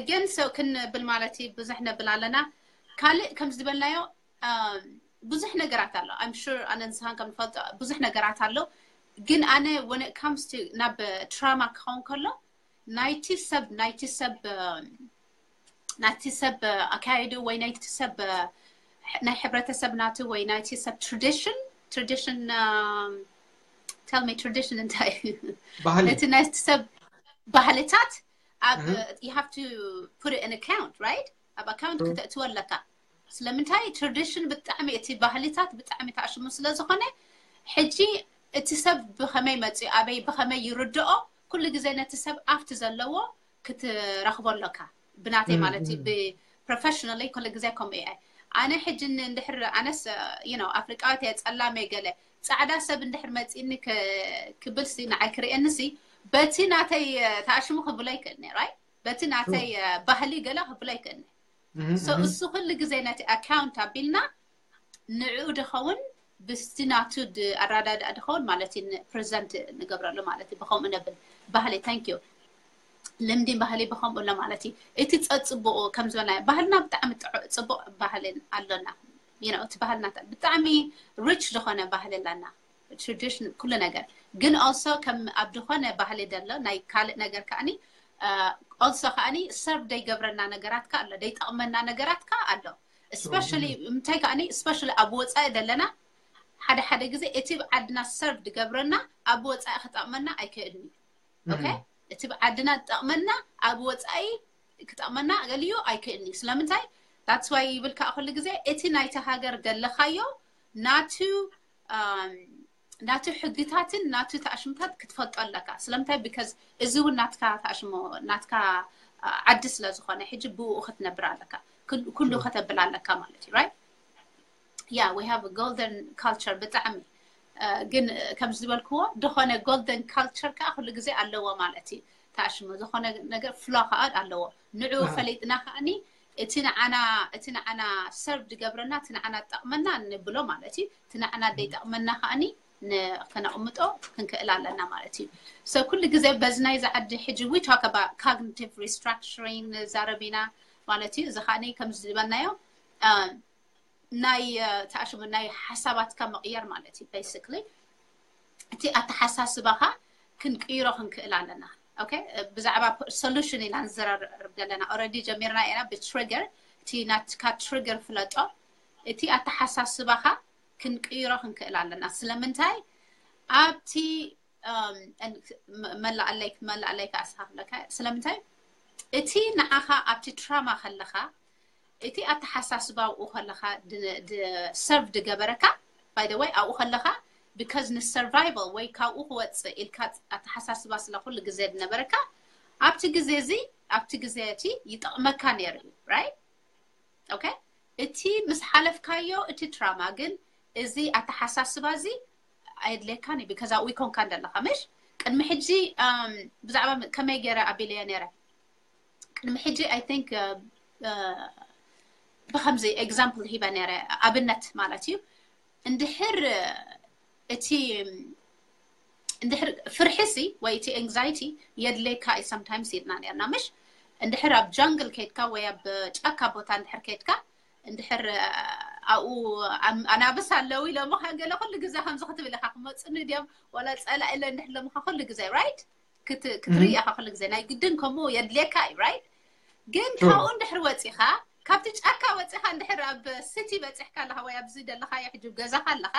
ግን ሰው ክንብል ማለት እዩ ብዙሕ ነብል ኣለና ካልእ ከም ዝበልናዮ ብዙሕ ነገራት ኣሎ I'm sure ኣነ ንስኻን ከም ንፈልጦ ብዙሕ ነገራት ኣሎ ግን ኣነ when it comes to ናብ trauma ክኸውን ከሎ ናይቲ ሰብ ናይቲ ሰብ ናቲ ሰብ ኣካይዱ ወይ ናይቲ ሰብ ናይ ሕብረተሰብ ናቱ ወይ ናይቲ ሰብ tradition tradition tell me tradition እንታይ ነቲ ናይቲ ሰብ ባህልታት ኣብ you have to put it in account right ኣብ account ክተእትዎ ኣለካ ስለምንታይ tradition ብጣዕሚ እቲ ባህልታት ብጣዕሚ ተኣሽሙ ስለ ዝኾነ ሕጂ እቲ ሰብ ብኸመይ መፅኡ ኣበይ ብኸመይ ይርድኦ ኩሉ ግዜ ነቲ ሰብ ኣብቲ ዘለዎ ክትረኽቦ ኣለካ ብናተይ ማለት ብ professionally ኩሉ ግዜ ከምኡ እየ ኣነ ሕጂ እንድሕር ኣነስ you know ኣፍሪቃዊት እየ ፀላም እየ ገለ ፃዕዳ ሰብ እንድሕር መፂኒ ክብል ሲ ንዓይ ክርእየኒ ሲ በቲ ናተይ ተኣሽሙ ክብሎ ይክእል right በቲ ናተይ ባህሊ ገለ ክብሎ ይክእል so እሱ ኩሉ ግዜ ነቲ account ኣቢልና ንዕኡ ድኸውን ብስቲ ናቱ ኣረዳድኣ ድኸውን ማለት እዩ present ንገብረሉ ማለት እዩ ብከምኡ ነብል ባህሊ thank you ልምዲ ባህሊ ብከምኡ ኣሎ ማለት እዩ እቲ ፀፅቡቁ ከም ዝበልና ባህልና ብጣዕሚ ፅቡቅ ባህሊ ኣሎና እቲ ባህልና ብጣዕሚ rich ዝኾነ ባህሊ ኣለና tradition ኩሉ ነገር ግን also ከም ኣብ ዝኾነ ባህሊ ደሎ ናይ ካልእ ነገር ከዓኒ also ከዓኒ serve ደይገብረና ነገራት ከ ኣሎ ደይጠቕመና ነገራት ከ ኣሎ especially እንታይ ከዓኒ especially ኣብ ወፃኢ ደለና ሓደ ሓደ ግዜ እቲ ዓድና serve ድገብረና ኣብ ወፃኢ ክጠቕመና ኣይክእልን እዩ okay እቲ ዓድና ዝጠቕመና ኣብ ወፃኢ ክጠቕመና ገሊኡ ኣይክእልን እዩ ስለምንታይ that's why ይብል ከዓ ኩሉ ግዜ እቲ ናይቲ ሃገር ደለኻዮ ናቱ ናቱ ሕግታትን ናቱ ተኣሽምታት ክትፈልጦ ኣለካ ስለምንታይ because እዚ እውን ናትካ ተኣሽሞ ናትካ ዓዲ ስለ ዝኾነ ሕጂ ብኡ ክትነብር ኣለካ ኩሉ ከተብል ኣለካ ማለት እዩ right yeah we have a golden culture ብጣዕሚ ግን ከም ዝበልክዎ ዝኾነ golden culture ከዓ ኩሉ ግዜ ኣለዎ ማለት እዩ ተኣሽሞ ዝኾነ ነገር ፍሎ ከዓ ኣለዎ ንዑ ፈሊጥና ከዓኒ እቲ ንዓና እቲ ንዓና serve ድገብረና እቲ ንዓና ጠቕመና ንብሎ ማለት እዩ እቲ ንዓና ደይጠቕመና ከዓኒ ከነቕምጦ ክንክእል ኣለና ማለት እዩ so ኩሉ ግዜ በዚ ናይ ዝዓዲ ሕጂ we talk about cognitive restructuring ንዛረብ ኢና ማለት እዩ እዚ ከዓኒ ከም ዝበልናዮ ናይ ተኣሽሙ ናይ ሓሳባትካ ምቕያር ማለት እዩ basically እቲ ኣተሓሳስባኻ ክንቅይሮ ክንክእል ኣለና okay ብዛዕባ solution ኢና ንዘራረብ ዘለና already ጀሚርና ኢና ብ trigger እቲ ናትካ trigger ፍለጦ እቲ ኣተሓሳስባኻ ክንቅይሮ ክንክእል ኣለና ስለምንታይ ኣብቲ መላኣለይ መላኣለይ ክኣስኻ ክብለካ ስለምንታይ እቲ ንዓኻ ኣብቲ trauma ከለኻ እቲ ኣተሓሳስባ ኣብኡ ከለኻ serve ድገበረካ by the way ኣብኡ ከለኻ because ን survival ወይ ካብኡ ክወፅእ ኢልካ ኣተሓሳስባ ስለ ኩሉ ግዜ ዝነበረካ ኣብቲ ግዜ እዚ ኣብቲ ግዜ እቲ ይጠቕመካ ነይሩ እዩ right okay እቲ ምስ ሓለፍካዮ እቲ trauma ግን እዚ ኣተሓሳስባ እዚ ኣየድልየካን እዩ because ኣብኡ ይኮንካ እንደለካ ምሽ ቅድሚ ሕጂ ብዛዕባ ከመይ ገይረ ኣቢለዮ ነይረ ቅድሚ ሕጂ I think ብከምዚ example ሂበ ነይረ ኣብነት ማለት እዩ እንድሕር እቲ እንድሕር ፍርሒ ሲ ወይ እቲ anxiety የድልየካ እዩ sometimes ኢልና ነርና ምሽ እንድሕር ኣብ ጃንግል ከይድካ ወይ ኣብ ጫካ ቦታ እንድሕር ከይድካ እንድሕር ኣብኡ ኣናብስ ኣለዉ ኢሎምኻ ገለ ኩሉ ግዜ ከምዚ ክትብል ኢኻ ክመፁኒ ድዮም ወላ ፀላእ ኢለ እንድሕር ኢሎምኻ ኩሉ ግዜ right ክትርኢ ኢኻ ኩሉ ግዜ ናይ ግድን ከምኡ የድልየካ እዩ right ግን ካብኡ እንድሕር ወፂኻ ካብቲ ጫካ ወፂኻ እንድሕር ኣብ ሲቲ በፂሕካ ኣለኻ ወይ ኣብዚ ደለኻዮ ሕጂ ገዛኻ ኣለኻ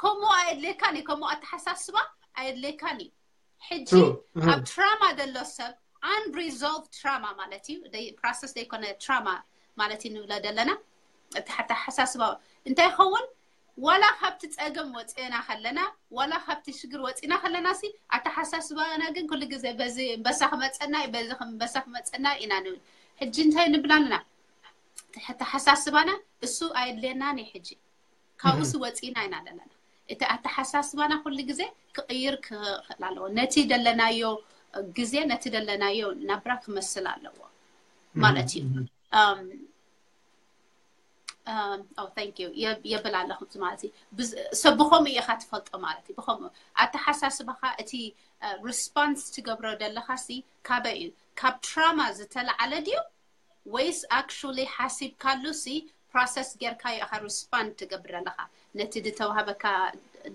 ከምኡ ኣየድልየካን እዩ ከምኡ ኣተሓሳስባ ኣየድልየካን እዩ ሕጂ ኣብ ትራማ ዘሎ ሰብ unresolved trauma ማለት እዩ ፕሮሰስ ዘይኮነ ትራማ ማለት እዩ ንብሎ ዘለና እቲ ሓታ ሓሳስባ እንታይ ይኸውን ዋላ ካብቲ ፀገም ወፂና ከለና ዋላ ካብቲ ሽግር ወፂና ከለና ሲ ኣተሓሳስባና ግን ኩሉ ግዜ በዚ በሳ ክመፀና እዩ በዚ በሳ ክመፀና ኢና ንብል ሕጂ እንታይ ንብል ኣለና ተሓሳስባና እሱ ኣየድልየናን እዩ ሕጂ ካብኡስ ወፂና ኢና ዘለና እቲ ኣተሓሳስባና ኩሉ ግዜ ክቕይር ክኽእል ኣለዎ ነቲ ደለናዮ ግዜ ነቲ ደለናዮ ናብራ ክመስል ኣለዎ ማለት እዩ thank you የብል ኣለኹ ማለት እዩ ሰብ ብኸምኡ ኢኻ ትፈልጦ ማለት እዩ ብኸምኡ ኣተሓሳስባኻ እቲ ሪስፖንስ ትገብሮ ዘለኻ ሲ ካበይ እዩ ካብ ትራማ ዝተለዓለ ድዩ ወይስ actually ሓሲብካሉ ሲ ፕሮሰስ ጌርካዮ ኢኻ ሪስፖንድ ትገብር ኣለኻ ነቲ ዝተዋህበካ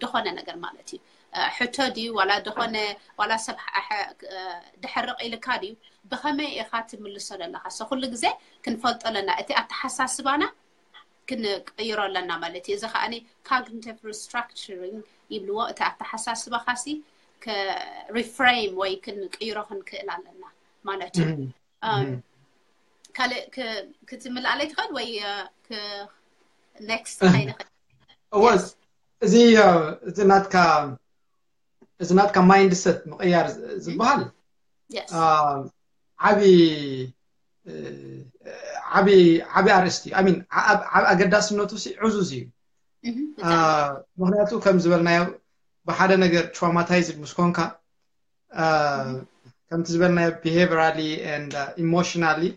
ዝኾነ ነገር ማለት እዩ ሕቶ ድዩ ዋላ ዝኾነ ዋላ ሰብ ድሕርቕ ኢልካ ድዩ ብኸመይ ኢኻ ትምልሶ ዘለኻ ሶ ኩሉ ግዜ ክንፈልጦ ኣለና እቲ ኣተሓሳስባና ክንቅይሮ ኣለና ማለት እዩ እዚ ከዓኒ cognitive restructuring ይብልዎ እቲ ኣተሓሳስባኻሲ reframe ወይ ክንቅይሮ ክንክእል ኣለና ማለት እዩ ካልእ ክትምልኣለይ ትኽእል ወይ ኔክስት እንታይ ንኽእል እወስ እዚ እዚ ናትካ እዚ ናትካ ማይንድሰት ምቕያር ዝበሃል ዓቢ ዓቢ ዓቢ ኣርእስቲ ኣሚን ዓቢ ኣገዳስነቱ ሲ ዕዙዝ እዩ ምክንያቱ ከም ዝበልናዮ ብሓደ ነገር ትራውማታይዝድ ምስ ኮንካ ከምቲ ዝበልናዮ behaviorally and emotionally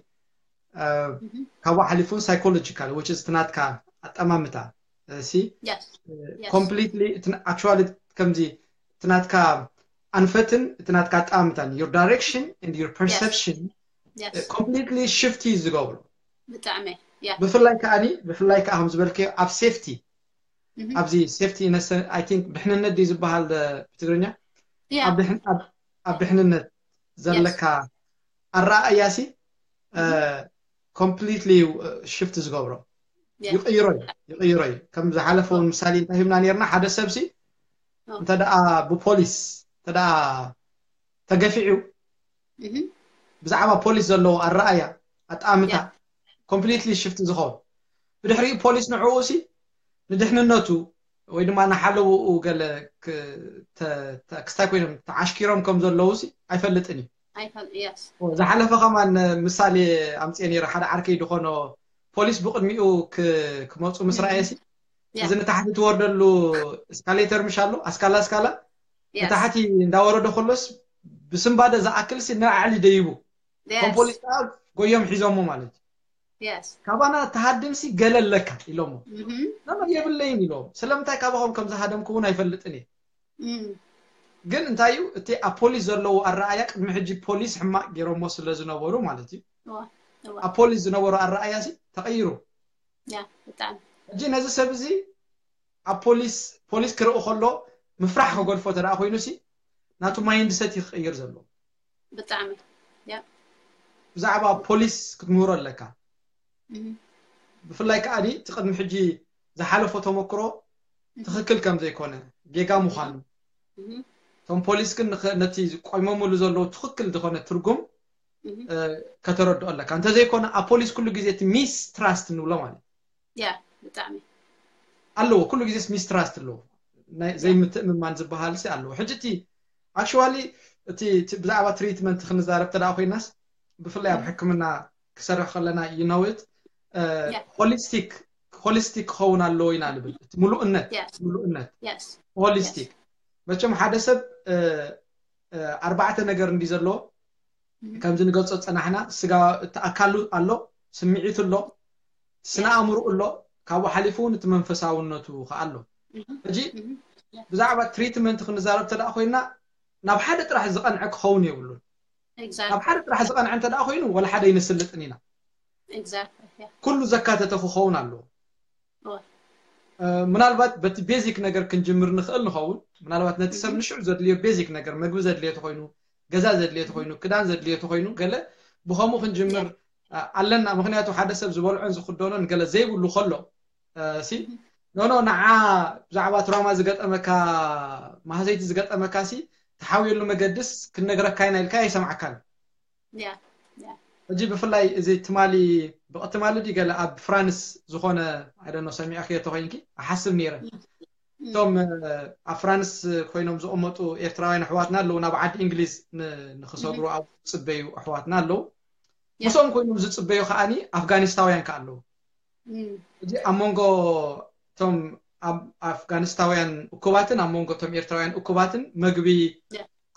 ካብኡ ሓሊፉን psychological which is ትናትካ ኣጠማምታ ሲ completely actually ከምዚ ትናትካ ኣንፈትን ትናትካ ኣጠማምታን your direction and your perception completely shift እዩ ዝገብሩ ብጣዕሚ ብፍላይ ከዓኒ ብፍላይ ከዓ ከም ዝበልከዮ ኣብ safety ኣብዚ safety I think ድሕንነት ድዩ ዝበሃል ብትግርኛ ኣብ ድሕንነት ዘለካ ኣረኣእያ ሲ completely shift ዝገብሮ ይቕይሮ ይቕይሮ እዩ ከም ዝሓለፈ እውን ምሳሌ እንታይ ሂብና ነርና ሓደ ሰብ ሲ እንተ ደኣ ብፖሊስ እንተ ደኣ ተገፊዑ ብዛዕባ ፖሊስ ዘለዎ ኣረኣያ ኣጣምታ completely shift ዝኸውን ብድሕሪኡ ፖሊስ ንዕኡ ሲ ንድሕንነቱ ወይ ድማ ንሓለውኡ ገለ ክስታይ ኮይኖም ተዓሽኪሮም ከም ዘለዉ ሲ ኣይፈልጥን እዩ ዝሓለፈ ከማን ምሳሌ ኣምፅኤ ነይረ ሓደ ዓርከይ ዝኾኖ ፖሊስ ብቕድሚኡ ክመፁ ምስ ረኣየ ሲ እዚ ንታሕቲ ትወርደሉ እስካሌተር ምሽ ኣሎ ኣስካላ ኣስካላ ንታሕቲ እንዳወረደ ከሎስ ብስንባደ ዝኣክል ሲ ንላዕሊ ደይቡ ከም ፖሊስ ከዓ ጎዮም ሒዞሞ ማለት እዩ ካባና ተሃድምሲ ገለ ኣለካ ኢሎሞ ናማ የብለይን ኢሎም ስለምንታይ ካባኹም ከም ዝሃደምኩ እውን ኣይፈልጥን እየ ግን እንታይ እዩ እቲ ኣብ ፖሊስ ዘለዉ ኣረኣያ ቅድሚ ሕጂ ፖሊስ ሕማቅ ገይሮሞ ስለ ዝነበሩ ማለት እዩ ኣብ ፖሊስ ዝነበሩ ኣረኣያ ሲ ተቐይሩ ሕጂ ነዚ ሰብ እዚ ኣብ ፖሊስ ፖሊስ ክርኢ ከሎ ምፍራሕ ከገድፎ ተደኣ ኮይኑ ሲ ናቱ ማይንድሰት እዩ ክቕይር ዘለዎ ብጣዕሚ ብዛዕባ ፖሊስ ክትምህሮ ኣለካ ብፍላይ ከዓ እቲ ቅድሚ ሕጂ ዝሓለፎ ተመክሮ ትኽክል ከም ዘይኮነ ጌጋ ምዃኑ እቶም ፖሊስ ግን ነቲ ቆይሞምሉ ዘለዉ ትኽክል ዝኾነ ትርጉም ከተረድኦ ኣለካ እንተዘይኮነ ኣብ ፖሊስ ኩሉ ግዜ እቲ ሚስ ትራስት ንብሎ ማለት ብጣዕሚ ኣለዎ ኩሉ ግዜ ሚስ ትራስት ኣለዎ ዘይምትእምማን ዝበሃል ሲ ኣለዎ ሕጂ እቲ actually እቲ ብዛዕባ ትሪትመንት ክንዛረብ ተደኣ ኮይናስ ብፍላይ ኣብ ሕክምና ክሰርሕ ከለና you know it holistic holistic ክኸውን ኣለዎ ኢና ንብል እቲ ምሉእነት ምሉእነት holistic መቸም ሓደ ሰብ ኣርባዕተ ነገር እንዲ ዘለዎ ከምዚ ንገልፆ ዝፀናሕና ስጋ እቲ ኣካሉ ኣሎ ስምዒቱ ኣሎ ስነ ኣእምርኡ ኣሎ ካብኡ ሓሊፉ እውን እቲ መንፈሳውነቱ ከዓ ኣሎ ሕጂ ብዛዕባ ትሪትመንት ክንዛረብ ተደኣ ኮይና ናብ ሓደ ጥራሕ ዝቐንዐ ክኸውን የብሉን ካብ ሓደ ጥራሕ ዝቐንዐ እንተ ደኣ ኮይኑ ወላ ሓደ ይንስልጥን ኢና። ኩሉ ዘካተተ ክኸውን ኣለዎ። ምናልባት በቲ ቤዚክ ነገር ክንጅምር ንኽእል ንኸውን። ምናልባት ነቲ ሰብ ንሽዑ ዘድልዮ ቤዚክ ነገር፣ መግቢ ዘድልዮ ተኾይኑ፣ ገዛ ዘድልዮ ተኾይኑ፣ ክዳን ዘድልዮ ተኾይኑ፣ ገለ ብኸምኡ ክንጅምር ኣለና። ምክንያቱ ሓደ ሰብ ዝበልዖን ዝክደኖን ገለ ዘይብሉ ከሎ ሲ ኖኖ ንዓ ብዛዕባ ትራማ ዝገጠመካ፣ ማህሰይቲ ዝገጠመካ ሲ፣ ተሓውየሉ መገድስ ክንነግረካ ኢና ኢልካ ኣይሰምዓካን። ሕጂ ብፍላይ እዚ ትማሊ ብቕትማሊ ድዩ ገለ ኣብ ፍራንስ ዝኾነ፣ ኣይ ዶንት ኖ፣ ሰሚዕክዮ ተኾይንኪ፣ እሓስብ ነይረ። እቶም ኣብ ፍራንስ ኮይኖም ዝቕመጡ ኤርትራውያን ኣሕዋትና ኣለዉ፣ ናብ ዓዲ እንግሊዝ ንክሰግሩ ኣብኡ ዝፅበዩ ኣሕዋትና ኣለዉ። ምስኦም ኮይኖም ዝፅበዩ ከዓኒ ኣፍጋኒስታውያን ከ ኣለዉ። እዚ ኣብ መንጎ እቶም ኣብ ኣፍጋኒስታውያን እኩባትን ኣብ መንጎ እቶም ኤርትራውያን እኩባትን መግቢ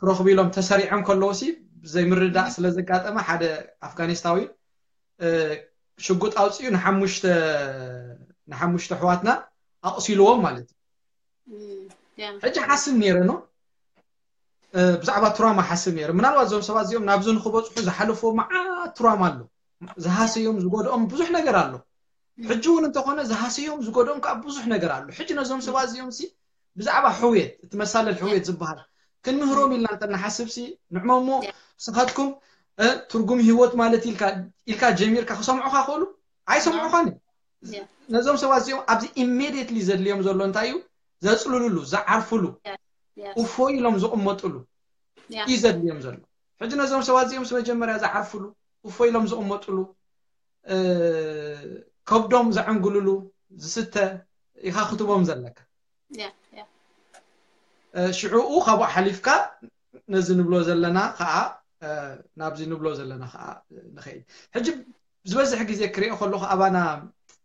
ክረኽቡ ኢሎም ተሰሪዖም ከለዉ ሲ፣ ዘይምርዳእ ስለ ዘጋጠመ ሓደ ኣፍጋኒስታዊ ሽጉጥ ኣውፂኡ ንሓሙሽተ ንሓሙሽተ ኣሕዋትና ኣቕሲልዎም ማለት እዩ። ሕጂ ሓስብ ነይረ ኖ ብዛዕባ ትራማ ሓስብ ነይረ። ምናልባት እዞም ሰባት እዚኦም ናብዚ ንክበፅሑ ዝሓለፍዎ መዓት ትራማ ኣሎ። ዝሃሰዮም ዝጎድኦም ብዙሕ ነገር ኣሎ። ሕጂ እውን እንተኾነ ዝሃሰዮም ዝጎድኦም ከዓ ብዙሕ ነገር ኣሎ። ሕጂ ነዞም ሰባት እዚኦም ሲ ብዛዕባ ሕውየት፣ እቲ መሳለል ሕውየት ዝበሃል ክንምህሮም ኢልና እንተ ንሓስብ ሲ፣ ንዕሞሞ ንስኻትኩም ትርጉም ህይወት ማለት ኢልካ ኢልካ ጀሚርካ ክሰምዑኻ ክእሉ ኣይሰምዑኻን እዮም። ነዞም ሰባት እዚኦም ኣብዚ ኢሜዲየትሊ ዘድልዮም ዘሎ እንታይ እዩ? ዘፅልሉሉ፣ ዝዓርፉሉ፣ እፎይ ኢሎም ዝቕመጥሉ እዩ ዘድልዮም ዘሎ። ሕጂ ነዞም ሰባት እዚኦም መጀመርያ ዝዓርፉሉ፣ እፎይ ኢሎም ዝቕመጥሉ፣ ከብዶም ዘዕንግልሉ ዝስተ ኢኻ ክትቦም ዘለካ። ሽዕኡ ካብኡ ሓሊፍካ ነዚ ንብሎ ዘለና ከዓ ናብዚ ንብሎ ዘለና ከዓ ንኸይድ። ሕጂ ዝበዝሕ ግዜ ክሪኦ ከለኹ ኣባና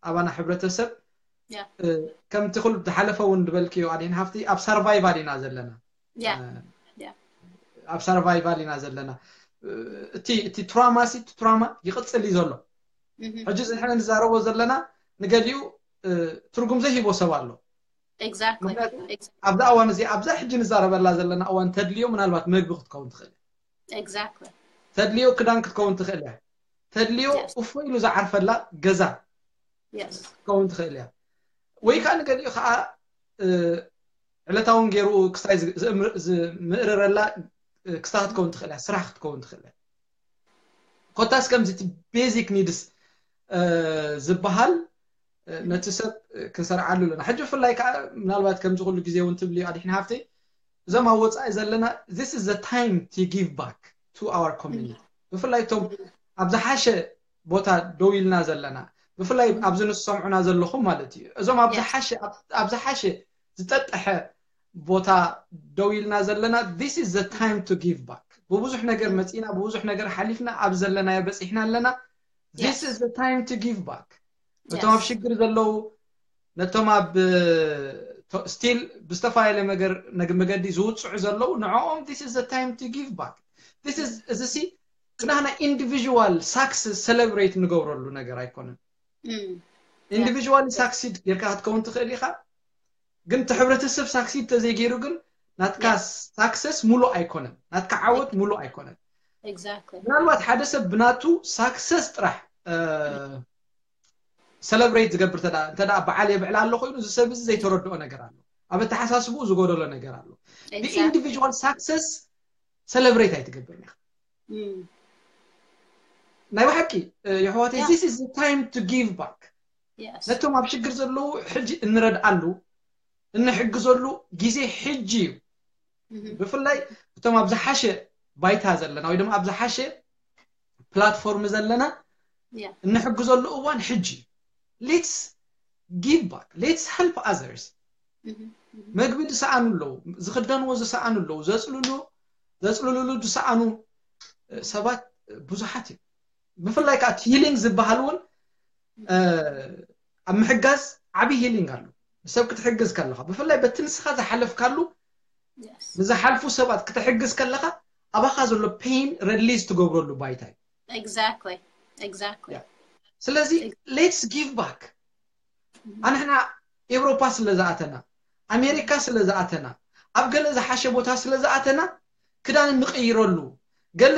ኣባና ሕብረተሰብ ከምቲ ኩሉ ዝሓለፈ እውን ዝበልክዮ ኣዴን ሃፍቲ ኣብ ሰርቫይቫል ኢና ዘለና። ኣብ ሰርቫይቫል ኢና ዘለና። እቲ እቲ ትራማ ሲ እቲ ትራማ ይቕፅል እዩ ዘሎ። ሕጂ እዚ ንሕና ንዛረቦ ዘለና ንገሊኡ ትርጉም ዘይሂቦ ሰብ ኣሎ። ኣብዛ እዋን እዚ ኣብዛ ሕጂ ንዛረበላ ዘለና እዋን ተድልዮ ምናልባት መግቢ ክትከውን ትኽእል። ተድልዮ ክዳን ክትከውን ትኽእል እያ። ተድልዮ እፎ ኢሉ ዝዓርፈላ ገዛ ክትከውን ትኽእል እያ። ወይ ከዓ ንገሊኡ ከዓ ዕለታውን ገይሩ ክስታይ ዝምእርረላ ክስታ ክትከውን ትኽእል እያ፣ ስራሕ ክትከውን ትኽእል እያ። ኮታስ ከምዚ እቲ ቤዚክ ኒድስ ዝበሃል ነቲ ሰብ ክንሰርዓሉ ኣለና። ሕጂ ብፍላይ ከዓ ምናልባት ከምዚ ኩሉ ግዜ እውን ትብልዮ ኣድሒን ሃፍተይ፣ እዞም ኣብ ወፃኢ ዘለና this is the time to give back to our community። ብፍላይ እቶም ኣብ ዝሓሸ ቦታ ደው ኢልና ዘለና፣ ብፍላይ ኣብዚ ንሰምዑና ዘለኹም ማለት እዩ፣ እዞም ኣብ ዝሓሸ ዝጠጠሐ ቦታ ደው ኢልና ዘለና this is the time to give back። ብብዙሕ ነገር መፂና ብብዙሕ ነገር ሓሊፍና ኣብ ዘለናዮ በፂሕና ኣለና። This is the time to give back። ነቶም ኣብ ሽግር ዘለዉ፣ ነቶም ኣብ ስቲል ብዝተፈላለየ መገዲ ዝውፅዑ ዘለዉ ንዕኦም this is the time to give back። እዚ ሲ ብናህና ኢንዲቪዥዋል ሳክስ ሰለብሬት ንገብረሉ ነገር ኣይኮነን። ኢንዲቪዥዋል ሳክሲድ ጌርካ ክትከውን ትኽእል ኢኻ፣ ግን እቲ ሕብረተሰብ ሳክሲድ ተዘይገይሩ ግን ናትካ ሳክሰስ ሙሉእ ኣይኮነን፣ ናትካ ዓወት ሙሉእ ኣይኮነን። ምናልባት ሓደ ሰብ ብናቱ ሳክሰስ ጥራሕ ሰለብሬት ዝገብር እንተ በዓል የብዕል ኣሎ ኮይኑ፣ እዚ ሰብ እዚ ዘይተረድኦ ነገር ኣሎ፣ ኣብ ኣተሓሳስብኡ ዝጎደሎ ነገር ኣሎ። ብኢንዲቪዥዋል ሳክሰስ ሰለብሬት ኣይትገብርን ኢኻ። ናይ ብሓቂ የሕዋተይ this is the time to give back። ነቶም ኣብ ሽግር ዘለዉ ሕጂ እንረድኣሉ እንሕግዘሉ ግዜ ሕጂ እዩ። ብፍላይ እቶም ኣብ ዝሓሸ ባይታ ዘለና ወይ ድማ ኣብ ዝሓሸ ፕላትፎርም ዘለና እንሕግዘሉ እዋን ሕጂ እዩ። Let's give back, let's help others። መግቢ ዝሰኣኑ ኣለዉ፣ ዝኽደንዎ ዝሰኣኑ ኣለዉ፣ ዘፅልሉ ዘፅልልሉ ዝሰኣኑ ሰባት ብዙሓት እዮም። ብፍላይ ከዓ ሂሊንግ ዝበሃል እውን ኣብ ምሕጋዝ ዓብዪ ሂሊንግ ኣሎ። ንሰብ ክትሕግዝ ከለኻ ብፍላይ በቲ ንስኻ ዝሓለፍካሉ ንዝሓልፉ ሰባት ክትሕግዝ ከለኻ ኣባኻ ዘሎ ፔን ረሊዝ ትገብረሉ ባይታ እዩ። ስለዚ let's give back። ኣንሕና ኤውሮፓ ስለ ዝኣተና፣ ኣሜሪካ ስለ ዝኣተና፣ ኣብ ገለ ዝሓሸ ቦታ ስለ ዝኣተና ክዳን እንቕይረሉ፣ ገለ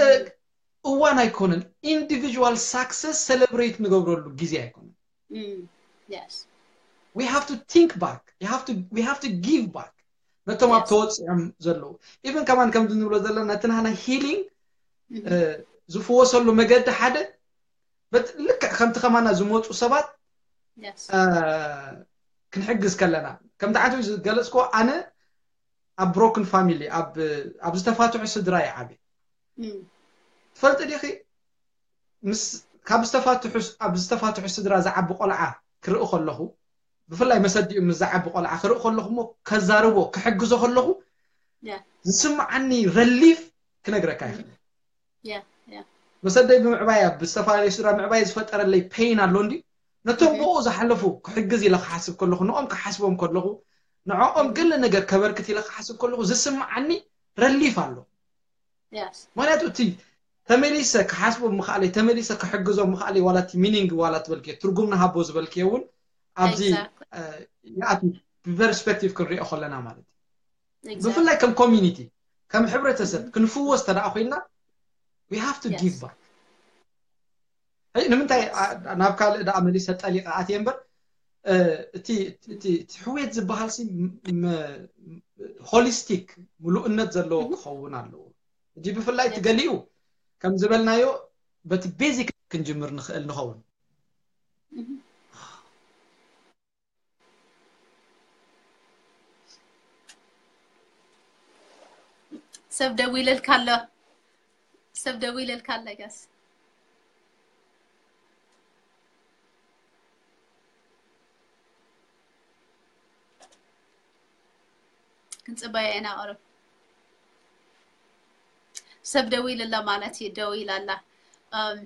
እዋን ኣይኮነን። Individual success celebrate ንገብረሉ ግዜ ኣይኮነን። Mm, yes. We have to think back. You have to, we have to give back ነቶም ኣብ Yes. ተወፂኦም ዘለዉ። ኢቨን ከማን ከምዚ ንብሎ ዘለና ነቲ ናህና ሂሊንግ Mhm. ዝፍወሰሉ መገዲ ሓደ በት ልክዕ ከምቲ ከማና ዝመፁ ሰባት Yes. እ፣ ክንሕግዝ ከለና ከምቲ ዓንተ ዝገለፅኮ ኣነ ኣብ ብሮክን ፋሚሊ ኣብ ዝተፋትሑ ስድራ ይዓበ Mm. ትፈልጢ ዲኺ ምስ ካብ ዝተፋትሑ ኣብ ዝተፋትሑ ስድራ ዝዓቢ ቆልዓ ክርኢ ከለኹ ብፍላይ መሰዲኡ ምስ ዝዓቢ ቆልዓ ክርኢ ከለኹ እሞ ከዛርቦ ክሕግዞ ከለኹ Yeah. ዝስምዓኒ ረሊፍ ክነግረካ ይኽእል Yeah. Yeah. መሰደይ ብምዕባያ ብዝተፈላለዩ ስድራ ምዕባይ ዝፈጠረለይ ፔን ኣሎ እንዲ ነቶም Mhm. ብኡ ዝሓለፉ ክሕግዝ ኢለ ክሓስብ ከለኹ ንኦም ክሓስቦም ከለኹ ንዕኦም ገለ ነገር ከበርክት ኢለ ክሓስብ ከለኹ ዝስምዓኒ ረሊፍ ኣሎ Yes. ምክንያቱ እቲ ተመሊሰ ክሓስቦም ምኽኣለይ ተመሊሰ ክሕግዞም ምኽኣለይ ዋላ እቲ ሚኒንግ ዋላ ትበልክዮ ትርጉም ንሃቦ ዝበልክዮ እውን ኣብዚ Exactly. እ፣ ይኣቱ ብፐርስፔክቲቭ ክንሪኦ ከለና ማለት እዩ Exactly. ብፍላይ ከም ኮሚኒቲ ከም ሕብረተሰብ ክንፍወስ ተደኣ ኮይና we have to Yes. give back ንምንታይ ኣ- ናብ ካልእ ደኣ መሊሰ ጠሊቐ ኣትየ እምበር እ፣ እቲ እቲ እቲ ሕውየት ዝበሃል ሲ ም- ም- ሆሊስቲክ ምሉእነት ዘለዎ ክኸውን ኣለዎ እጂ ብፍላይ እቲ Yes. ገሊኡ ከም ዝበልናዮ በቲ ቤዚክ ክንጅምር ንኽእል ንኸውን Mhm. ሰብ ደዊለልካ ኣሎ ሰብ ደዊለልካ ኣሎ ጋስ ክንፅበዮ ኢና ቁሩብ ሰብ ደዊሉ ኣሎ ማለት እዩ ደዊላ ኣላ እም፣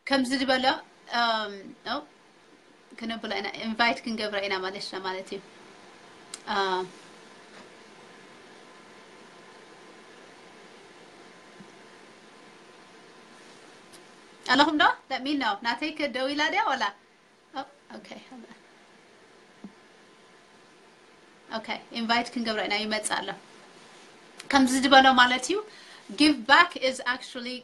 ከምዚ ዝበለ እም፣ ኦ፣ ክነብሎ ኢና ኢንቫይት ክንገብሮ ኢና ማለት ና ማለት እዩ እ፣ ኣለኹም ዶ let me know ናተይ ከ ደዊላ ድያ ወላ okay okay ኢንቫይት ክንገብሮ ኢና ይመጽእ ኣሎ ከምዚ ዝበሎ ማለት እዩ give back is actually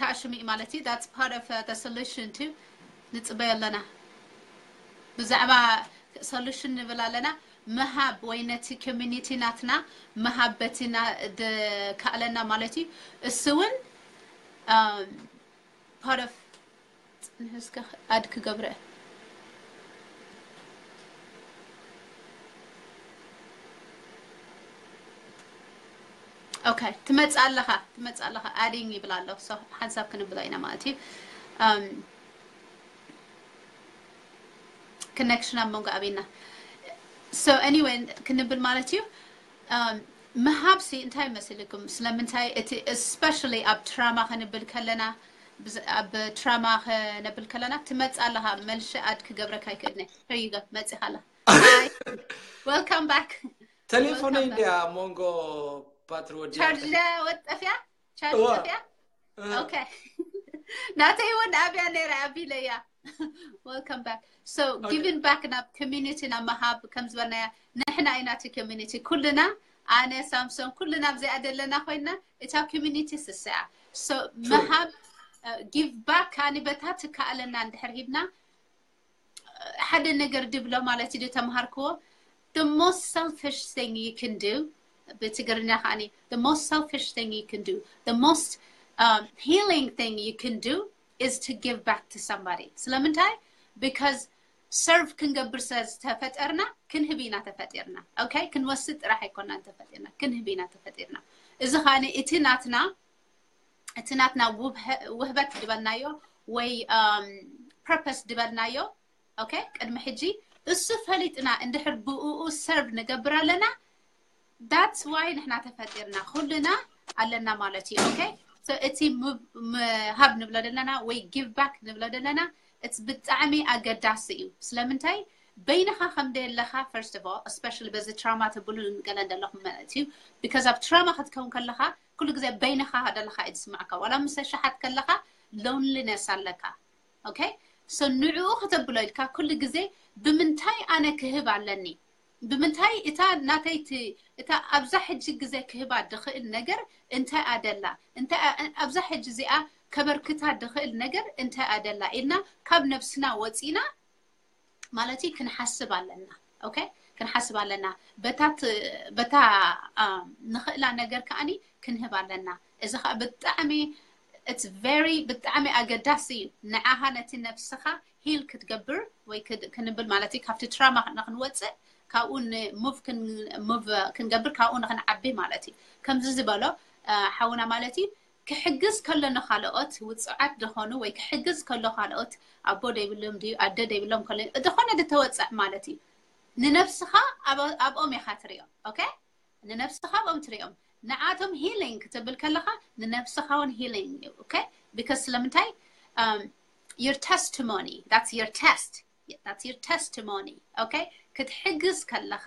ታሽሚ ማለት እዩ that's part of the solution too ንጽበዮ ኣለና ብዛዕባ solution ንብል ኣለና ምሃብ ወይ ነቲ community ናትና ምሃብ በቲ ዝከኣለና ማለት እዩ እሱ እውን part of ፅንሕ እስከ ኣድ ክገብረ okay ትመፅእ ኣለኻ ትመፅእ ኣለኻ ኣዲንግ ይብል ኣሎ ሓንሳብ ክንብሎ ኢና ማለት እዩ connection ኣብ መንጎ ኣበይና so anyway ክንብል ማለት እዩ ምሃብሲ እንታይ መሲልኩም ስለምንታይ እቲ especially ኣብ ትራማ ክንብል ከለና ኣብ ትራማ ክነብል ከለና ትመፅ ኣለኻ መልሺ ኣድ ክገብረካ ይክእልኒ ሕይገ መፂኻ ኣላ welcome back ቴሌፎነይ እንዲያ መንጎ ባትሪ ወዲያ ቻርጅ ወጠፍያ ቻርጅ ጠፍያ okay ናተይ እውን ኣብያ ነይረ ኣቢለያ welcome back so giving back ናብ community ናብ ምሃብ ከም ዝበልናያ ንሕና ኢና እቲ community ኩልና ኣነ ሳምሶን ኩልና ኣብዚኣ ዘለና ኮይና እታ community ስስያ so ምሃብ give back ከኣኒ በታ ትከኣለና እንድሕር ሂብና ሓደ ነገር ድብሎ ማለት እዩ ተምሃርክዎ the most selfish thing you can do ብትግርኛ ከኣኒ the most selfish thing you can do the most um, healing thing you can do is to give back to somebody ስለምንታይ because serve ክንገብር ስለ ዝተፈጠርና ክንህብ ኢና ተፈጢርና okay ክንወስድ ጥራሕ ኣይኮናን ተፈጢርና ክንህብ ኢና ተፈጢርና እዚ ከኣኒ እቲ ናትና እቲ ናትና ውህበት ዝበልናዮ ወይ purpose ዝበልናዮ okay ቅድሚ ሕጂ እሱ ፈሊጥና እንድሕር ብኡ serve ንገብር ኣለና that's why ንሕና ተፈጢርና ኩልና ኣለና ማለት እዩ okay እቲ ምሃብ ንብሎ ዘለና ወይ give back ንብሎ ዘለና it's ብጣዕሚ ኣገዳሲ እዩ ስለምንታይ በይንኻ ከም ደለኻ first of all especially በዚ ትራማ ተብሉ ገለ እንደለኹም ማለት እዩ because ኣብ ትራማ ክትከውን ከለኻ ኩሉ ግዜ በይንኻ ደለኻ እዩ ዝስማዕካ ዋላ ምስ ኣሽሓት ከለኻ loneliness ኣለካ okay so ንዕኡ ከተብሎ ኢልካ ኩሉ ግዜ ብምንታይ ኣነ ክህብ ኣለኒ ብምንታይ እታ ናተይቲ እታ ኣብዛ ሕጂ ግዜ ክህባ ድኽእል ነገር እንታይ ኣደላ እንታይ ኣብዛ ሕጂ እዚኣ ከበርክታ ድኽእል ነገር እንታይ ኣደላ ኢልና ካብ ነብስና ወፂና ማለት እዩ ክንሓስብ ኣለና። ኦኬ፣ ክንሓስብ ኣለና። በታ በታ ንኽእላ ነገር ከዓኒ ክንህብ ኣለና። እዚ ከዓ ብጣዕሚ it's very ብጣዕሚ ኣገዳሲ እዩ። ንዓኻ ነቲ ነብስኻ ሂል ክትገብር ወይ ክንብል ማለት እዩ ካብቲ ትራማ ንክንወፅእ ካብኡ ሙቭ ክንገብር ካብኡ ንክንዓቢ ማለት እዩ። ከምዚ ዝበሎ ሓውና ማለት እዩ ክሕግዝ ከሎ ንኻልኦት ውፁዓት ደኾኑ ወይ ክሕግዝ ከሎ ካልኦት ኣቦ ደይብሎም ድዩ ኣደ ደይብሎም ከሎ ዝኾነ ዝተወፅዕ ማለት እዩ ንነብስኻ ኣብኦም ኢኻ ትሪኦም። ኦኬ፣ ንነብስኻ ኣብኦም ትሪኦም። ንዓቶም ሂሊንግ ክትብል ከለኻ ንነብስኻ እውን ሂሊንግ እዩ። ኦኬ፣ ቢካዝ ስለምንታይ your testimony that's your test that's your testimony። ኦኬ፣ ክትሕግዝ ከለኻ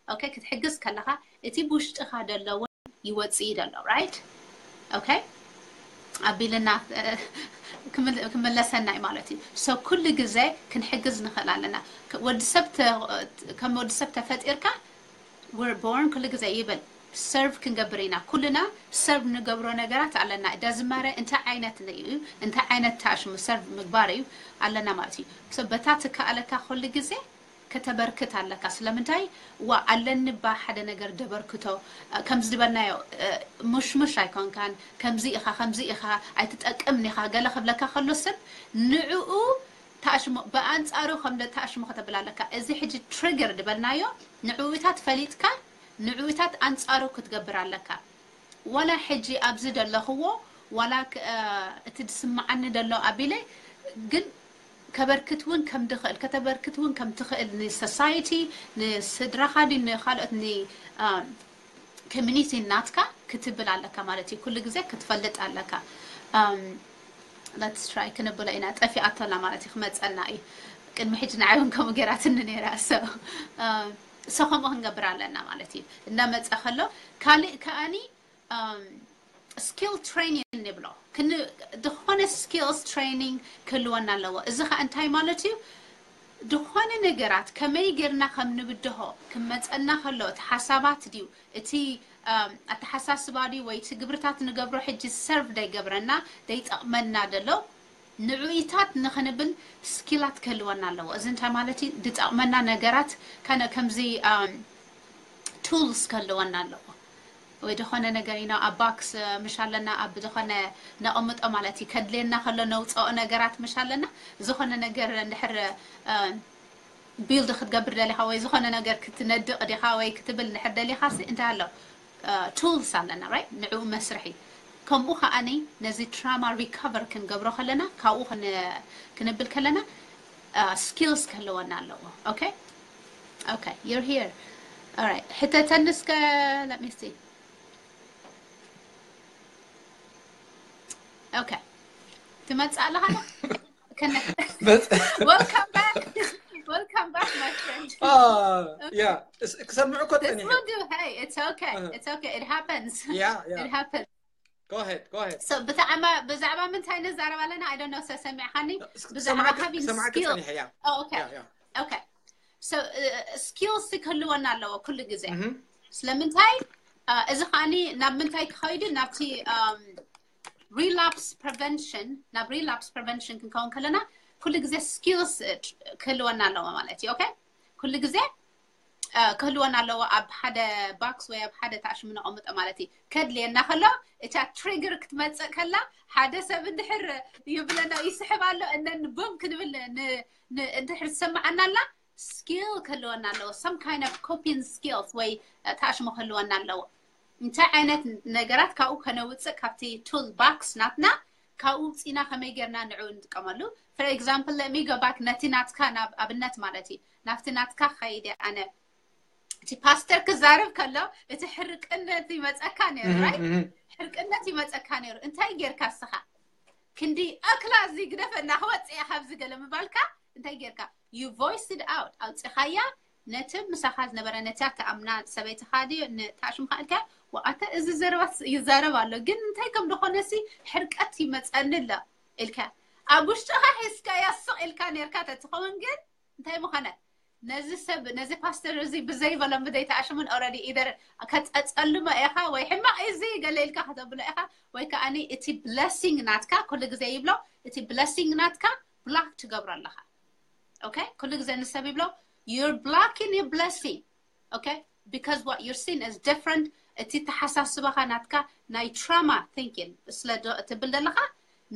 ኦኬ፣ ክትሕግዝ ከለኻ እቲ ብውሽጥኻ ደሎ እውን ይወፅእ ደሎ። ራይት? ኦኬ፣ ኣቢልና ክምለሰና እዩ ማለት እዩ። ሶ ኩሉ ግዜ ክንሕግዝ ንኽእል ኣለና። ወዲ ሰብ ከም ወዲ ሰብ ተፈጢርካ we're born ኩሉ ግዜ ይብል ሰርቭ ክንገብር ኢና። ኩልና ሰርቭ ንገብሮ ነገራት ኣለና። ዳዝማረ እንታይ ዓይነት እዩ እንታይ ዓይነት ታሽሙ ሰርቭ ምግባር እዩ ኣለና ማለት እዩ። ሶ በታ ትከኣለካ ኩሉ ግዜ ከተበርክት ኣለካ። ስለምንታይ ዋ ኣለኒ ባ ሓደ ነገር ደበርክቶ ከምዚ ዝበልናዮ ሙሽሙሽ ኣይኮንካን ከምዚ ኢኻ ከምዚ ኢኻ ኣይትጠቅምን ኢኻ ገለ ክብለካ ከሎ ሰብ ንዕኡ ታሽሞ ብኣንፃሩ ከም ታሽሞ ከተብል ኣለካ። እዚ ሕጂ ትሪገር ዝበልናዮ ንዕኡታት ፈሊጥካ ንዕኡታት ኣንፃሩ ክትገብር ኣለካ። ዋላ ሕጂ ኣብዚ ደለኽዎ ዋላ እቲ ዝስምዓኒ ደሎ ኣቢለ ግን ከበርክት እውን ከም ድኽእል ከተበርክት እውን ከም ትኽእል ንሶሳይቲ ንስድራኻ ድዩ ንካልኦት ን ኮሚኒቲ ናትካ ክትብል ኣለካ ማለት እዩ። ኩሉ ግዜ ክትፈልጥ ኣለካ። Let's try ክንብሎ ኢና። ጠፊኣቶላ ማለት እዩ ክመፀና እዩ። ቅድሚ ሕጂ ንዓይ እውን ከምኡ ገይራትኒ ነይራ። ሶ ከምኡ ክንገብር ኣለና ማለት እዩ። እንዳመፀ ከሎ ካልእ ከኣኒ ስኪል ትሬኒንግ ንብሎ ዝኾነ ስኪልስ ትሬኒንግ ክህልወና ኣለዎ። እዚ ከዓ እንታይ ማለት እዩ? ዝኾነ ነገራት ከመይ ጌርና ከም ንብድሆ ክመፀና ከሎ እቲ ሓሳባት ድዩ እቲ ኣተሓሳስባ ድዩ ወይ እቲ ግብርታት ንገብሮ ሕጂ ሰርቭ ደይገብረና ደይጠቕመና ደሎ ንዕኢታት ንኽንብል ስኪላት ክህልወና ኣለዎ። እዚ እንታይ ማለት እዩ? ዝጠቕመና ነገራት ከነ ከምዚ ቱልስ ክህልወና ኣለዎ። ወይ ዝኾነ ነገር ኢና ኣብ ባክስ ምሽ ኣለና ኣብ ዝኾነ ነቐምጦ ማለት እዩ። ከድልየና ከሎ ነውፅኦ ነገራት ምሽ ኣለና። ዝኾነ ነገር እንድሕር ቢልድ ክትገብር ደሊኻ ወይ ዝኾነ ነገር ክትነድቕ ዲኻ ወይ ክትብል እንድሕር ደሊኻ ሲ እንታይ ኣሎ ቱልስ ኣለና ራይት ንዕኡ መስርሒ። ከምኡ ከዓኒ ነዚ ትራማ ሪካቨር ክንገብሮ ከለና ካብኡ ክንብል ከለና ስኪልስ ክህልወና ኣለዎ። ኦኬ ኦኬ you're here. Alright ሕተተኒ እስከ let me see. ኦኬ ትመጽእ ኣለኻ? Welcome back. Welcome back my friend. ክሰምዕ እኮ This will do. Hey, it's okay. It's okay. It happens. Yeah, yeah. It happens. Go ahead, go ahead. So ብዛዕባ ብዛዕባ ምንታይ ንዛረብ ኣለና? I don't know ሰሰሚዕካኒ ብዛዕባ having ሰማዕክ skill. ጸኒሐ ያ Oh, okay. ያ ያ Okay. So skills ክህልወና ኣለዎ ኩሉ ግዜ። ስለምንታይ እዚ ከዓኒ ናብ ምንታይ ክኸይድ ናብቲ relapse prevention ናብ relapse prevention ክንከውን ከለና ኩሉ ግዜ skills ክህልወና ኣለዎ ማለት እዩ። Okay? ኩሉ ግዜ ክህልወና ኣለዎ ኣብ ሓደ ባክስ ወይ ኣብ ሓደ ታሽሙ ነቐምጦ ማለት እዩ። ከድልየና ከሎ እታ ትሪገር ክትመፅእ ከላ ሓደ ሰብ እንድሕር ይብለና ይስሕብ ኣሎ እነን ቡም ክንብል እንድሕር ዝሰማዓና ኣላ ስኪል ክህልወና ኣለዎ። Some kind of coping skills ወይ ታሽሙ ክህልወና ኣለዎ። እንታይ ዓይነት ነገራት ካብኡ ከነውፅእ ካብቲ ቱል ባክስ ናትና ካብኡ ውፅኢና ከመይ ጌርና ንዕኡ ንጥቀመሉ። For example let me go back ነቲ ናትካ ናብ ኣብነት ማለት እዩ ናብቲ ናትካ ክኸይድ እየ ኣነ እቲ ፓስተር ክዛረብ ከሎ እቲ ሕርቅነት ይመፀካ ነይሩ right? ሕርቅነት ይመፀካ ነይሩ እንታይ ጌርካ እስኻ ክንዲ ኣክላ እዚ ግደፈና ክወፅእ እየ ካብዚ ገለ ምባልካ እንታይ ጌርካ you voice it out ኣውፂኻያ ነቲ ምሳኻ ዝነበረ ነታ ተኣምና ሰበይትኻ ድዩ ንታሽምካ ኢልካ ወኣተ እዚ ዘረባ ይዛረብ ኣሎ ግን እንታይ ከም ዝኾነ ሲ ሕርቀት ይመፀኒ ኣሎ ኢልካ ኣብ ውሽጥኻ ሒዝካያ ስቕ ኢልካ ነርካ ተትኸውን ግን እንታይ ምኾነ ነዚ ሰብ ነዚ ፓስተር እዚ ብዘይበሎም ብዘይተኣሽሙን already either ከጸጸልሞ ኢኻ ወይ ሕማቕ እዚ ገለ ኢልካ ከተብሎ ኢኻ ወይ ከዓኒ እቲ blessing ናትካ ኩሉ ግዜ ይብሎ እቲ blessing ናትካ block ትገብሮ ኣለኻ። Okay? ኩሉ ግዜ ንሰብ ይብሎ you're blocking your blessing. Okay? Because what you're seeing is different. እቲ ተሓሳስባኻ ናትካ ናይ trauma thinking ስለ ትብል ዘለኻ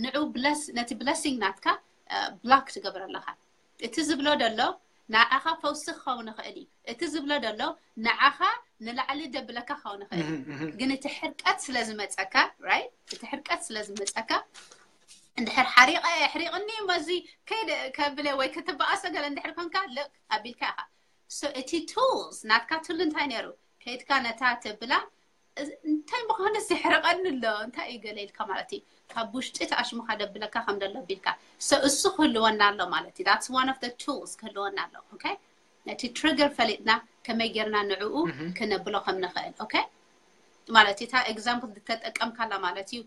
ንዑ ነቲ blessing ናትካ block ትገብር ኣለኻ። እቲ ዝብሎ ዘሎ ንዓኻ ፈውሲ ክኸውን ይኽእል እዩ። እቲ ዝብሎ ዘሎ ንዓኻ ንላዕሊ ደብለካ ክኸውን ይኽእል እዩ። ግን እቲ ሕርቀት ስለ ዝመፀካ right? እቲ ሕርቀት ስለ ዝመፀካ እንድሕር ሓሪቐ ሕሪቕኒ መዚ ከይደ ከብለ ወይ ክትበኣሶ ገለ እንድሕር ኮንካ ልቕ ኣቢልካ ኢኻ። So እቲ tools ናትካ ትሉ እንታይ ነይሩ? ከይድካ ነታ ተብላ እንታይ ምዃኑ ዝሕርቐኒ ኣሎ እንታይ እዩ ገለ ኢልካ ማለት እዩ። ካብ ውሽጢ ተኣሽሙካ ደብለካ ከም ደሎ ቢልካ so እሱ ክህልወና ኣሎ ማለት እዩ። That's one of the tools ክህልወና ኣሎ። Okay? ነቲ trigger ፈሊጥና ከመይ ጌርና ንዕኡ ክነብሎ ከም ንኽእል። Okay? ማለት እዩ እታ example ዝተጠቀምካላ ማለት እዩ።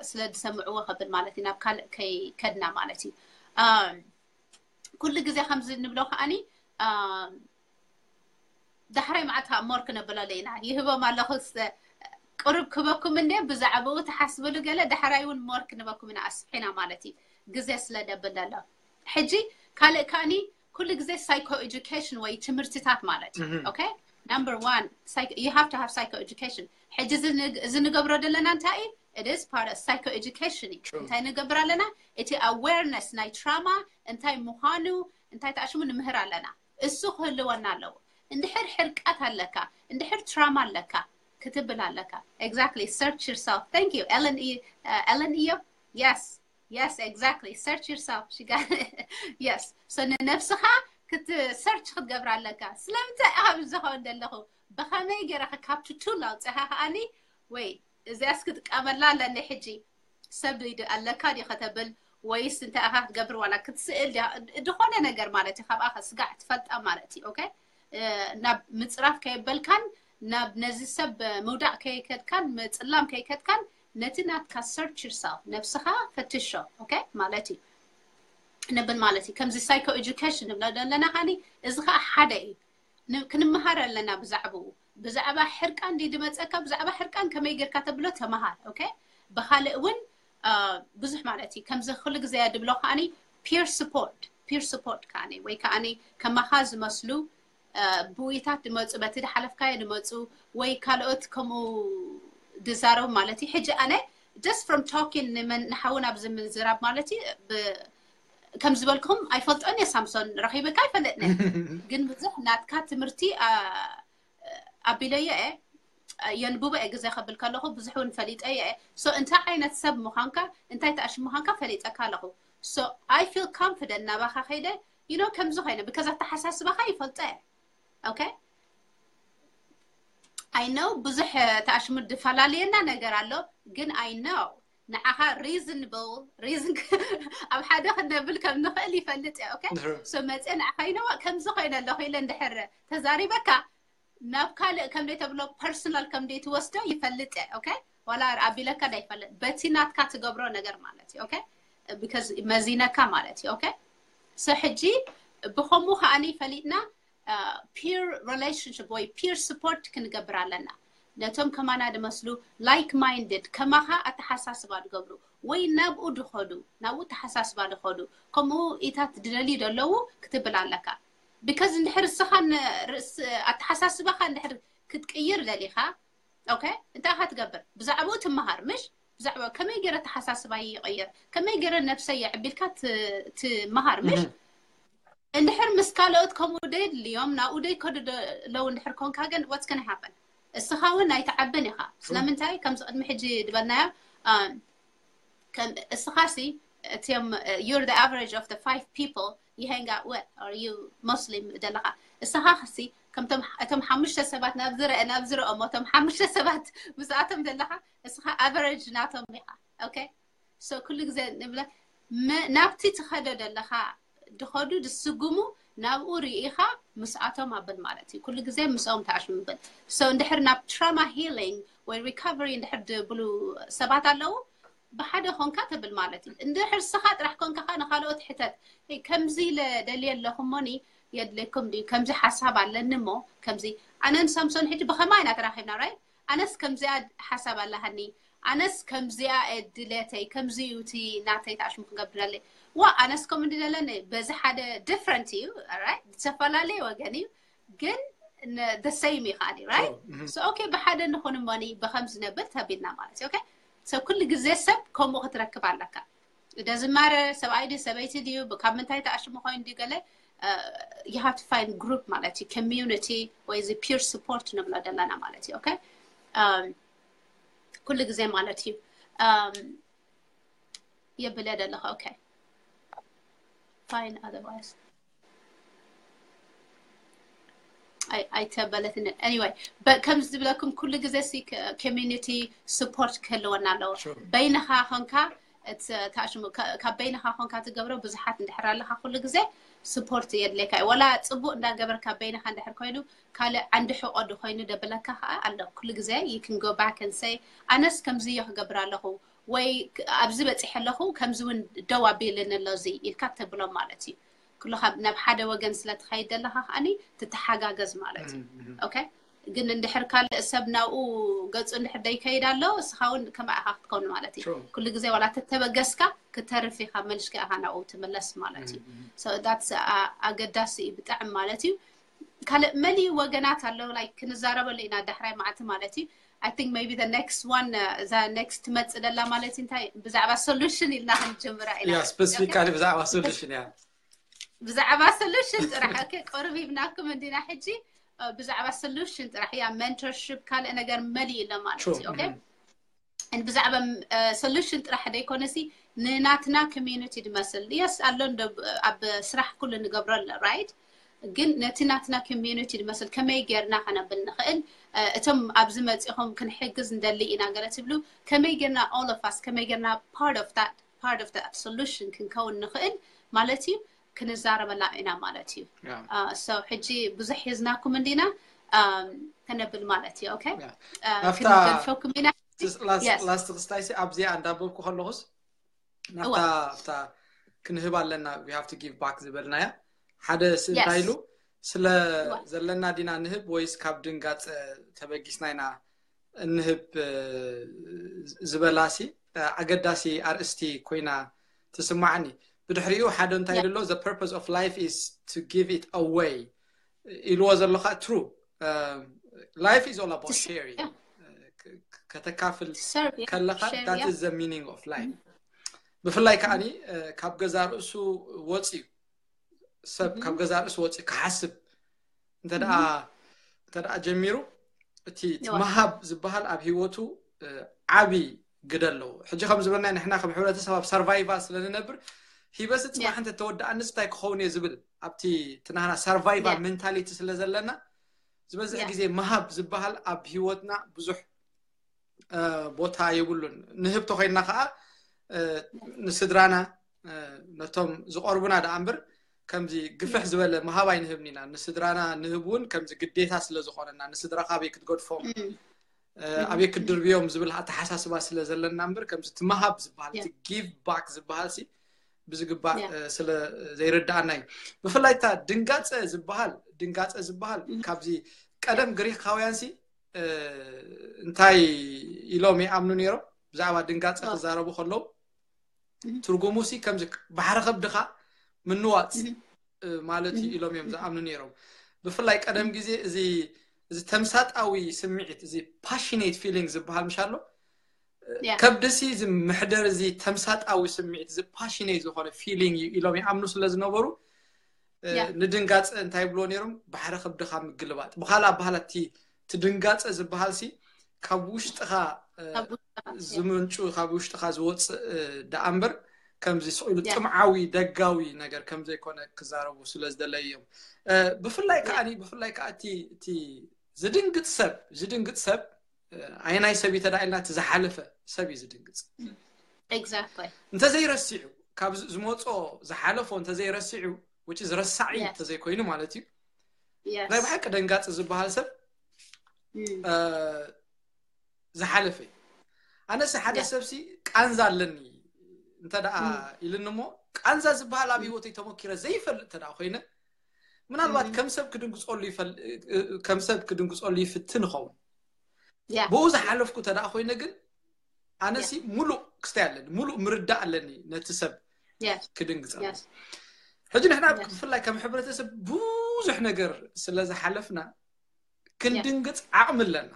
ስለ ዝሰምዕዎ ከብል ማለት እዩ ናብ ካልእ ከይከድና ማለት እዩ። ኩሉ ግዜ ከምዚ ንብሎ ከዓኒ ዳሕራይ መዓልቲ ከዓ more ክነብለሉ ኢና። ይህቦም ኣለኹ ቁሩብ ክበኩም እንደ ብዛዕባኡ ትሓስብሉ ገለ ዳሕራይ እውን more ክንበኩም ኢና ኣስሒና ማለት እዩ። ግዜ ስለ ደብል ዘሎ ሕጂ ካልእ ከዓኒ ኩሉ ግዜ psycho education ወይ ትምህርትታት ማለት እዩ። Okay? Number one, you have to have psycho education. ሕጂ እዚ ንገብሮ ዘለና እንታይ እዩ? It is part of psycho education እዩ። እንታይ ንገብር ኣለና? እቲ awareness ናይ trauma እንታይ ምዃኑ እንታይ ተኣሽሙ ንምህር ኣለና። እሱ ክህልወና ኣለዎ። እንድሕር ሕርቀት ኣለካ፣ እንድሕር trauma ኣለካ ክትብል ኣለካ። Exactly, search yourself. Thank you. Ellen እዮ? Yes. Yes, exactly. Search yourself. She got yes. So ንነብስኻ ክት search ክትገብር ኣለካ። ስለምንታይ ኢኻ ኣብዚ ዝኸውን ዘለኹ? ብኸመይ ገይረ ካብቲ tool ኣውፅኻ ከዓኒ ወይ እዚኣስ ክጥቀመላ ኣለኒ ሕጂ ሰብ ኣለካ ድዩ ከተብል ወይስ እንታይ ኢኻ ክትገብር ዋላ ክትስእል ድኾነ ነገር ማለት እዩ። ካብኣ ስጋዕ ትፈልጣ ማለት እዩ። Okay? ናብ ምፅራፍ ከየበልካን ናብ ነዚ ሰብ ምውዳቕ ከይከድካን ምፅላም ከይከድካን ነቲ ናትካ search yourself ነብስኻ ፈትሾ። Okay? ማለት እዩ ንብል ማለት እዩ። ከምዚ psycho education ንብሎ ዘለና ካኒ እዚ ከዓ ሓደ እዩ። ክንመሃር ኣለና ብዛዕባኡ። ብዛዕባ ሕርቃን ድዩ ዝመፀካ? ብዛዕባ ሕርቃን ከመይ ጌርካ ተብሎ ተመሃር። Okay? ብካልእ እውን ብዙሕ ማለት እዩ። ከምዚ ኩሉ ግዜ ድብሎ ከዓኒ peer support፣ peer support ከዓኒ ወይ ከዓኒ ከማኻ ዝመስሉ ብኡይታት ድመፁ፣ በቲ ድሓለፍካዮ ድመፁ ወይ ካልኦት ከምኡ ድዛረቡ ማለት እዩ። ሕጂ ኣነ just from talking ንሓውን ኣብዚ ምዝራብ ማለት እዩ ከም ዝበልኩም ኣይፈልጦን እየ ሳምሶን ረኺበካ ኣይፈልጥን ግን ብዙሕ ናትካ ትምህርቲ ኣቢለዮ እየ የንብቦ እየ ግዜ ከብል ከለኹ ብዙሕ እውን ፈሊጠዮ እየ so እንታይ ዓይነት ሰብ ምዃንካ እንታይ ተኣሽ ምዃንካ ፈሊጠካ ኣለኹ so I feel confident ናባኻ ከይደ you know ከምዚ ኮይነ because ኣተሓሳስባኻ ይፈልጦ እየ okay I know ብዙሕ ተኣሽሙ ድፈላለየና ነገር ኣሎ ግን I know ንዓኻ reasonable reason ኣብ ሓደ ክነብል ከም ንኽእል ይፈልጥ እየ okay so መፅየ ንዓኻ you know ከምዚ ኮይነ ኣለኹ ኢለ እንድሕር ተዛሪበካ ናብ ካልእ ከም ደይ ተብሎ personal ከም ደይ ትወስዶ ይፈልጥ እየ okay ዋላ ኣቢለካ ዳ ይፈልጥ በቲ ናትካ ትገብሮ ነገር ማለት እዩ okay because መዚነካ ማለት እዩ okay so ሕጂ ብኸምኡ ከዓኒ ፈሊጥና peer relationship ወይ peer support ክንገብር ኣለና ነቶም ከማና ድመስሉ like minded ከማኻ ኣተሓሳስባ ድገብሩ ወይ ናብኡ ድኸዱ ናብኡ ተሓሳስባ ድኸዱ ከምኡ ኢታት ድደልዩ ደለዉ ክትብል ኣለካ because እንድሕር እስኻ ኣተሓሳስባኻ እንድሕር ክትቅይር ደሊኻ okay እንታይ ኢኻ ትገብር ብዛዕባኡ ትመሃር ምሽ ብዛዕባ ከመይ ገይረ ኣተሓሳስባይ ይቕይር ከመይ ገይረ ነብሰይ የዕቢልካ ትመሃር ምሽ እንድሕር ምስ ካልኦት ከምኡ ደየድልዮም ናብኡ ደይከዱ ደለው እንድሕር ኮንካ ግን what's gonna happen እስኻ እውን ኣይትዓብን ኢኻ ስለምንታይ ከምዚ ቅድሚ ሕጂ ዝበልናዮ እስኻሲ እቲም you're the average of the five people you hang out with or you Muslim ደለኻ እስኻ ሲ ከምቶም እቶም ሓሙሽተ ሰባት ናብ ዝረአ ናብ ዝረኦም እቶም ሓሙሽተ ሰባት ምስኣቶም ዘለኻ እስኻ average ናቶም ኢኻ okay so ኩሉ ግዜ ንብለ ናብቲ ትኸዶ ዘለኻ ድኸዱ ድስጉሙ ናብኡ ርኢኻ ምስኣቶም ኣብል ማለት እዩ ኩሉ ግዜ ምስኦም ተኣሽሙ ብል so እንድሕር ናብ trauma healing ወይ recovery እንድሕር ድብሉ ሰባት ኣለዉ ብሓደ ኮንካ ትብል ማለት እዩ እንድሕር ስኻ ጥራሕ ኮንካ ኸ ንካልኦት ሕተት ከምዚ ኢለ ደልየ ኣለኹ እሞኒ የድለኩም ድዩ? ከምዚ ሓሳብ ኣለኒ እሞ ከምዚ ኣነን ሳምሶን ሕጂ ብኸማይ ኢና ተራኺብና፣ ራይት? ኣነስ ከምዚኣ ሓሳብ ኣለሃኒ፣ ኣነስ ከምዚኣ እየ ድሌተይ፣ ከምዚ እዩ እቲ ናተይ ተኣሽሙ ክገብር ኣለይ። ዋ ኣነስ ከም እንዲ ዘለኒ በዚ ሓደ ዲፍረንት እዩ፣ ራይት? ዝተፈላለየ ወገን እዩ ግን ሰይም እዩ ከዓኒ፣ ራይት? ሶ ኦኬ፣ ብሓደ ንኹን እሞኒ ብኸምዚ ነብል ተቢልና ማለት እዩ። ኦኬ፣ ሰው ኩሉ ግዜ ሰብ ከምኡ ክትረክብ ኣለካ። ደዝማረ ሰብኣይ ድዩ ሰበይቲ ድዩ፣ ካብ ምንታይ ተኣሽሙ ኮይኑ ድዩ ገለ፣ you have to find group ማለት እዩ፣ ኮሚዩኒቲ ወይ እዚ ፒር ስፖርት ንብሎ ዘለና ማለት እዩ። ኦኬ፣ ኩሉ ግዜ ማለት እዩ። የብለ ደለኸ? ኦኬ፣ fine otherwise ኣይተበለትን። Anyway፣ ከምዚ ዝብለኩም ኩሉ ግዜ ሲ ኮሚኒቲ ስፖርት ክህልወና ኣለዎ። በይንኻ ኾንካ ካብ በይንኻ ኾንካ ትገብሮ ብዙሓት እንድሕር ኣለኻ ኩሉ ግዜ ስፖርት የድልየካ እዩ። ወላ ፅቡቅ እንዳገበርካ በይንኻ እንድሕር ኮይኑ ካልእ ዓንዲ ሕቆ ዶ ኮይኑ ደብለካ ከዓ ኣሎ። ኩሉ ግዜ you can go back and say ኣነስ ከምዚ እዮ ክገብር ኣለኹ ወይ ኣብዚ በፂሐ ኣለኹ ከምዚ እውን ደው ኣቢልኒ ኣሎ እዚ ኢልካ ተብሎም ማለት እዩ። ኩልኻ ናብ ሓደ ወገን ስለ ትኸይድ ዘለኻ ከዓኒ ትተሓጋገዝ ማለት እዩ። ኦኬ፣ ግን እንድሕር ካልእ ሰብ ናብኡ ገፁ እንድሕር ደይከይድ ኣሎ እስኻ እውን ከምኣ ኢኻ ክትከውን ማለት እዩ። ኩሉ ግዜ ዋላ ተተበገስካ ክተርፍ ኢኻ፣ መልሽካ ኢኻ ናብኡ ትምለስ ማለት እዩ። So that's ኣገዳሲ እዩ ብጣዕሚ ማለት እዩ። ካልእ መሊ ወገናት ኣለዉ፣ like ክንዛረበሉ ኢና ዳሕራይ መዓልቲ ማለት እዩ። I think maybe the next one እዛ next ትመፅእ ደላ ማለት እዩ እንታይ ብዛዕባ ሶሉሽን ኢልና ክንጀምራ ኢና። ስፔሲፊካሊ ብዛዕባ ሶሉሽን እያ። ብዛዕባ ሶሉሽን ጥራሕ። ኦኬ፣ ቅርብ ሂብናኩም እንዲና ሕጂ ብዛዕባ ሶሉሽን ጥራሕ እያ። ሜንቶርሽፕ ካልእ ነገር መሊእ ኣሎ ማለት እዩ። ኦኬ፣ ብዛዕባ ሶሉሽን ጥራሕ ደይኮነሲ ንናትና ኮሚዩኒቲ ድመስል የስ ኣሎ እንዶ ኣብ ስራሕ ኩሉ ንገብሮ ኣሎ ራይት፣ ግን ነቲ ናትና ኮሚዩኒቲ ድመስል ከመይ ጌርና ከነብል ንኽእል፣ እቶም ኣብዚ መፂኹም ክንሕግዝ እንደሊ ኢና ገለ ትብሉ፣ ከመይ ጌርና all of us ከመይ ጌርና part of that part of that solution ክንከውን ንኽእል ማለት እዩ። ክንዛረበላ ኢና ማለት እዩ። So ሕጂ ብዙሕ ሒዝናኩም እንዲና ከነብል ማለት እዩ። ኦኬ፣ ክንገድፈኩም ኢና። ላስት ክስታይ ኣብዚኣ እንዳበልኩ ከለኹስ ናብታ ኣብታ ክንህብ ኣለና we have to give back ዝበልናያ ሓደ እንታይ ኢሉ ስለ ዘለና ዲና ንህብ ወይስ ካብ ድንጋፀ ተበጊስና ኢና እንህብ ዝበላሲ ኣገዳሲ ኣርእስቲ ኮይና ትስማዓኒ። ብድሕሪኡ ሓደ እንታይ ኢሉ ኣሎ the purpose of life is to give it away ኢልዎ ዘሎ ከዓ true. Life is all about sharing. ከተካፍል ከለካ that is the meaning of life. ብፍላይ ከዓኒ ካብ ገዛ ርእሱ ወፅዩ ሰብ ካብ ገዛ ርእሱ ወፅዩ ክሓስብ እንተ ደኣ ጀሚሩ እቲ ምሃብ ዝበሃል ኣብ ሂወቱ ዓቢ ግደ ኣለዎ። ሕጂ ከም ዝበልና ንሕና ከም ሕብረተሰብ ኣብ ሰርቫይቫል ስለ ንነብር ሂበሲ ፅባሕ እንተ ተወዳኣንስ እንታይ ክኸውን እየ ዝብል ኣብቲ ትናህና ሰርቫይቫል ሜንታሊቲ ስለ ዘለና ዝበዝሕ ግዜ ምሃብ ዝበሃል ኣብ ሂወትና ብዙሕ ቦታ የብሉን። ንህብ ተኮይንና ከዓ ንስድራና ነቶም ዝቀርቡና ደኣ እምበር ከምዚ ግፍሕ ዝበለ ምሃብ ኣይንህብን ኢና። ንስድራና ንህብ እውን ከምዚ ግዴታ ስለ ዝኾነና ንስድራኻ ኣበይ ክትገድፎም ኣበይ ክትድርብዮም ዝብል ኣተሓሳስባ ስለ ዘለና እምበር ከምዚ እቲ ምሃብ ዝበሃል እቲ ጊቭ ባክ ዝበሃል ሲ ብዝግባእ ስለ ዘይርድኣና እዩ። ብፍላይ እታ ድንጋፀ ዝበሃል ድንጋፀ ዝበሃል ካብዚ ቀደም ግሪካውያን ሲ እንታይ ኢሎም ይኣምኑ ነይሮም ብዛዕባ ድንጋፀ ክዛረቡ ከለዉ ትርጉሙ ሲ ከምዚ ባሕሪ ከብድኻ ምንዋፅ ማለት እዩ ኢሎም እዮም ዝኣምኑ ነይሮም። ብፍላይ ቀደም ግዜ እዚ እዚ ተምሳጣዊ ስምዒት እዚ ፓሽኔት ፊሊንግ ዝበሃል ምሽ ኣሎ ከብድሲ እዚ መሕደር እዚ ተምሳጣዊ ስምዒት እዚ ፓሽኔት ዝኾነ ፊሊንግ እዩ ኢሎም ይኣምኑ ስለ ዝነበሩ ንድንጋፀ እንታይ ይብልዎ ነይሮም ባሕሪ ከብድኻ ምግልባጥ ብካልእ ኣባህላ እቲ ድንጋፀ ዝበሃል ሲ ካብ ውሽጥኻ ዝምንጩ ካብ ውሽጥኻ ዝወፅእ ደኣ እምበር ከምዚ ስቕ ኢሉ ጥምዓዊ ደጋዊ ነገር ከም ዘይኮነ ክዛረቡ ስለ ዝደለዩ እዮም። ብፍላይ ከዓ ብፍላይ ከዓ እቲ ዝድንግፅ ሰብ ዝድንግፅ ሰብ ኣየናይ ሰብ እዩ ተዳ ኢልና እቲ ዝሓለፈ ሰብ እዩ ዝድንግፅ። እንተዘይረሲዑ ካብ ዝመፆ ዝሓለፎ እንተዘይረሲዑ ውጭ ዝረሳዕ እዩ እንተዘይኮይኑ ማለት እዩ ናይ ብሓቂ ደንጋፂ ዝበሃል ሰብ ዝሓለፈ እዩ። ኣነስ ሓደ ሰብሲ ቃንዛ ኣለኒ እንተ ደኣ ኢልኒ እሞ ቃንዛ ዝበሃል ኣብ ህይወተይ ተመኪረ ዘይፈልጥ እንተ ደኣ ኮይነ ምናልባት ከም ሰብ ክድንግፀሉ ይፈል ከም ሰብ ክድንግፀሉ ይፍትን ይኸውን። Yeah. ብኡ ዝሓለፍኩ ተደኣ ኮይነ ግን ኣነሲ ሙሉእ ክስታይ ኣለኒ፣ ሙሉእ ምርዳእ ኣለኒ ነቲ ሰብ Yes. ክድንግፀሉ። Yes. ሕጂ ንሕና Yes. ብፍላይ ከም ሕብረተሰብ ብዙሕ ነገር ስለ ዝሓለፍና ክንድንግፅ ዓቕሚ ኣለና።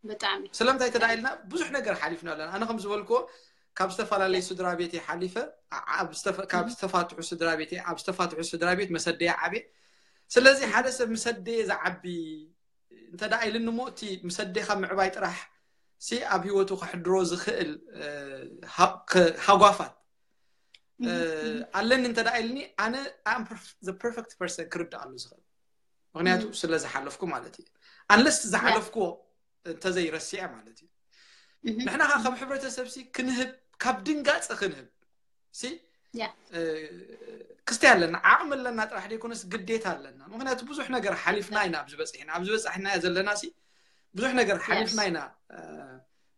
ብጣዕሚ ስለምንታይ ተደኣ ኢልና ብዙሕ ነገር ሓሊፍና ኣለና። ኣነ ከም ዝበልክዎ ካብ ዝተፈላለዩ ስድራ ቤት ሓሊፈ ዓ- ኣብ ዝተፈ- ካብ ዝተፋትሑ ስድራ ቤት ኣብ ዝተፋትሑ ስድራ ቤት መሰደየ ዓብየ። ስለዚ ሓደ ሰብ ምሰደየ ዝዓቢ እንተደኣ ኢልኒ እሞ እቲ ምሰደኻ ምዕባይ ጥራሕ ሲ ኣብ ህይወቱ ከሕድሮ ዝኽእል እ፣ ሃ- ከ- ሃጓፋት እ፣ ኣለኒ እንተደኣ ኢልኒ ኣነ I'm perf- the perfect person ክርድኣሉ ዝኽእል፣ ምክንያቱ ስለ ዝሓለፍኩ ማለት እዩ። Unless ዝሓለፍኩዎ እንተዘይረሲዐ ማለት እዩ። ንሕና ከዓ ከም ሕብረተሰብ ሲ ክንህብ ካብ ድንጋፀ ክንህብ ሲ Yeah. እ፣ ክስታይ ኣለና፣ ዓቕሚ ኣለና ጥራሕ ደይኮነስ ግዴታ ኣለና። ምክንያቱ ብዙሕ ነገር ሓሊፍና ኢና ኣብዚ በፂሕና ኣብዚ በፃሕና ዘለና ሲ ብዙሕ ነገር ሓሊፍና ኢና እ፣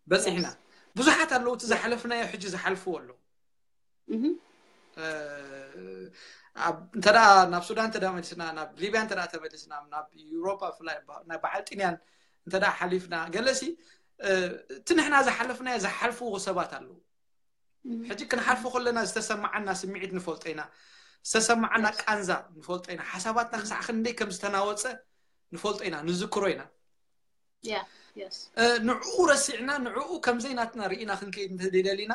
በፂሕና። ብዙሓት ኣለዉ እቲ ዝሓለፍናዮ ሕጂ ዝሓልፍዎ ኣለዉ። Mhm. እ፣ ኣብ- እንተ ደኣ ናብ ሱዳን እንተ ደኣ መሊስና፣ ናብ ሊብያ እንተ ደኣ ተመሊስና፣ ናብ ዩሮፓ ብፍላይ ባ- ናብ በዓል ጥንያን እንተ ደኣ ሓሊፍና ገለሲ እ፣ እቲ ንሕና ዝሓለፍናዮ ዝሓልፍዎ ሰባት ኣለዉ። ሕጂ ክንሓልፎ ከለና ዝተሰማዓና ስምዒት ንፈልጦ ኢና፣ ዝተሰማዓና ቃንዛ ንፈልጦ ኢና፣ ሓሳባትና ክሳዕ ክንደይ ከም ዝተናወፀ ንፈልጦ ኢና፣ ንዝክሮ ኢና። Yeah. Yes. እ፣ ንዕኡ ረሲዕና ንዕኡ ከምዘይ ናትና ርኢና ክንከይድ እንተደሊና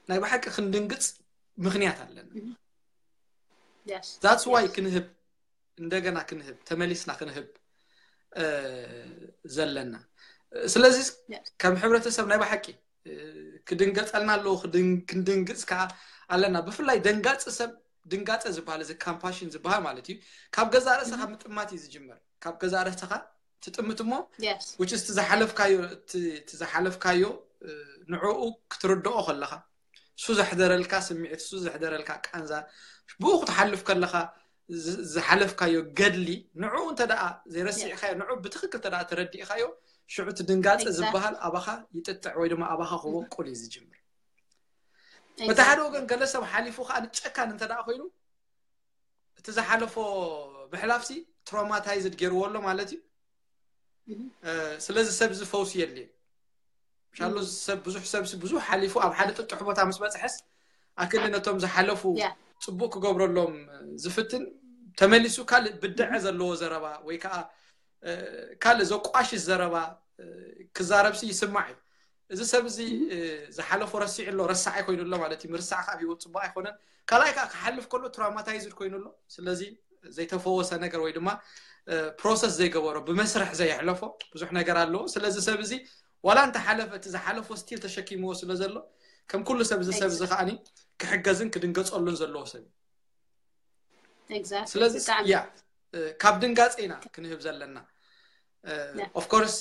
ናይ ብሓቂ ክንድንግፅ ምክንያት ኣለና። Yes. That's why ክንህብ እንደገና ክንህብ ተመሊስና ክንህብ እ፣ ዘለና። ስለዚ Yes. ከም ሕብረተሰብ ናይ ብሓቂ እ፣ ክድንገፀልና ኣለዎ፣ ክድን- ክንድንግፅ ከዓ ኣለና። ብፍላይ ደንጋፂ ሰብ ድንጋፀ ዝበሃል እዚ ካምፓሽን ዝበሃል ማለት እዩ ካብ ገዛ ርእስኻ ምጥማት እዩ ዝጅመር። ካብ ገዛ ርእስኻ ትጥምት እሞ Yes. which is እቲ ዝሓለፍካዮ እቲ- እቲ ዝሓለፍካዮ እ፣ ንዕኡ ክትርድኦ ከለኻ እሱ ዘሕደረልካ ስምዒት እሱ ዘሕደረልካ ቃንዛ ብኡ ክትሓልፍ ከለኻ ዝ- ዝሓለፍካዮ ገድሊ ንዕኡ እንተ ደኣ ዘይረሲዕካዮ ንዕኡ ብትኽክል እንተ ደኣ ተረዲእካዮ ሽዑ እቲ ድንጋፀ Exactly. ዝበሃል ኣባኻ ይጥጥዕ ወይ ድማ ኣባኻ ክበቁል እዩ ዝጅምር። በቲ Exactly. ሓደ ወገን ገለ ሰብ ሓሊፉ ከዓ ንጨካን እንተ ደኣ ኮይኑ እቲ ዝሓለፎ ምሕላፍሲ ትራውማታይዝድ ገይርዎ ኣሎ ማለት እዩ። Mhm. እ፣ ስለዚ ሰብ እዚ ፈውሲ የድልዮ። ሻሎ ሰብ ብዙሕ ሰብ ብዙሕ ሓሊፉ ኣብ ሓደ ጥጡሕ ቦታ ምስ በፅሐስ ኣክሊ ነቶም ዝሓለፉ Yeah. ፅቡቅ ክገብረሎም ዝፍትን ተመሊሱ ካልእ ብድዐ ዘለዎ ዘረባ ወይ ከዓ እ፣ ካልእ ዘቋሽሽ ዘረባ እ፣ ክዛረብሲ ይስማዕ እዩ። እዚ ሰብ እዚ እ፣ ዝሓለፎ ረሲዑ ኣሎ፣ ረሳዓይ ኮይኑ ኣሎ ማለት እዩ። ምርሳዕ ካብ ህይወት ፅቡቅ ኣይኮነን። ካልኣይ ከዓ ክሓልፍ ከሎ ትራውማታይዝድ ኮይኑ ኣሎ። ስለዚ ዘይተፈወሰ ነገር ወይ ድማ ፕሮሰስ ዘይገበሮ ብመስርሕ ዘየሕለፎ ብዙሕ ነገር ኣለዎ። ስለዚ ሰብ እዚ ዋላ እንተሓለፈ እቲ ዝሓለፎ ስቲል ተሸኪምዎ ስለ ዘሎ ከም ኩሉ ሰብ እዚ ሰብ እዚ ከዓኒ ክሕገዝን ክድንገፀሉን ዘለዎ ሰብ እዩ። Exactly. ስለዚ ብጣዕሚ ያ እ፣ ካብ ድንጋፀ ኢና ክንህብ ዘለና። Yeah. ኦፍኮርስ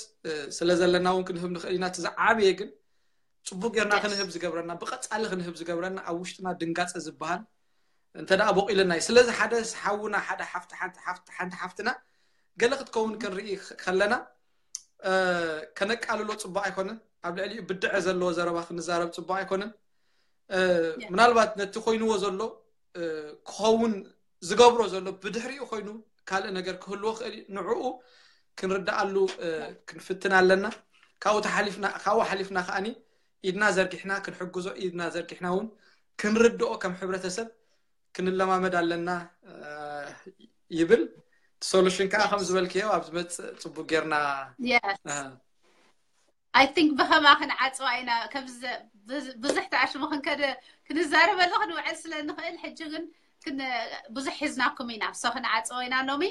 ስለ ዘለና እውን ክንህብ ንኽእል ኢና። እቲ ዝዓበየ ግን ፅቡቅ ጌርና Yes. ክንህብ ዝገብረና ብቐፃሊ ክንህብ ዝገብረና ኣብ ውሽጥና ድንጋፀ ዝበሃል እንተ ደኣ በቂልና እዩ። ስለዚ ሓደ ሓውና ሓደ ሓፍቲ ሓንቲ ሓፍቲ ሓንቲ ሓፍትና ገለ ክትከውን ክንርኢ ከለና እ፣ ከነቃልሎ ፅቡቅ ኣይኮነን። ኣብ ልዕሊኡ ብድዐ ዘለዎ ዘረባ ክንዛረብ ፅቡቅ ኣይኮነን። እ፣ Yeah. ምናልባት ነቲ ኮይንዎ ዘሎ እ፣ ክኸውን ዝገብሮ ዘሎ ብድሕሪኡ ኮይኑ ካልእ ነገር ክህልዎ ክእል እዩ። ንዕኡ ክንርድኣሉ እ፣ ክንፍትን ኣለና። ካብኡ ተሓሊፍና ካብኡ ሓሊፍና ከዓኒ ኢድና ዘርጊሕና ክንሕግዞ ኢድና ዘርጊሕና እውን ክንርድኦ ከም ሕብረተሰብ ክንለማመድ ኣለና እ፣ ይብል። ሶሉሽን ከዓ ከም ዝበልክዮ ኣብ ዝመፅእ ፅቡቅ ጌርና Yes. እ፣ I think ብኸማ ክንዓፅዋ ኢና። ከምዚ ብዙ- ብዙሕ ተዓሽሙ ክንከደ ክንዛረበሉ ክንውዕል ስለ ንኽእል ሕጂ ግን ክን- ብዙሕ ሒዝናኩም ኢና። So ክንዓፅዎ ኢና ሎሚ።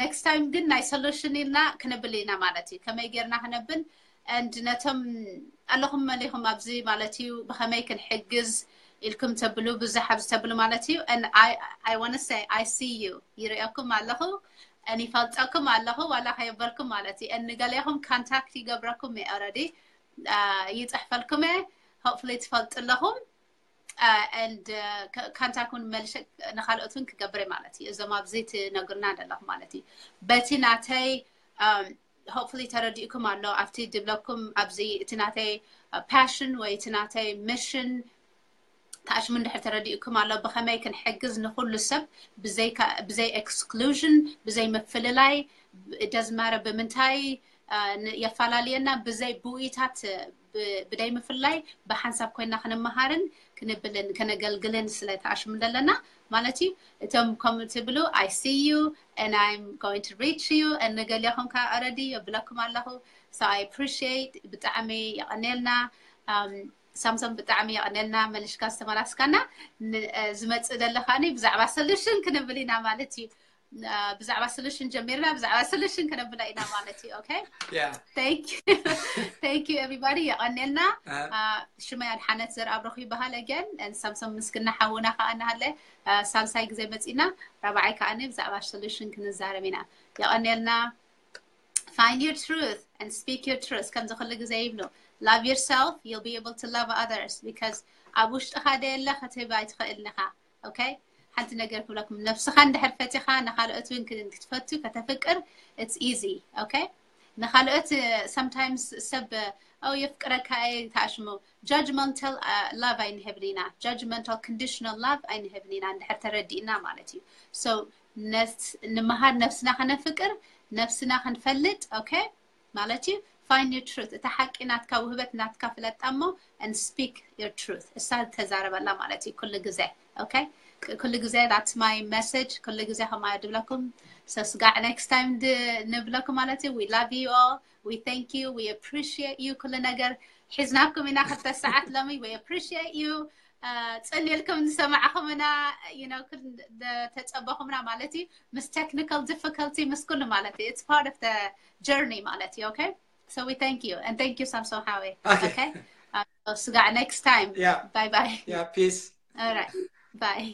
Next time ግን ናይ ሶሉሽን ኢልና ክንብል ኢና ማለት እዩ። ከመይ ጌርና ክነብል and ነቶም ኣለኹም መሊኹም ኣብዚ ማለት እዩ ብኸመይ ክንሕግዝ ኢልኩም ተብሉ ብዙሕ ኣብዚ ተብሉ ማለት እዩ። And I, I want to say I see you ይርእየኩም ኣለኹ and ይፈልጠኩም ኣለኹ ዋላ ከየበልኩም ማለት እዩ። And ንገሌኹም ኮንታክት ይገብረኩም እየ already ይፅሕፈልኩም እየ። Hopefully ትፈልጡ ኣለኹም and ኮንታክት እውን መልሸ ንካልኦት እውን ክገብር እየ ማለት እዩ። እዞም ኣብዚ ትነግሩና ዘለኹም ማለት እዩ በቲ ናተይ hopefully ተረዲእኩም ኣሎ ኣብቲ ድብለኩም ኣብዚ እቲ ናተይ ፓሽን ወይ እቲ ናተይ ሚሽን ተኣሽሙ እንድሕር ተረዲእኩም ኣሎ ብኸመይ ክንሕግዝ ንኩሉ ሰብ ብዘይ exclusion ብዘይ ምፍልላይ ደዝማረ ብምንታይ የፈላልየና ብዘይ ብውኢታት ብደይ ምፍላይ ብሓንሳብ ኮይና ክንመሃርን ክንብልን ከነገልግልን ስለ ተኣሽሙ ዘለና ማለት እዩ። እቶም ከም ትብሉ I see you and I'm going to reach you and ንገሊኹም ከዓ already የብለኩም ኣለኹ። So I appreciate ብጣዕሚ የቐኔልና ሳምሶን ብጣዕሚ የቐኔልና መልሽካ ዝተመላስካና። ዝመፅእ ደለኻኒ ብዛዕባ solution ክንብል ኢና ማለት እዩ። ብዛዕባ solution ጀሚርና ብዛዕባ solution ክነብላ ኢና ማለት እዩ። Okay? Yeah. Thank you. Thank you everybody. የቐኔልና። ሽመይ ኣድሓነት ዘርኣብረኹ ይበሃል። Again ሳምሶን ምስግና ሓውና ከዓ እናሃለ ሳልሳይ ግዜ መፂና ራብዓይ ከዓ ብዛዕባ solution ክንዛረብ ኢና። የቐኔልና። Find your truth and speak your truth ከምዚ ኩሉ ግዜ ይብሉ። Love yourself, you'll be able to love others because ኣብ ውሽጥኻ ደየለ ክትህብ ኣይትኽእልን ኢኻ። Okay? ሓንቲ ነገር ክብለኩም ነብስኻ እንድሕር ፈቲኻ ንኻልኦት እውን ክትፈቱ ከተፍቅር it's easy። Okay? ንኻልኦት sometimes ሰብ ኦ የፍቅረካ እየ ተኣሽሙ judgmental love ኣይንህብን ኢና። Judgmental conditional love ኣይንህብን ኢና እንድሕር ተረዲእና ማለት እዩ። So ንምሃር ነብስና ከነፍቅር ነብስና ክንፈልጥ okay ማለት እዩ። Find your truth እታ ሓቂ ናትካ ውህበት ናትካ ፍለጣ እሞ and speak your truth እሳ ተዛረበላ ማለት እዩ ኩሉ ግዜ። Okay? ኩሉ ግዜ that's my message። ኩሉ ግዜ ከማያ ድብለኩም ሰስጋዕ next time ንብለኩም ማለት እዩ። We love you all, we thank you, we appreciate you። ኩሉ ነገር ሒዝናኩም ኢና ክልተ ሰዓት ሎሚ። We appreciate you. ፅን ኢልኩም ዝሰማዕኹምና ተፀበኹምና ማለት እዩ። ምስ technical difficulty ምስ ኩሉ ማለት እዩ። It's part of the journey ማለት እዩ። Okay? So we thank you and thank you ሳምሶን ሓወይ። Okay. ስጋዕ next time. Yeah. Bye bye. Yeah, peace. All right. Bye.